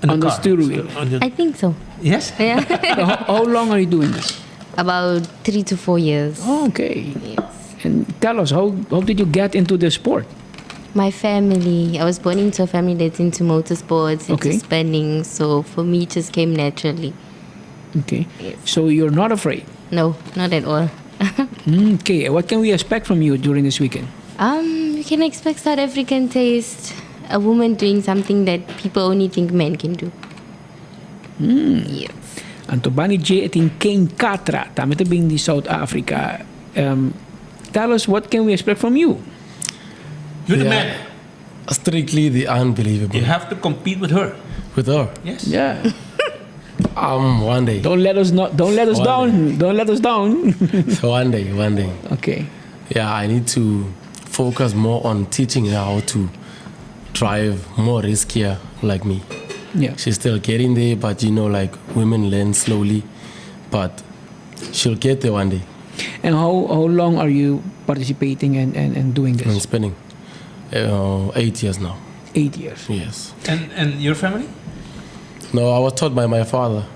on On the car. steering wheel. On the- I think so. yes. Yeah. how, how long are you doing this? About three to four years. Oh, okay. Yes. And tell us, how, how did you get into the sport? My family, I was born into a family that's into motorsports, into Okay. spinning, so for me it just came naturally. Okay. So you're not afraid? No, not at all. Okay. What can we expect from you during this weekend? Um, you can expect South African taste, a woman doing something that people only think men can do. Mm. Yes. Anto banda dje tin Ken Katra, tambe ta bin di South Africa. Um, tell us what can we expect from you? You're the man. Strictly the unbelievable. You have to compete with her. With her. Yes. Yeah. Um, one day. Don't let us not. Don't let us One down. Don't let us down. So one day, one day. Okay. Yeah, I need to focus more on teaching her how to drive more riskier like me. Yeah. She's still getting there, but you know, like women learn slowly, but she'll get there one day. And how, how long are you participating and, and, and doing this? I'm spending 8 years now. 8 years. Yes. And and your family? No, I was taught by my father.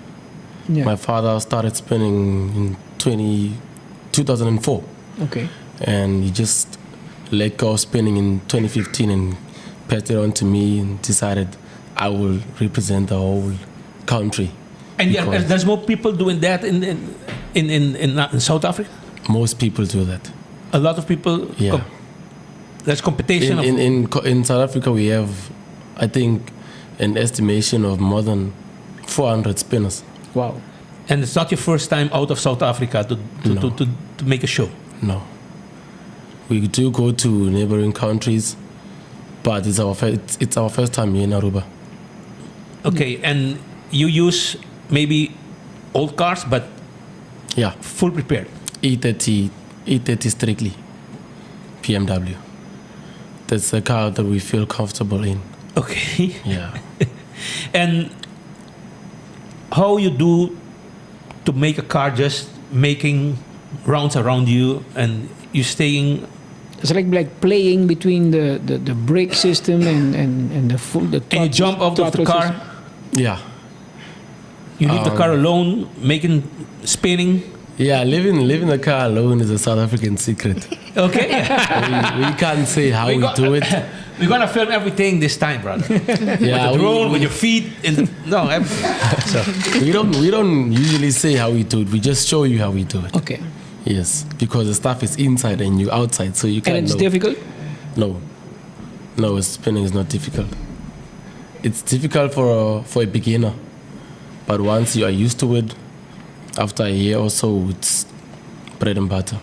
Yeah. My father started spinning in 20, 2004. Okay. And he just let go of spinning in 2015 and passed it on to me and decided I will represent the whole country. And yeah, Because there's more people doing that in in in in, in, in South Africa. most people do that. A lot of people. Yeah. com- there's competition. In, of, in, in, co- in South Africa, we have, I think, an estimation of more than 400 spinners. Wow. and it's not your first time out of South Africa to to, No. to, to, to make a show. No. We do go to neighboring countries, but it's our, fir- it's, it's our first time here in Aruba. Okay, and you use maybe old cars, but Yeah. full prepared. E30, E30 strictly, BMW. That's the car that we feel comfortable in. Okay. Yeah. And how you do to make a car just making rounds around you and you staying It's like like playing between the, the, the brake system and, and, and the full the and you jump out of the throttle car. system. Yeah. You leave the Um, car alone, making spinning. Yeah, leaving, leaving the car alone is a South African secret. Okay. we, we can't say how we, do it. We're gonna film everything this time, brother. Yeah, with the we- drone, we- with your feet in the no. Everything. So we don't we don't usually say how we do it. We just show you how we do it. Okay. Yes, because the stuff is inside and you outside, so you can't. And it's know. difficult? No, no, spinning is not difficult. It's difficult for a, for a beginner, but once you are used to it, after a year or so, it's bread and butter.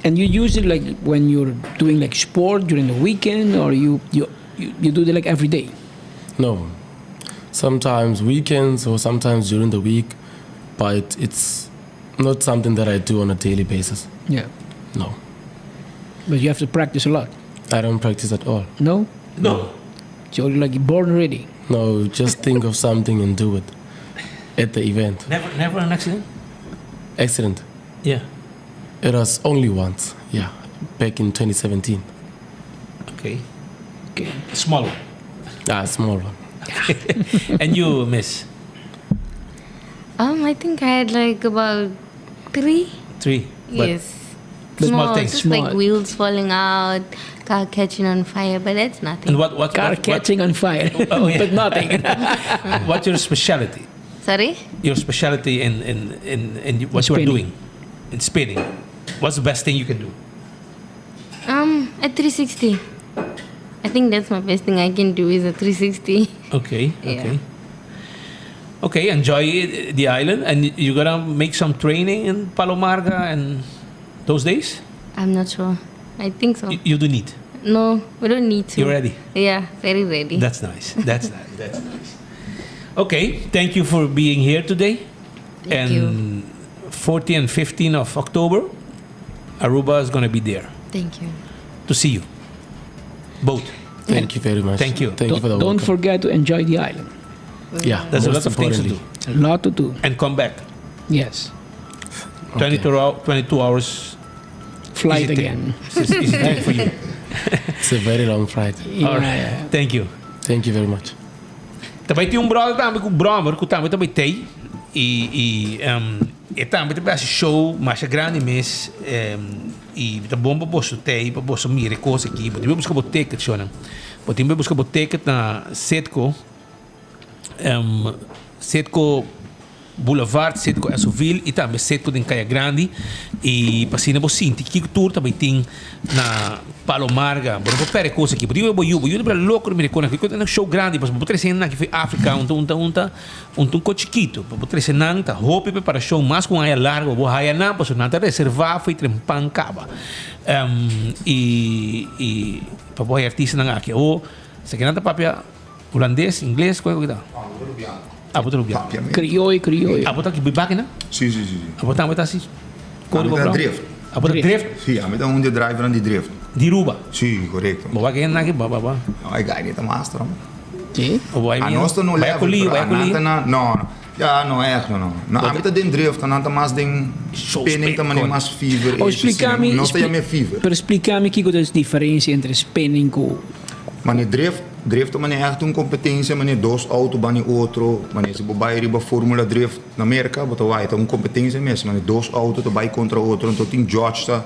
And you use it like when you're doing like sport during the weekend or you you, you, you do it like every day? No, sometimes weekends or sometimes during the week, but it's not something that I do on a daily basis. Yeah. No, But you have to practice a lot. I don't practice at all. No? No. So you're like born ready. No, just think of something and do it at the event. never, never an accident. Accident. Yeah. It was only once, yeah, back in 2017. Okay. Okay. Small one. Ah, small one. and you, miss Um, I think I had like about three. three. But yes. Small things. Just like wheels falling out, car catching on fire, but that's nothing. And what what Car what, catching on fire. Oh, yeah. But nothing. What, what's your specialty? Sorry? Your specialty in in in, in what you are Spinning. doing in spinning. What's the best thing you can do? Um, at 360. I think that's my best thing I can do is a 360. Okay. Yeah. Okay. Okay. Enjoy the island, and you're gonna make some training in Palomarga and those days. I'm not sure. I think so. You, you do need. No, we don't need to. You're ready? Yeah, very ready. That's nice. That's nice. That's nice. Okay. Thank you for being here today. Thank and you. 14 and 15 of October, Aruba is gonna be there Thank you. to see you. Both. Thank you very much. Thank you. Thank you for the Don't welcome. forget to enjoy the island. Yeah, There's a most lot of things to do. importantly. A lot to do. And come back. Yes. 22, 22 hours. Flight Easy thing. again. It's an easy thing for you. It's a very long flight. All right. Thank you. Thank you very much. Tambe tin un brother tambe ku brommer ku tambe ta bai tei i i um, e tambe ta bai hasi show masha grandi mes um, i ta bon pa boso tei pa boso mira e kos aki. Bo tin bai buska bo ticket shownan. Bo tin bai buska bo ticket na Citgo um, Citgo Boulevard, Citgo Esoville y tambe Citgo den Caya Grandi y pa asina bo sinti kico tur ta bay tin na Palo Marga. Bo no por perde cos aki. Bo tin bo yu, bo yu ta bira loco di mira e cosnan aki. Cu ta show grandi pasobra bo trece hendenan aki for Africa un ta un ta un ta un ta un co chikito. Bo trece nan ta hopi preparacion mas cu un aña largo bo haya nan pasobra nan ta reserva for e trempan caba. Y y pa bo haya artistanan aki. Awor esaki nan ta papia Hulandes, ingles, kua ku ta? Abo ta Rubiano. Crioyo, crioyo. Abo ta ki baki na? Si, si, si. Abo tambe ta si? Ami ta drift. Abo ta drift? Si, ami ta un di drivernan di drift. Di Ruba? Si, korekto. Bo wak hende aki ba ba ba. No, e guy ta master hoor. Si? Bo bai Anos ta no level, pero anan ta na, no, no. Ya, no echt, no, no. No, ami ta den drift, anan ta mas den spinning ta manera mas fever. Oh, splika mi. Nos ta yama e fever. Pero splika mi kiko ta e diferensia entre spinning ku. Mane drift, drift ta manera echt un competencia, manera dos auto bani otro, manera si bo bai riba Formula Drift na Merca, bo ta wak, ta un competencia mes, manera dos auto ta bai contra otro, anto tin judge ta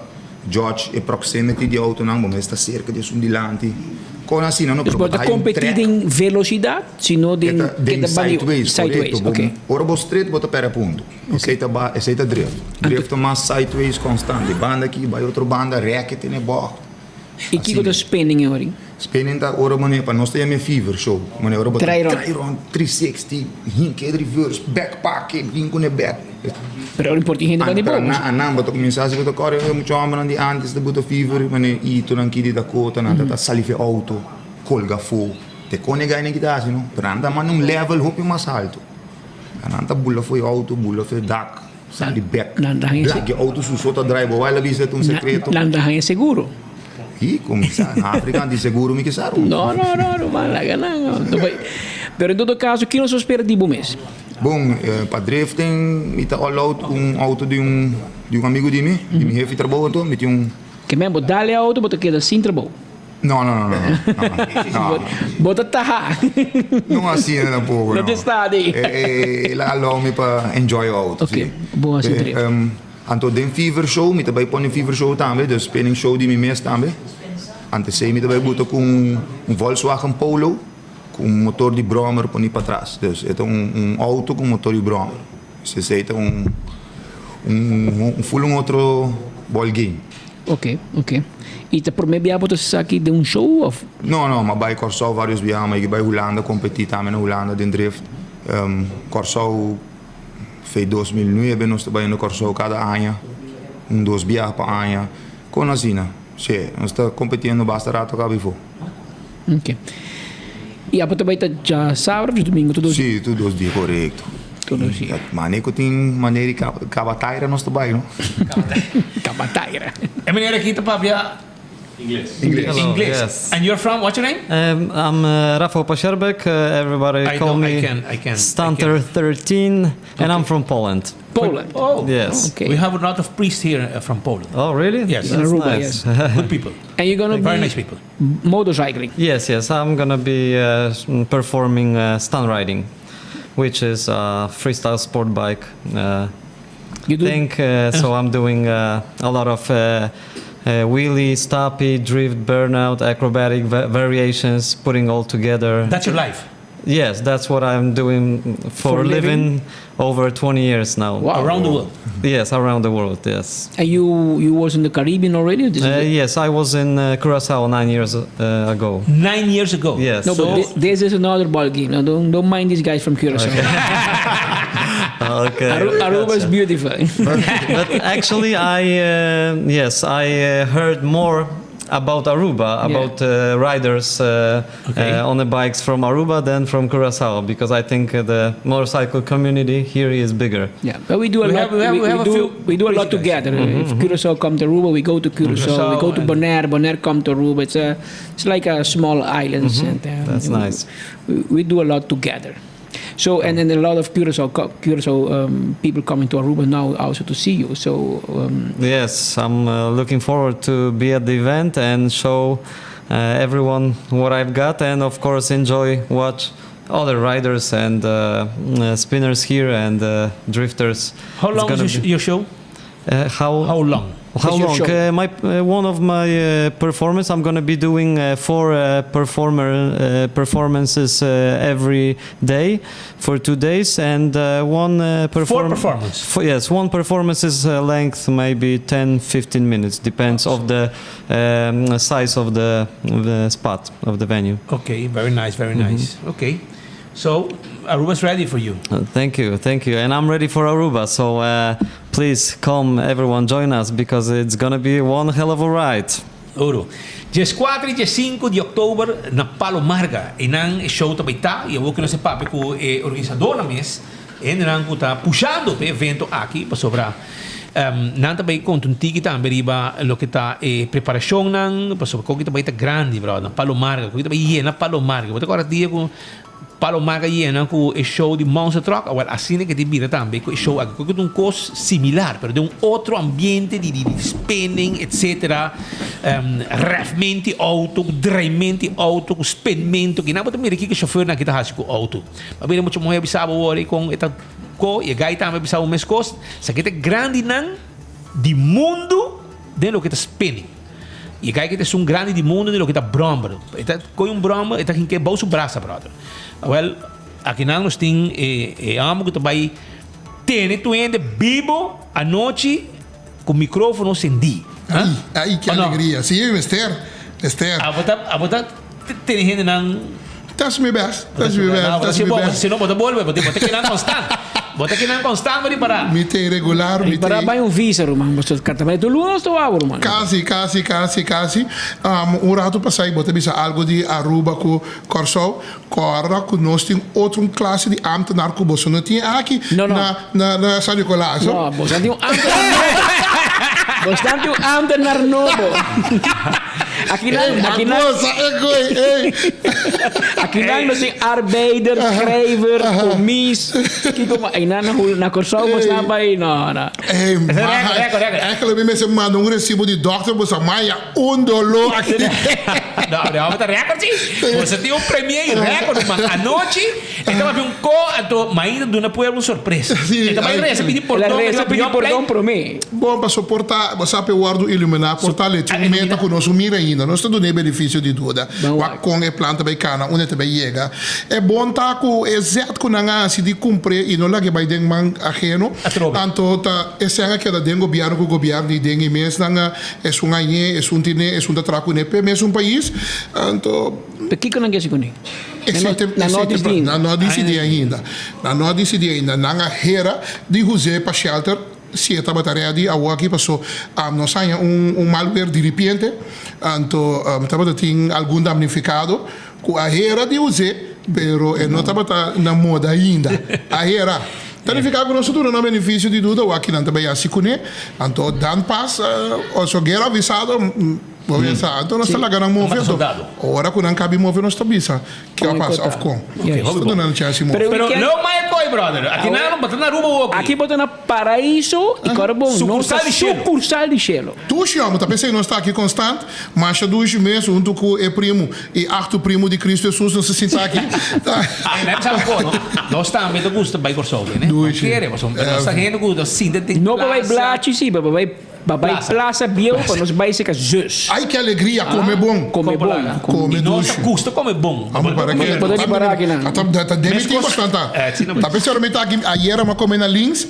judge e proximity di autonan, bo mester ta cerca di esun dilanti, con asina no, Dus pero bo bo ta ta hay un competi track. den velocidad, sino den E ta den keda bani sideways, sideways, correcto. Bo, ok. ora bo straight bo ta perde punto. Esey ta ba, esey ta drift. Drift ta mas sideways constant, di banda aki bai otro banda, rek e tene bocht. I kiko ta spinning e ori? Spinning ta ora mane pa nos ta yama e fever show. Mane ora bo ta Draai rond. draai rond 360, hinka e reverse, back pake, bin ku ne back. Pero ora por tin hende banda di Pero bobo. na anan bo ta kuminsá si bo ta kore e mucha hòmbernan di antes ta buta fever mane ito nan ki di Dakota nan ta ta sali fe outo, kolga afó. Te kon e gainan ki ta hasi no, pero nan ta manda un level hopi mas alto. Nan ta bula for e outo, bula for e dak. Sali bek. Nan ta haña Blak, e auto su so ta drive. Bo wou a bisa ta un secreto. Nan ta haña seguro. Hi, kumsa. Na Afrika di seguro mi ke sa ru. No, no, no, ruman, laga nan. Pero en todo caso, kino so spera di bo mes? Bon, pa drifting mi ta all out ku un auto di un di un amigo di mi, di mi hefi trabou anto mi tin un. Ke men bo dal e auto bo ta keda sin trabou. No, no, no, no, no, no. Bo ta taha. No asina tampoco, no. No te sta di. El a allow mi pa enjoy auto, si. Ok, bo hasi drift. Anto den Fever Show, mi ta bai pone Fever Show tambe, dus spinning show di mi mes tambe. Ante esei mi ta bai buta ku un Volkswagen Polo ku un motor di brommer poni patras. Dus e ta un auto ku un motor di brommer. Dus esei ta un un full un otro ball game. Ok, ok. I ta prome bia bo ta saki den un show of? No, no, m'a bai Kòrsou vários biaha, m'a bai Hulanda kompetí tambe na Hulanda den drift. Kòrsou fei 2009 nos ta bayendo Kòrsou kada aña, un dos biaha pa aña, kon asina. Sí, nos ta kompetiendo basta rato kaba befo. Ok. I abo ta bai ta djasabra of djadumingu? Tur dos dia? Sí, tur dos dia, korekto. Tur dos dia. Mane ku tin manera di kaba taira nos ta bai, no? Kaba taira. E manera aki ta papia Ingles. Ingles. Hello, Ingles. yes. And you're from, what's your name? Um, I'm uh, Rafał Pasierbek. Uh, everybody I call don't- I me can- I can- I Stunter 13, and I'm from Poland. Poland. Oh, Yes. Okay. We have a lot of priests here uh, from Poland. Oh, really? Yes. In That's Aruba, nice. yes. Good people. And you're gonna Very be nice people. motorcycling. Yes, yes. I'm gonna be uh, s- performing uh, stunt riding, which is a freestyle sport bike uh, You do- thing. Uh, so I'm doing uh, a lot of uh, uh, wheelie, stoppie, drift, burnout, acrobatic va- variations, putting all together. That's your life. Yes, that's what I'm doing for, For a living? living over 20 years now. Wow. Around the world. Yes, around the world, yes. And you you was in the Caribbean already? This is Uh, it? yes, I was in uh, Curacao nine years uh, ago. Nine years ago. Yes. No, but thi- this is another ball game. No, don't don't mind these guys from Curacao. Okay. Aru- Aruba is gotcha. beautiful. But, but actually, I uh, yes, I uh, heard more. about Aruba, about uh, riders uh, Okay. uh, on the bikes from Aruba than from Curacao, because I think uh, the motorcycle community here is bigger. Yeah, but we do a We lot. have- we have- we, we have a do, few we do a lot together. Mhm, If Curacao come to Aruba, we go to Curacao. We go to Curacao and- Bonaire. Bonaire come to Aruba. It's a, it's like a small islands. Mhm. And, um, That's we- nice. We, we do a lot together. So and then a lot of Curacao Curacao um, people coming to Aruba now also to see you. So um, Yes, I'm uh, looking forward to be at the event and show uh, everyone what I've got, and of course enjoy watch other riders and uh, uh, spinners here and uh, drifters. How It's long gonna is your, be- your show? Uh, how how long? How Is your long? show? Uh, my uh, one of my uh, performance. I'm gonna be doing uh, four uh, performer uh, performances uh, every day for two days, and uh, one uh, perform- performance? Fo- yes, one performance is uh, length maybe 10, 15 minutes, depends of the um, size of the, the spot of the venue. Okay, very nice, very Mhm. nice. Okay, so Aruba's ready for you. Uh, thank you, thank you, and I'm ready for Aruba. So uh, please come, everyone, join us because it's gonna be one hell of a ride. Oro. 14 i 15 di òktober na Palo Marga. Einan e show ta bai ta i awor ku nos e papia ku e organisadónan mes, e hendenan ku ta pushando pa e evento aki pasobra nan ta bai konta un tiki tambe riba loke ta e preparashonnan pasobra koki ta bai ta grandi bròder na Palo Marga, koki ta bai yena Palo Marga. Bo ta kòrda dia ku Palo Marga yena ku e show di Monster Truck? Awèl asina ke tin bira tambe ku e show aki. Koki ta un kos similar pero den un otro ambiente di di spinning etcetera, rèfment di outo, draaiment di outo, ku spinmento. Kinan bo ta mira kiko e shofèrnan aki ta hasi ku outo. Bo a mira mucha muhé a bisa bo wòrdu kon e ta ko i e gai tambe a bisa bo meskos. Esaki ta e grandinan di mundu den loke ta spinning. I e gai ki ta esun grandi di mundu den loke ta bròmber. E ta kohe un bròmber e ta hink'é bou su brasa bròder. Awèl akinan nos tin e e hòmber ku ta bai tene tur hende bibo anochi ku mikrófono sendí. Ai, ai ki O no? alegria. Sí, mester, mester. Abo ta abo ta tene hendenan. Ta hasi mi best, ta hasi mi best, ta hasi mi best. Si no bo ta bolbe, bo ta kinan constant. Bo ta kinan constant bo di para. Mi te regular, mi te. Para bai un visa ruman, bo ta bai tur luna nos ta wou ruman. Casi, casi, casi, casi. Un rato pasai bo ta bisa algo di Aruba cu Corsou. Corda cu nos tin otro un clase di ambtenaar cu boso no tin aki na na na San Nicolas. No, boso tin un ambtenaar nobo. Boso tin un ambtenaar nobo. Akinan, akinan. Akinan nos tin arbeider, schrijver, commies. Kiko ma, einan na hul na Kòrsou bos nan bai, no, no. Ey, maha, eigenlijk mi mester manda un recibo di dokter boso maya un doló aki. No, no, ta record si. Boso tin un premier y record, man. Anochi, e tabata un ko, anto mainta duna pueblo un sorpresa. E ta bai reza pidi pordon, El a reza pidi pordon promé. Bon, paso por ta, bo sa p'e wòrdu iluminá, por ta le tin un meta ku nos no mira ainda. Nos ta duna e benefisio di duda. Wak kon e plan ta bai kana, unda e ta bai yega. E bon ta ku e zèt ku nan a hasi di kumpr'é i no lag'é bai den man aheno. Anto ta esei a keda den gobièrnu ku gobièrnu i den e mes nan a esun hañ'é, esun tin'é, esun ta traha kuné p'e mesun pais. Anto. Pero kiko nan ke hasi kuné? Nan no a disidí. Nan no a disidí ainda. Nan no a disidí ainda. Nan a hera di huz'é pa shelter. Si e tabata ready awoki paso nos haña un mal weer diripiente anto tabata tin algun damnificado cu a hera di us'e pero e no tabata na moda ainda a hera ta nifica cu nos ta duna nan beneficio di duda awaki nan ta bay haci cune anto dan pas oso guera avisado bo pensa anto nos ta laga nan move anto ora cu nan cabi move nos ta bisa Ke a pasa of kon? Nos ta duna nan chance move. Pero no mai koi brother. Aki nan bo ta na Aruba woki. Aki bo ta na Paraiso y kòrda bon nos ta sucursal di shelo. Dushi homo ta pensei nos ta aki constant, masha dushi mes hunto cu e primo y acto primo di Cristo Jesus nos ta sinta aki. Ay nan sa bo no. Nos tambe ta gusta bai Corsou ne. No kere pasobra nos ta hende cu ta sinta den No pa bai plaza. blachi si, pa bai Pa bai Plaza Bieu pa nos bai serka zus. Ay ke alegria, kome bon. Kome bon. Kome I nos dushi. ta gusta kome bon. Amo para ke. Bo ta ripará aki nan. Ta den mi tin bastanta. Ta pensando mi ta aki ayera mi a kome na Lins.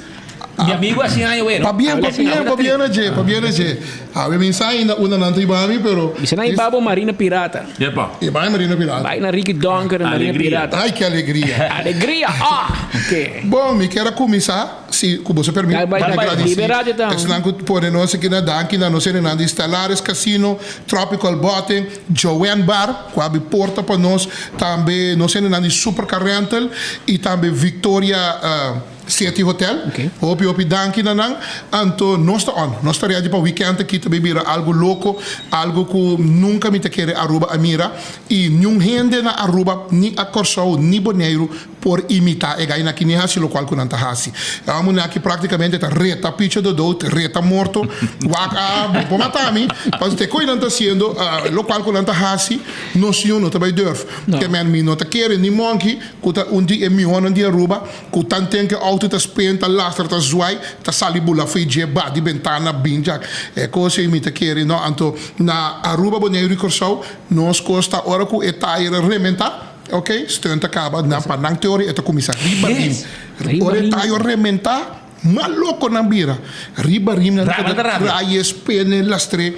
Mi amigo asina aña weno. Pabien, pabien, pabien na dje, pabien na dje. Awe mi sa ainda unda nan ta hiba mi, pero. Bisa nan hiba bo Marina Pirata. Yepa. Hiba mi Marina Pirata. Bai na Ricky Donker na Marina Pirata. Ay, ke alegria. Alegria, ah! Oke. Bon, mi kier a kuminsá, si ku boso permit, Bai, bai, pa bai. gradisí Libe radio ta. esnan ku pone nos aki na danki na nos hendenan di Stellaris Casino, Tropical Bote, Joanne Bar, ku abi porta pa nos, tambe nos hendenan di Super Car Rental i tambe Victoria. City Hotel. Hopi hopi danki na nan. Anto nos ta on. Nos ta ready pa weekend aki ta bay bira algo loco, algo cu nunca mi ta kere Aruba a mira y niun hende na Aruba ni a Corsou ni Boneiru por imita e gainan aki ni haci locual cu nan ta haci. E homonan aki practicamente ta reta picho de dood, reta morto, wak a bo por mata mi, pasobra te cu nan ta haciendo locual cu nan ta haci nos yu no ta bay durf. Ke men mi no ta kere ni monkey cu ta un di e mihonan di Aruba. Ku tanten ku e outo ta spin, ta lastra, ta zwai, ta sali bula fo'i dje, ba di bentana, bin djak. E kos ei mi ta kere no. Anto na Aruba, Boneiru i Kòrsou nos kos ta ora ku e tayer a rementá, oke, steun ta kaba, nan pa nan teoria e ta kuminsá riba rim. Ora e tayer rementá, mal loko nan bira. Riba rim nan ta keda traye, spene, lastr'é.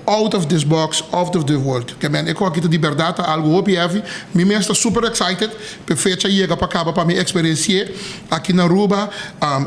Out of this box, out of the world. Ke men e koki ta di bèrdat ta algu hopi heavy. Mi mes ta super excited p'e fecha yega pa kaba pa mi eksperensi'é aki na Aruba.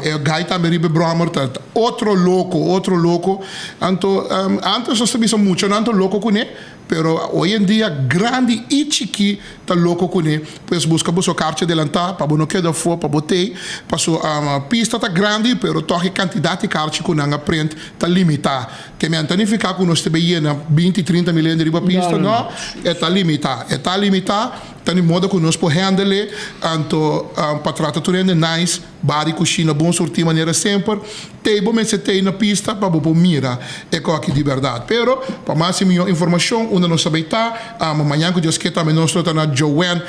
E guy tambe riba e bròmer ta otro loko, otro loko. Anto antes nos ta bisa muchanan ta loko kuné, pero hoy en dia grandi i chikí ta loko kuné. Pues buska boso karchi adelantá pa bo no keda afó pa bo tei. Paso pista ta grandi pero tòg e kantidat di karchi ku nan a print ta limitá. Ke men ta nifiká ku nos ta bay yena 20, 30 mil hende riba pista? No, e ta limitá. E ta limitá, ta di modo ku nos por handle e, anto pa trata tur hende nice, bar i kushina bon surtí manera semper. Tei bo mester tei na pista pa bo por mira e koki di bèrdat. Pero, pa mas i mihó informashon unda nos ta bay ta, mañan ku Dios ke tambe nos lo ta na Joanne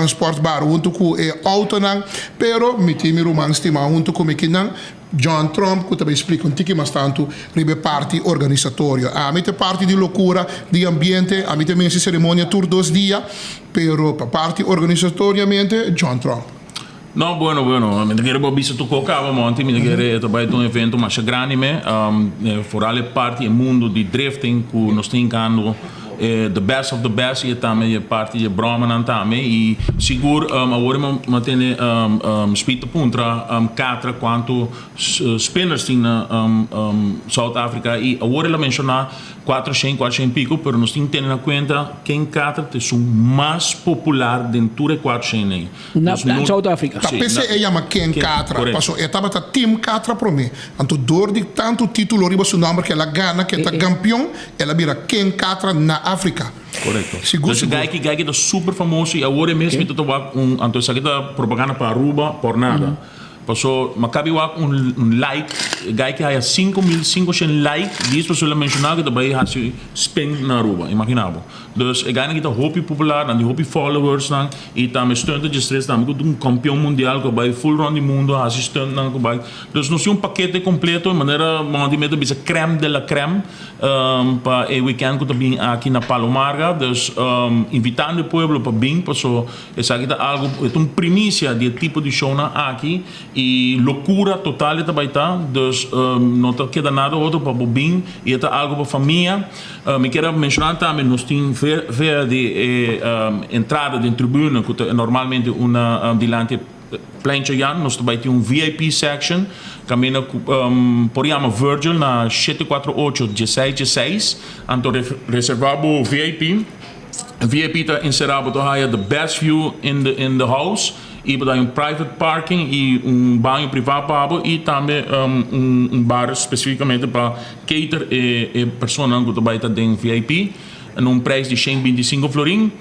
Sports Bar huntu ku e outonan. Pero mi tin mi ruman stimá huntu ku mi kinan. John Tromp ku ta bay splika un tiki mas tantu riba e parti organisatorio. Ami ta e parti di lokura di ambiente, ami ta mester seremonia tur dos dia, pero pa parti organisatoriamente John Tromp. No, bueno, bueno, mi ta kere bo bisa tur ko kaba Monty, mi ta kere e ta bay ta un evento masha grandi me, foral e parti e mundo di drifting ku nos ta hinkando e the best of the best y e tambe e parti di e bromanan tambe y sigur awor mi a tene Speed ta puntra Catra cuanto spinners tin na South Africa y awor el a menciona cuatrocientos, cuatrocientos y pico pero nos tin tene na cuenta ken Catra ta esun mas popular den tur e cuatrocientos ey. Na South Africa. Ta p'esei e yama Ken Catra, paso e tabata Team Catra promé. Anto dor di tantu título riba su nòmber ku el a gana, ku e ta kampion, el a bira Ken Catra na Afrika. Korekto. Sigur, Dus sigur. Gaiki, Gaiki ta super famoso i awor e mes mi ta ta wak un, anto esaki ta propaganda pa Aruba por nada. Paso mi a kabi wak un un like, Gaiki haya 5500 like, dies paso el a menshoná ku e ta bai hasi spin na Aruba, imagina bo. Dus e gainan ki ta hopi popular, nan tin hopi followers nan y tambe stunt ta djestres tambe ku ta un kampeon mundial ku a bai full rond di mundo a hasi stunt nan ku bai. Dus nos tin un pakete kompleto manera Monty mi ta bisa crème de la crème pa e weekend ku ta bin aki na Palo Marga. Dus invitando e pueblo pa bin paso esaki ta algo e ta un primisia di e tipo di shownan aki y lokura total e ta bai ta. Dus no ta keda nada otro pa bo bin y e ta algo pa famia. Mi kier a menshoná tambe nos tin via di e entrada den tribuna ku ta normalmente una dilanti e pleintje Jan nos ta bai tin un VIP section kaminda ku por yama Virgil na shete kuatro ocho dieseis dieseis anto reserva bo VIP. VIP ta enserá bo ta haya the best view in the in the house. I bo ta un private parking i un baño privá pa bo i tambe un bar spesifikamente pa cater e e personanan ku ta bai ta den VIP na un prijs di shen binti i sinku florin.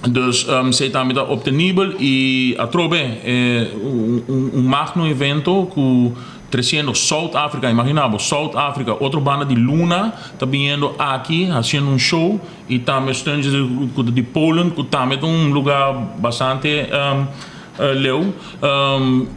Dus esei tambe ta optenibel i atrobe e un magno evento ku tresiendo South Africa, imagina bo South Africa otro banda di luna ta biniendo aki hasiendo un show. I tambe steuntjes ku ta di Polen ku tambe ta un lugá bastante leu.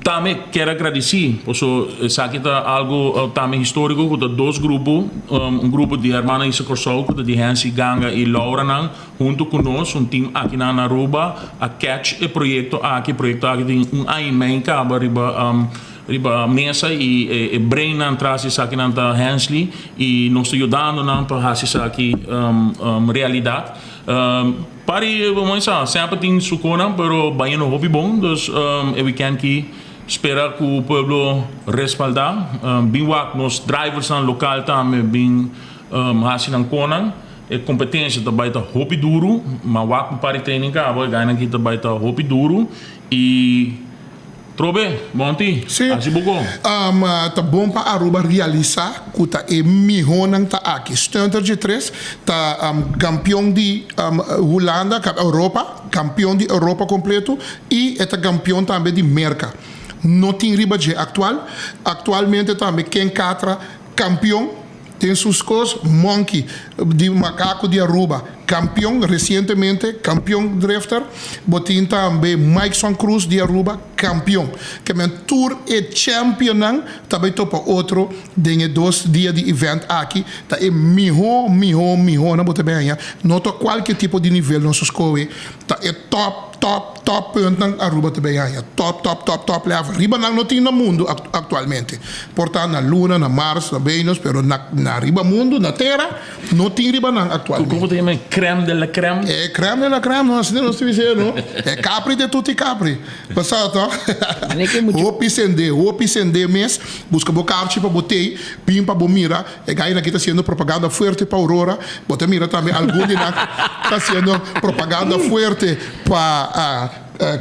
Tambe kier a gradisí paso esaki ta algu tambe históriko ku ta dos grupo, un grupo di Hermana Isa Kòrsou ku ta di Hensi Ganga i Lauranan huntu ku nos un tim akinan na Aruba a catch e proyekto aki. E proyekto aki tin un aña i mei kaba riba. riba mesa y e brainnan tras di esakinan ta Hensley y nos ta yudando nan pa haci esaki realidad. Pari bo sa semper tin su conan pero bayendo hopi bon dus e weekend ki spera cu pueblo respalda bin wak nos driversnan local tambe bin haci nan conan. E competencia ta bay ta hopi duro ma wak un par di training caba e gainan ki ta bay ta hopi duro y Trobe, Monty, haci bo go. Ta bon pa Aruba realisa cu ta e mihonan ta aki. Stunter G tres ta campeon di Hulanda, Europa, campeon di Europa completo y e ta campeon tambe di Merca. No tin riba dje actual. Actualmente tambe Ken Catra campeon den sus cos, Monkey di Macaco di Aruba campeon recientemente, campeon drifter. Bo tin tambe Mikeson Cruz di Aruba campeon. Ke men tur e championnan ta bay topa otro den e dos dia di event aki. Ta e miho, miho, mihonan bo ta bay haña. No ta cualke tipo di nivel nos a scohe. Ta e top. Top, top puntnan Aruba ta bay haña. Top, top, top, top level. Riba nan no tin na mundu actualmente. Por ta na luna, na Mars, na Venus, pero na na riba mundu, na tera, no tin riba nan actualmente. Como ta yama e crème de la crème? E crème de la crème, no, asina nos ta bisa no. E Capri de tutti Capri. Bo sa toch? Hopi sende, hopi sende mes. Busca bo karchi pa bo tei, bin pa bo mira. E gainan aki ta haciendo propaganda fuerte pa Aurora. Bo ta mira tambe algun di nan ta haciendo propaganda fuerte pa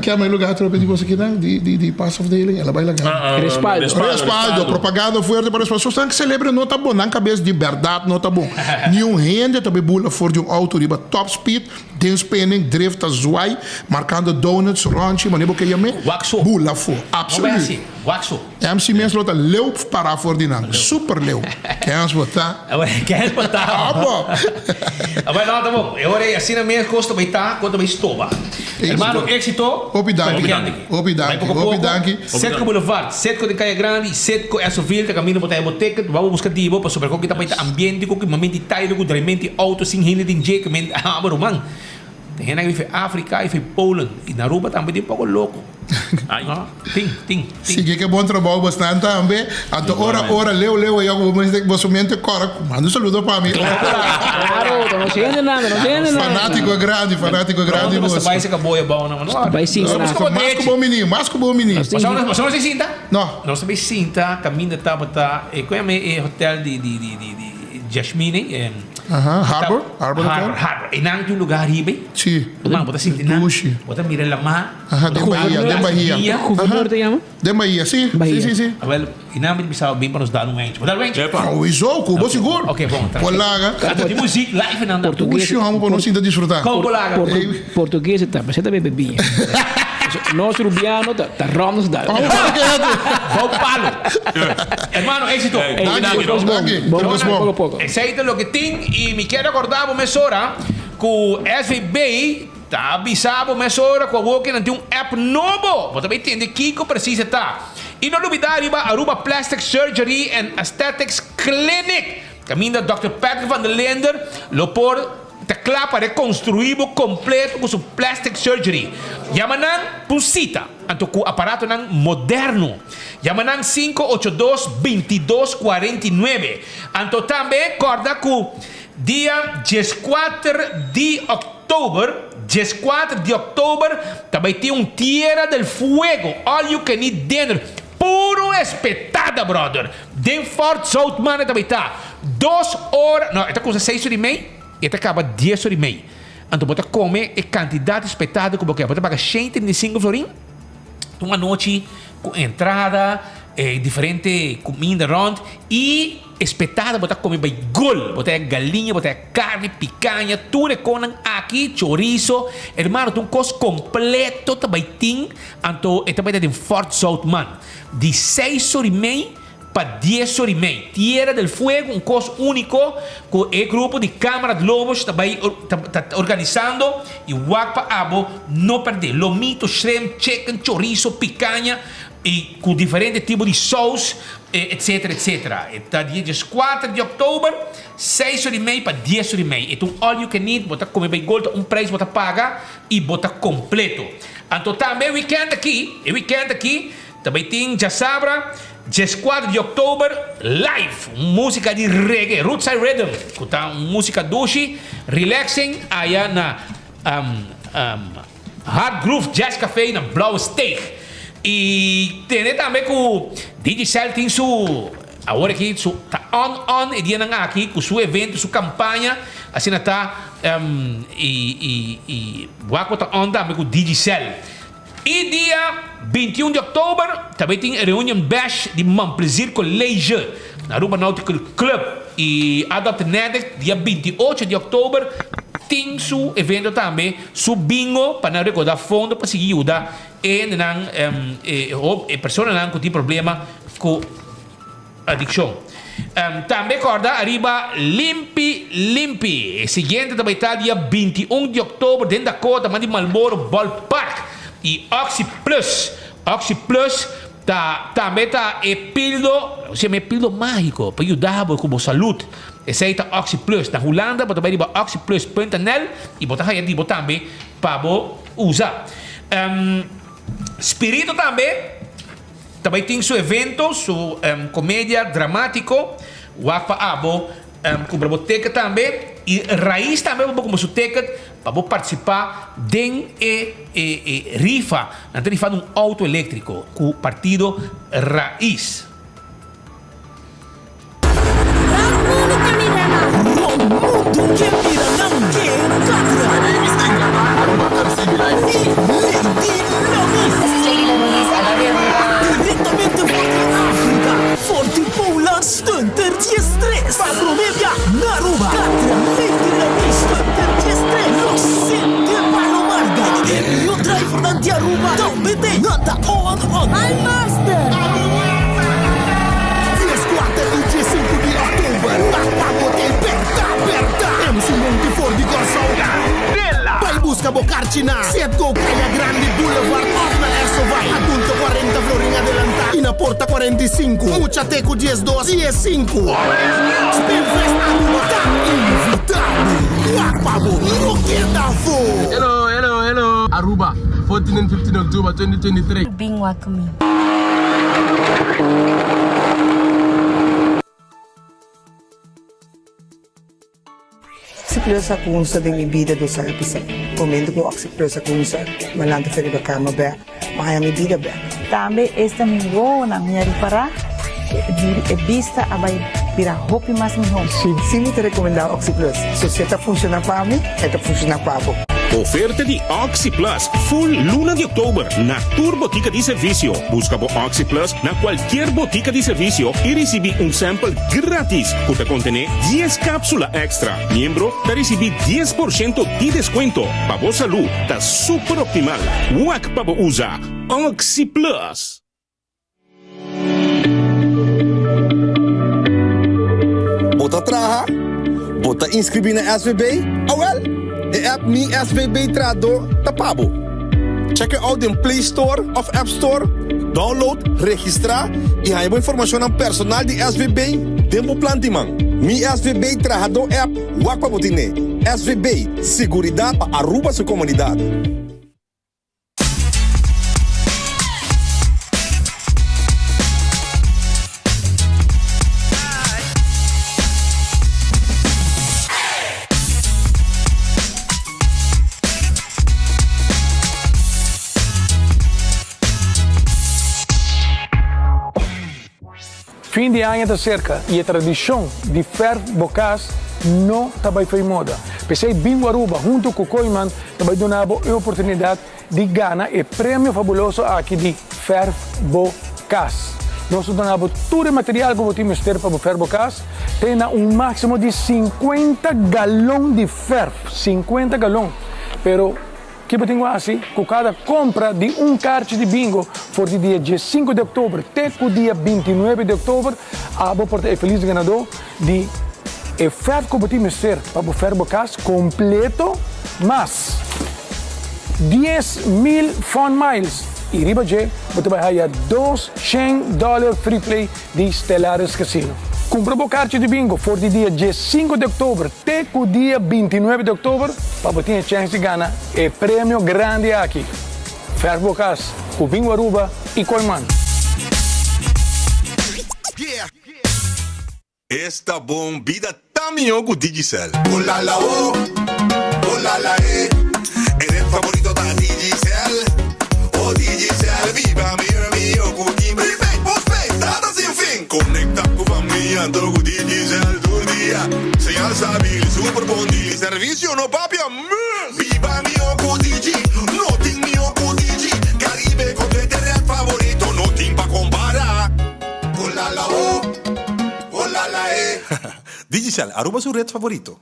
Kema e lugar atrobe di boso kinan di di di pasafdeling? El a bai laga. Respaldo. Respaldo. Propaganda fuerte pa Respaldo. Soos nan celebre no ta bon. Nan cabes di berdad no ta bon. Niun hende ta bay bula for di un auto riba top speed den spinning, drift ta zwaai, marcando donuts, ronchi, manera bo ke yam'e. Bula for. Absoluut. MC mes lo ta leu pará for di nan. Super leu. Kens bo ta. Kens bo ta. Abo. Abo no ta bon. E ora ei asina mes kos ta bai ta, kos ta bai stoba. Hermano, éxito. Hopi danki. Hopi danki. Hopi danki. Setco Boulevard, Setco den Kaya Grandi, Setco Essoville ta kaminda bo ta haya bo ticket. Bo buska di bo pasobra koki ta bai ta ambiente ku ki momento di taido ku draimento di auto sin hende den dje ke men abo ruman. Tin hende aki for Afrika i for Poland i na Aruba tambe tin poko loko. No, tin, tin, tin. Sigui ke bon trabou bosnan tambe. Anto ora ora leu leu ayò ku bo mester boso mente kòrda manda un saludo pa mi. Klaro, ta nos hendenan, ta nos hendenan. Fanátiko grandi, fanátiko grandi boso. Nos ta bai seka boya bou nan. Nos ta bai sinta. Mas ku bo mini, mas ku bo mini. Boso boso no sinta? No. Nos ta bai sinta kaminda tabata e ku yama e hotel di di di di Jashmine. Aha, Harbor, Harbor Hotel. Harbor, Harbor. Einan tin un lugar riba ei. Sí. Man, bo ta sinti nan. Dushi. Bo ta mira lamá. Aha, den Bahia, den Bahia. Guvernor ta yama? Den Bahia, sí. Bahia. Sí, sí, sí. Awel, einan mi ta bisa bin pa nos dal un eentje. Bo dal un eentje? Epa. Sowieso, ku bo sigur. Oké, bon. Por laga. Anto tin muziek live einan dan. Dushi homo pa nos sinta disfruta. Kon bo laga? Portugues ta, bo ta bebe biña. Nos Rubiano ta, ta rom nos dal. Bou palo. Hermano, éxito. Danki, danki. Bon, poko poko. Esei ta loke tin y mi kier acorda bo mesora cu SVB ta avisa bo mesora cu awor nan tin un app nobo. Bo ta bay tende kico precies e ta. Y no lubida riba Aruba Plastic Surgery and Aesthetics Clinic caminda Dòkter Patrick van der Linder lo por ta cla pa reconstrui bo completo cu su plastic surgery. Yama nan pa un cita, anto cu aparatonan moderno. Yama nan 582 22 49. Anto tambe corda cu dia dieskuater di october, dieskuater di october, ta bay tin un Tierra del Fuego all you can eat dinner. Puro espetada brother. Den Fort Zoutman e ta bay ta. Dos ora, no, e ta cuminsa seis ora y mei y e ta caba dies ora y mei. Anto bo ta come e cantidad di espetada cu bo kier. Bo ta paga shen 35 florin un anochi cu entrada, e diferente cuminda rond y espetada bo ta come bay gol. Bo ta haya galiña, bo ta haya carni, picaña, tur e conan aki, chorizo. Hermano, ta un cos completo ta bay tin. Anto e ta bay ta den Fort Zoutman. Di seis ora y mei pa dies ora y mei. Tierra del Fuego, un cos unico cu e grupo di Kamerad Lobos ta bay ta organisando y wak pa abo no perde. Lomito, shrimp, chicken, chorizo, picaña y cu diferente tipo di saus, etcetera, etcetera. E ta dia dieskuater di october, seis ora y mei pa dies ora y mei. E ta un all you can eat, bo ta come bay gol, ta un prijs bo ta paga y bo ta completo. Anto tambe e weekend aki, e weekend aki. Ta bay tin djasabra 14 di oktober live un musica di reggae, Rootside Rhythm, cu ta un musica dushi, relaxing aya na Hard Groove Jazz Cafe na Blauwe Steeg. Y tene tambe cu Digicel tin su awor aki su ta on on e dianan aki cu su evento, su campaña, asina ta y y y wak bo ta on tambe cu Digicel. E dia 21 di oktober tambe tin e reunion bash di Mon Plaisir College na Aruba Nautical Club y Adopt an Addict dia 28 di oktober tin su evento tambe, su bingo pa nan rekoda fondo pa sigui yuda e hendenan e personanan ku tin problema ku Adikshon. Tambe kòrda ariba Limpi Limpi. E siguiente ta bai ta dia 21 di òktober den Dakota man di Marlboro Ballpark. I Oxi Plus. Oxi Plus ta tambe ta e pildo, osea e pildo mágiko pa yuda bo ku bo salud. Esei ta Oxi Plus. Na Hulanda bo ta bai riba oxiplus punt nl i bo ta haya di bo tambe pa bo usa. Spirito tambe. Ta bai tin su evento, su comedia dramatico, wak pa abo cumpra bo ticket tambe y Raiz tambe bo cumpra su ticket pa bo participa den e e rifa, nan ta rifando un auto electrico cu partido Raiz. 14 i 15 di òktober ta pa bo te bèrda bèrda. MC Monty for di Kòrsou. Kandela! Bai buska bo karchi na Setco Kaya Grandi Boulevard òf na Esso Vai. Adulto 40 florin adelantá i na porta 45. Mucha te ku 12, 15. Spinfest Aruba ta invitá bo. Wak pa bo no keda afó! Hello, hello, hello Aruba, 14 and 15 October 2023. Bin wak mi. Oxyplus a kunsa den mi bida dos aña pasa. Momento ku Oxyplus a kunsa, mi a lanta for riba kama bek, mi a haña mi bida bek. Tambe esta mi wowonan mi a ripará e bista a bai bira hopi mas mihó. Sí mi ta rekomendá Oxyplus. So si e ta funshoná pa mi, e ta funshoná pa bo. Oferta di OxyPlus full luna di oktober na tur botica di servicio. Busca bo OxyPlus na cualkier botica di servicio y ricibi un sample gratis cu ta contene dies capsula extra. Miembro ta ricibi 10% di descuento. Pa bo salud ta super optimal. Wak pa bo usa OxyPlus! Bo ta traha? Bo ta inscribí na SVB? Awel, e app Mi SVB Trahadó ta pa bo. Check e out den Play Store of App Store, download, registrá i haña bo informashonnan personal di SVB den bo plan di man. Mi SVB Trahadó app wak pa bo tine. SVB, siguridat pa Aruba su komunidat. Fin di aña ta serka i e tradishon di fèrf bo kas no ta bai fo'i moda. P'esei Bingo Aruba huntu ku Kooyman ta bai duna bo e oportunidat di gana e premio fabuloso aki di Fèrf Bo Kas. Nos ta duna bo tur e material ku bo tin mester pa bo fèrf bo kas te na un máksimo di sinkuenta galon di fèrf, sinkuenta galon! Pero Ki bo tin ku hasi ku kada kompra di un karchi di bingo for di dia diesinku di oktober te ku dia bintinuebe di oktober? Abo por ta e felis ganadó di e fèrf ku bo tin mester pa bo fèrf bo kas kompleto mas 10,000 Fun Miles i riba dje bo ta bai haya 200 dòler free play di Stellaris Casino. Kumpra bo karchi di bingo for di dia diesinku di oktober te ku dia bintinuebe di oktober pa bo tin e chèns di gana e premio grandi aki. Fèrf bo kas ku Bingo Aruba i Kooyman. Esta bon, bida ta mihó ku Digicel. Olala o, olala e. E red favorito ta Digicel. Oh Digicel, biba mihó mihó ku tin prepaid, postpaid, data sin fin. Konekta ku famia anto ku Digicel tur dia. Señal stabil, super bon deal, servisio no papia mes. Biba mihó ku Digi, no tin mihó ku Digi. Caribe komplete red favorito, no tin pa kompara. Olala o. Olala e! Digicel, Aruba su red favorito.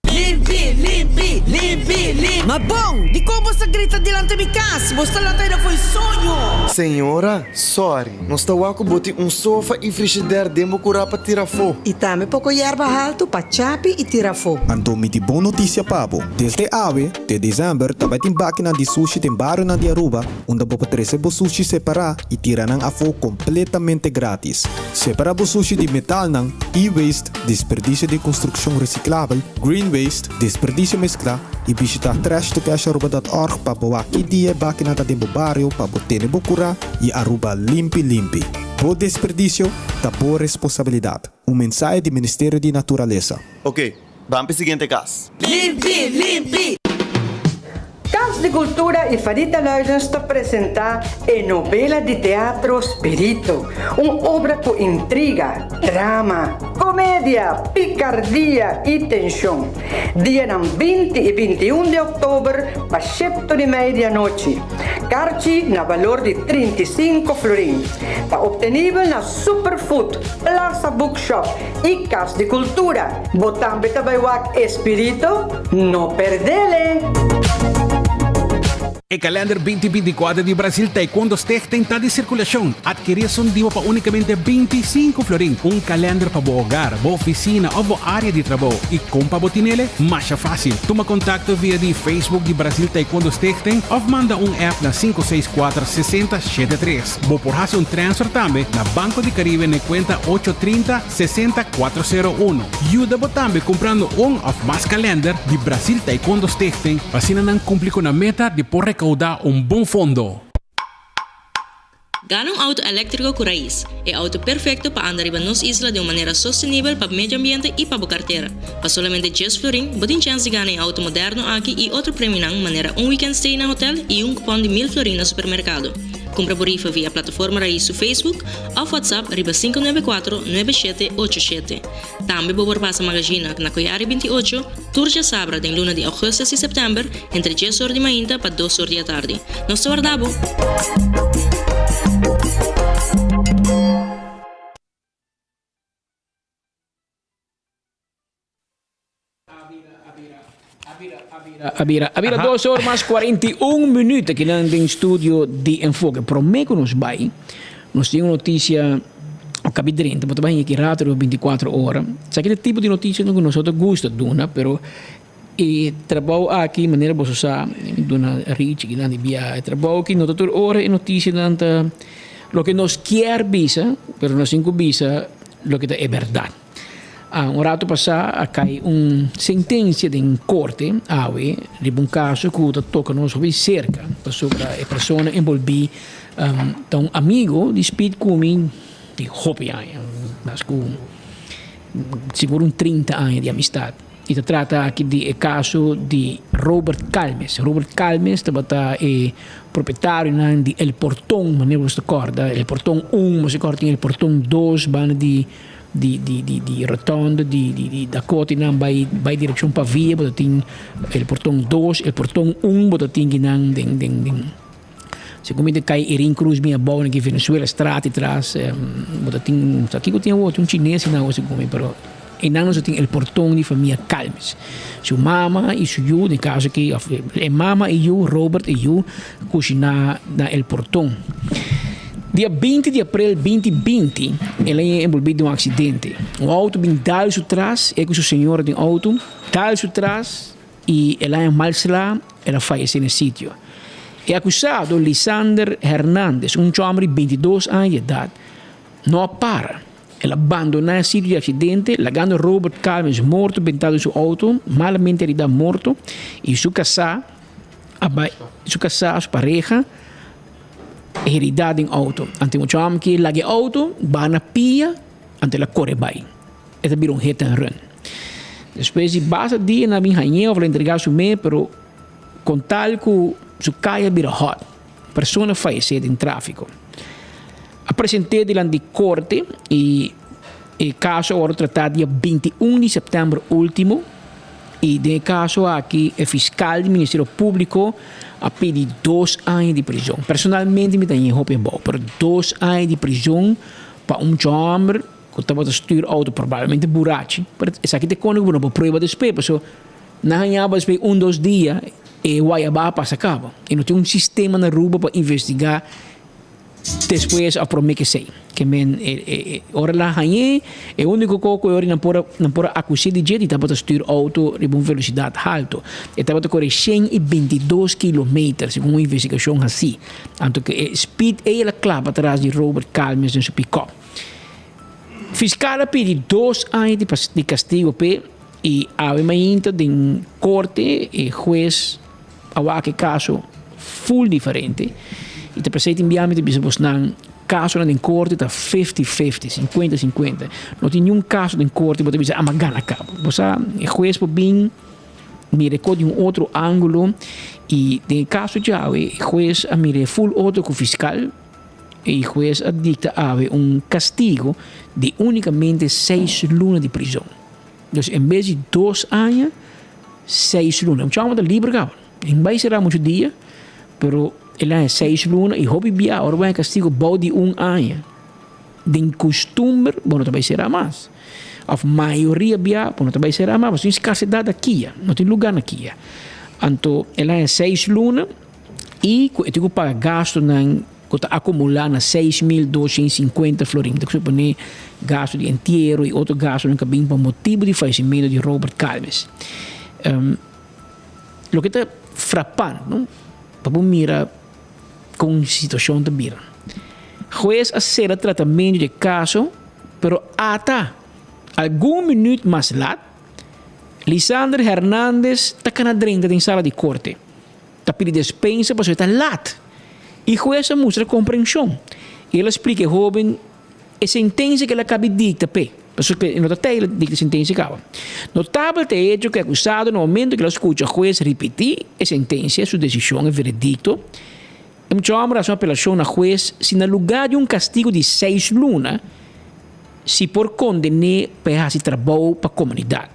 Limpi, limpi, limpi, limpi. Ma bon, dikon bo sta grita dilanti mi kas? Bo sta lanta aida fo'i soño. Señora, sorry, nos ta wak ku bo tin un sofa i frishider den bo kurá pa tira afó. I tambe poko yerba haltu pa chapi i tira afó. Anto mi tin bon notisia pa bo. Desde awe te desèmber ta bai tin bakinan di sushi den barionan di Aruba unda bo por trese bo sushi separá i tira nan afó kompletamente grátis. Separá bo sushi di metalnan, e-waste, desperdisio di konstrukshon resiklabel, green waste, desperdisio mesklá i bishitá trashtocasharuba.org pa bo wak ki dia e bakinan ta den bo bario pa bo tene bo kurá i Aruba limpi limpi. Bo desperdisio ta bo responsabilidat. Un mensahe di Ministerio di Naturalesa. Ok, ban p'e siguiente kas. Limpi, limpi. Cas di Cultura y Farita Luidens ta presenta e novela di teatro Spirito, un obra cu intriga, drama, comedia, picardia y tension. Dianan binti y bintiun di october pa shepto di media anochi. Carchi na balor di 35 florin. Ta obtenibel na Superfood, Plaza Bookshop y Cas di Cultura. Bo tambe ta bay wak e Spirito? No perdele! E kalender binti 24 di Brasil Taekwondo Stichting ta di sirkulashon. Adkerí esun dibo pa únikamente 25 florin. Un kalender pa bo hogar, bo ofisina òf bo área di trabou. I kon pa bo tinele? Masha fásil. Tuma kontakto via di Facebook di Brasil Taekwondo Stichting òf manda un app na 564 60 73. Bo por hasi un transfer tambe na Banco di Caribe na e kuenta ocho trinta sesenta kuatro sero uno. Yuda bo tambe kumprando un òf mas kalènder di Brasil Taekwondo Stichting pa asina nan kumpli ku nan meta di por rekoudá un bon fondo. Gana un auto eléktriko ku Raiz, e auto perfekto pa anda riba nos isla den un manera sostenibel pa medio ambiente i pa bo kartera. Pa solamente djes florin, bo tin chèns di gana e auto moderno aki i otro premionan manera un weekend stay na hotel i un kupòn di mil florin na supermerkado. Kumpra bo rifa via Plataforma Raiz su Facebook òf WhatsApp riba sinku nuebe kuatro nuebe shete ocho shete. Tambe bo por pasa Magazina na Koyari 28 tur djasabra den luna di augustus i sèptèmber entre djes or di mainta pa dos or di atardi. Nos ta warda bo! A bira, a bira dos or mas 41 minuut aki nan den studio di Enfoke. Prome ku nos bai, nos tin un notisia o kabi drenta, bo ta bai hiki rato riba 24 ora. Esaki ta e tipo di notisia ku nos no ta gusta duna, pero e trabou aki, manera boso sa, mi duna Richie aki nan di bia, e trabou aki no ta tur ora e notisianan ta loke nos kier bisa, pero nos tin ku bisa loke ta e bèrdat. Un rato pasá a kai un sentensia den korte awe riba un kaso ku ta toka nos hopi serka pasobra e persona enbolbí ta un amigo di Speed ku mi di hopi aña, mas ku sigur un trinta aña di amistat. I ta trata aki di e kaso di Robert Calmes. Robert Calmes tabata e propietarionan di El Porton, manera bo ta kòrda, El Porton un, bo ta kòrda tin El Porton dos banda di. di di di di rotonde di di di Dakota y nan bay bay direccion Pavia bo ta tin el porton dos el porton un bo ta tin kinan den den den segun mi ta cay Erin Cruz bin abao na ki Venezuela straat atras bo ta tin sa kico tin awor tin un chines kinan awor segun mi pero eynan nos ta tin el porton di famia Calmes su mama y su yu den caso aki of e mama y yu Robert y yu cushina na el porton. Dia binti di aprel binti binti el a enbolbí den un aksidente. Un outo bin dal su tras, e ku su señora den outo, dal su tras i el a mal sla, el a fayesé na e sitio. E akusado Lisander Hernandez, un chòmber di bintidos aña di edat, no a para. El a bandoná e sitio di aksidente, lagando Robert Calmes morto bentá den su outo, malamente heridá morto, i su kasá a bai, su kasá, su pareha, heridá den outo. Anto e mucha hòmber ke laga e outo, baha na pia. Anto el a kore bai. E ta bira un hit and run. Despues di basta dia nan a bin hañ'é of el a entregá su mes, pero kon tal ku su kai a bira hòt. Persona fayesé den tráfiko. A present'é dilanti di korte i e kaso a wòrdu tratá dia 21 di sèptèmber último i den e kaso aki e fiskal di Ministerio Públiko a pidi dos aña di prizon. Personalmente mi ta hañ'é hopi abou, pero dos aña di prizon pa un mucha hòmber ku tabata stür outo probablemente burachi, pero esaki ta e kos ku bo no por prueba despues pasobra nan hañaba despues un dos dia e wayabá a pasa kaba i no tin un sistema na Aruba pa investigá Despues a prome kesey. Ke men e ora el a hañ'é, e úniko kos ku e ora nan por a nan por a akus'é di dje di tabata stür outo riba un velosidat haltu. E tabata kore 122 kilometer, segun un investigashon hasí. Anto ku e speed ei el a klapa tras di Robert Calmes den su pikòp. Fiskal a pidi dos aña di di kastigo p'e i awe mainta den korte e hues a wak e kaso full diferente y ta pesey tin bia mi ta bisa bosnan kasonan den korte ta fifty fifty, sinkuenta sinkuenta. No tin niun kaso den korte bo ta bisa ama gana kaba. Bo sa e hues por bin mira e kos di un otro angulo y den e kaso djawe e hues a mira e full otro ku fiskal y hues a dikta awe un kastigo di unikamente seis luna di prizon. Dus en bes di dos aña, seis luna. Un chama ta liber kaba. En bai sera mucho dia, pero el a seis luna y hopi bia ora bo haña castigo bou di un aña. Den costumber bo no ta bai sera mas. Of mayoria bia bo no ta bai sera mas, pasobra tin scarsedad aki ya, no tin lugar na kia. Anto el a haña seis luna y cu e tin cu paga gastonan ku ta akumulá na 6250 florin. Ta suponé gastu di entiero i otro gastunan ku a bin pa motibu di fayesimentu di Robert Calmes. Loke ta frapant, no? Pa bo mira kon situashon ta bira. Hues a sera tratamentu di e kaso, pero ata algun minüt mas lat, Lisander Hernandez ta kana drenta den sala di korte. Ta pidi despensa pasobra e ta lat. E hues a mustra komprenshon. I el a splika e hóben e sentensia ku el a kabi dikta p'e, pasobra e no ta tei el a dikta e sentensia kaba. Notabel ta e echo ku e akusado na momento ku el a skucha hues ripití e sentensia, su desishon, e veredikto, e mucha hòmber a hasi un apelashon na hues si na lugá di un kastigu di seis luna si por konden'é pa e hasi trabou pa komunidat.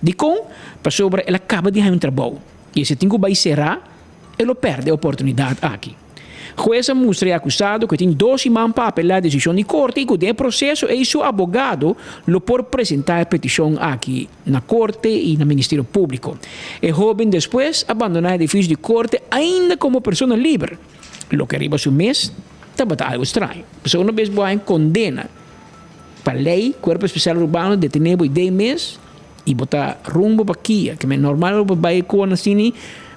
Dikon? Pasobra el a kaba di haña un trabou. I si e tin ku bai será, e lo pèrdè e oportunidat aki. Hues a mustra e akusado ku e tin dos siman pa apelá e desishon di korte i ku den e proseso ei su abogado lo por presentá e petishon aki na korte i na Ministerio Públiko. E hóben despues a bandoná e edifisio di korte ainda komo persona liber, loke riba su mes tabata algu straño. Pasobra una bes bo haña kondena pa lei, Kuerpo Espesial Urbano detené bo i den mes, I bo ta rumbo pa kia, ke men normal bo bai kon asini,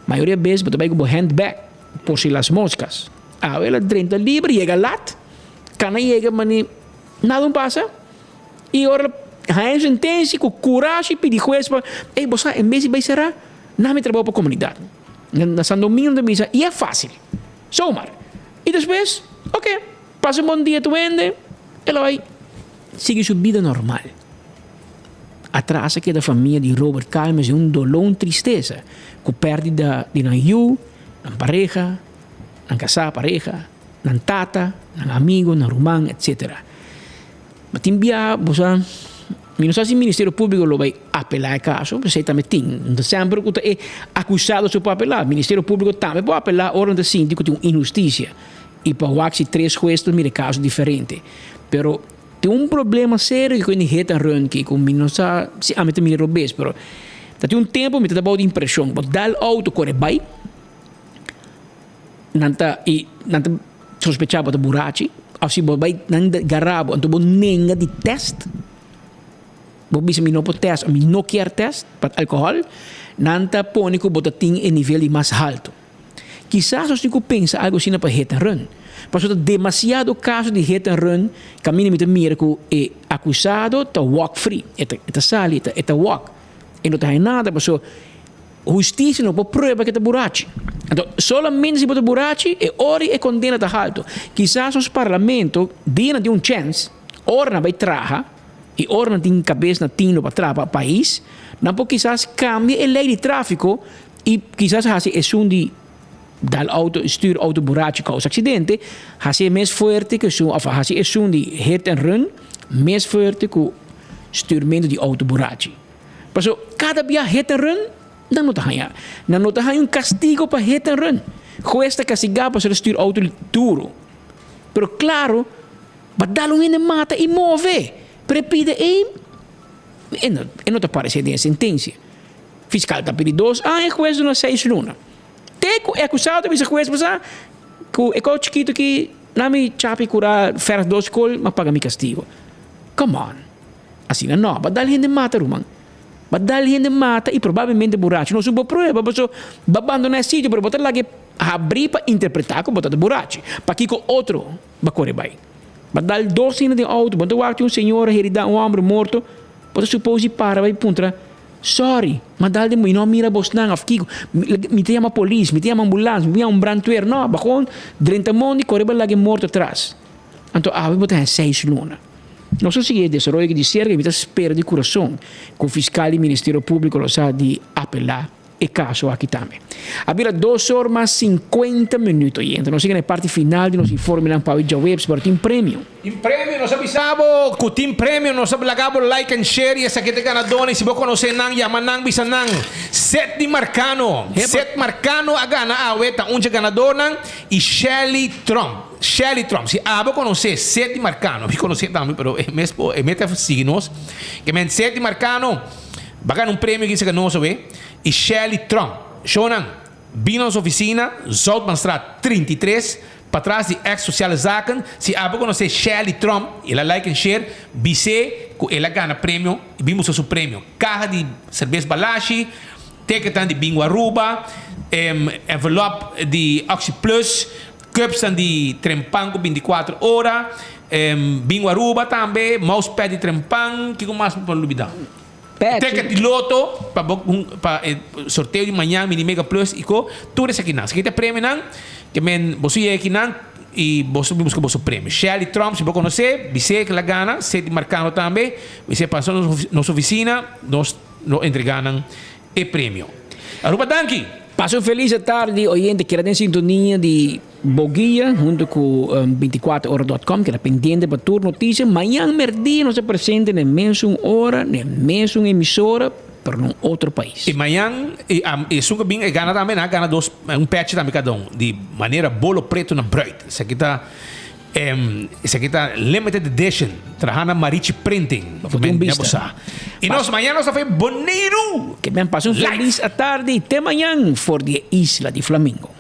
mayoria bes bo ta bai ku bo handbag por si las moscas. Awe el a drenta liber, yega lat, kana yega mane nada un pasa, i ora el haña su sentencia ku kurashi pidi hues pa, ey bo sa en bes di bai sera, na mi trabou pa komunidat. Na San Domingo nan ta bisa, i e fasil, zomaar. I despues, oke, pasa un bon dia tur hende, el a bai sigui su bida normal. Atras a keda famia di Robert Calmes den un doló, un tristesa ku pèrdida di nan yu, nan pareha, nan kasá, pareha, nan tata, nan amigu, nan ruman, etsetera. Ma tin bia bo sa, mi no sa si Ministerio Públiko lo bai apelá e kaso, p'esei tambe tin. No ta semper ku ta e akusado so por apelá, Ministerio Públiko tambe por apelá ora nan ta sinti ku tin un inhustisia i pa wak si tres hues ta mira e kaso diferente. Pero Tin un problema serio ku e hit and run ki ku mi no sa si ami ta mira robes pero ta tin un tempu mi ta bou di impreshon bo dal outo kore bai nan ta i nan ta sospecha bo ta burachi of si bo bai nan gara bo anto bo nenga di test bo bisa mi no por test mi no kier test pa alkohòl nan ta pone ku bo ta tin e nivel di mas haltu. Kisas nos tin ku pensa algu asina pa hit and run. Pasobra ta demasiado kaso di hit and run kaminda mi ta mira ku e akusado ta walk free. E ta e ta sali, e ta e ta walk. E no ta haña nada pasobra hustisia no por prueba ku e ta burachi. Anto solamente si bo ta burachi e ora e kondena ta haltu. Kisas nos parlamento dia nan tin un chèns ora nan bai traha. I ora nan tin kabes na tino pa traha pa pais, nan por kisas kambia e lei di tráfiko i kisas hasi esun di dal outo, stuur outo burachi kousa aksidente, hasi e mes fuerte ku esun òf hasi esun di hit and run mes fuerte ku stuurmentu di outo burachi. Paso kada bia hit and run nan no ta haña. Nan no ta haña un kastigo pa hit and run. Hues ta kastigá pasobra stuur outo duro. Pero klaro. Ba dal un hende mata i move, pero e pide ei, e no, e no ta parece den e sentencia. Fiscal ta pidi dos aña, e hues duna seis luna. Te cu e acusado ta bisa hues, bo sa cu e cos chikito aki na mi chapi cura verf dos col, m'a paga mi castigo. Come on. Asina no, ba dal hende mata ruman. Ba dal hende mata i probablemente burachi. Nos no por prueba paso ba bandona e sitio, pero bo ta laga e habri pa interpreta cu bo ta ta burachi. Pakico otro? Ba kore bai. Ba dal dos hende den outo, bo no ta wak tin un señora herida, un homber morto, bo ta supos di para bai puntra, Sorry, ma dal den bo, mi no a mira bosnan of kiko, mi ta yama polis, mi ta yama ambulans, mi ta yama un brandweer, no, ba gewoon drenta mondi kore bai laga e morto atras. Anto awe bo ta haña seis luna. Nos a sigui e desaroyo aki di serka i mi ta spera di kurason ku fiskal di Ministerio Públiko lo sa di apelá e caso aki tambe. A bira dos or mas 50 minuut oyente. Nos yega na e parti final di nos informenan pa awe djaweps, pero tin premio. Tin premio, nos a bisa bo cu tin premio, nos a laga bo like and share y esaki ta e ganadornan y si bo conoce nan yama nan bisa nan Seth di Marcano, Seth Marcano a gana awe ta un dje ganadornan y Shelly Tromp, Shelly Tromp si abo conoce Seth di Marcano, mi conoce tambe pero e mes por e mes ta sigui nos, ke men Seth di Marcano. Ba gana un premio ki saka nos awe y Shelly Tromp. Shownan, bin na nos oficina, Zoutmanstraat 33, patras di ex Sociale Zaken. Si abo conoce Shelly Tromp, el a like en share, bis'é cu el a gana premio y bin busca su premio. Caha di cerbes Balashi, ticketnan di Bingo Aruba, envelop di Oxi Plus, cupsnan di Trempan cu 24 ora, Bingo Aruba tambe, mousepad di Trempan, kico mas mi por lubida? Ticket di loto pa bo pa e sorteo di mañan Mini Mega Plus y co, tur esakinan. Esaki ta e premionan ke men boso yega akinan y boso bin busca boso premio. Shelly Tromp si bo conoce, bis'é ke la gana, Seti Marcano tambe, bis'é pasa nos oficina, nos lo entrega nan e premio. Aruba danki! Pasa un feliz tardi oyente, keda den sintonia di Boguia hunto cu 24 ora com, keda pendiente pa tur noticia. Mañan merdia nos ta presente na e mesun ora, na e mesun emisora, pero na un otro pais. Y mañan esun cu bin e gana tambe, nan a gana dos, un pechi tambe cada un, di manera bolo preto na bruid. Esaki ta. Esaki ta limited edition, traha na Marichi Printing. Bo tin un bista. Y nos mañana nos ta fai Boneiru. Ke men pasa un Live. felis atardi. Te mañan for di e isla di Flamingo.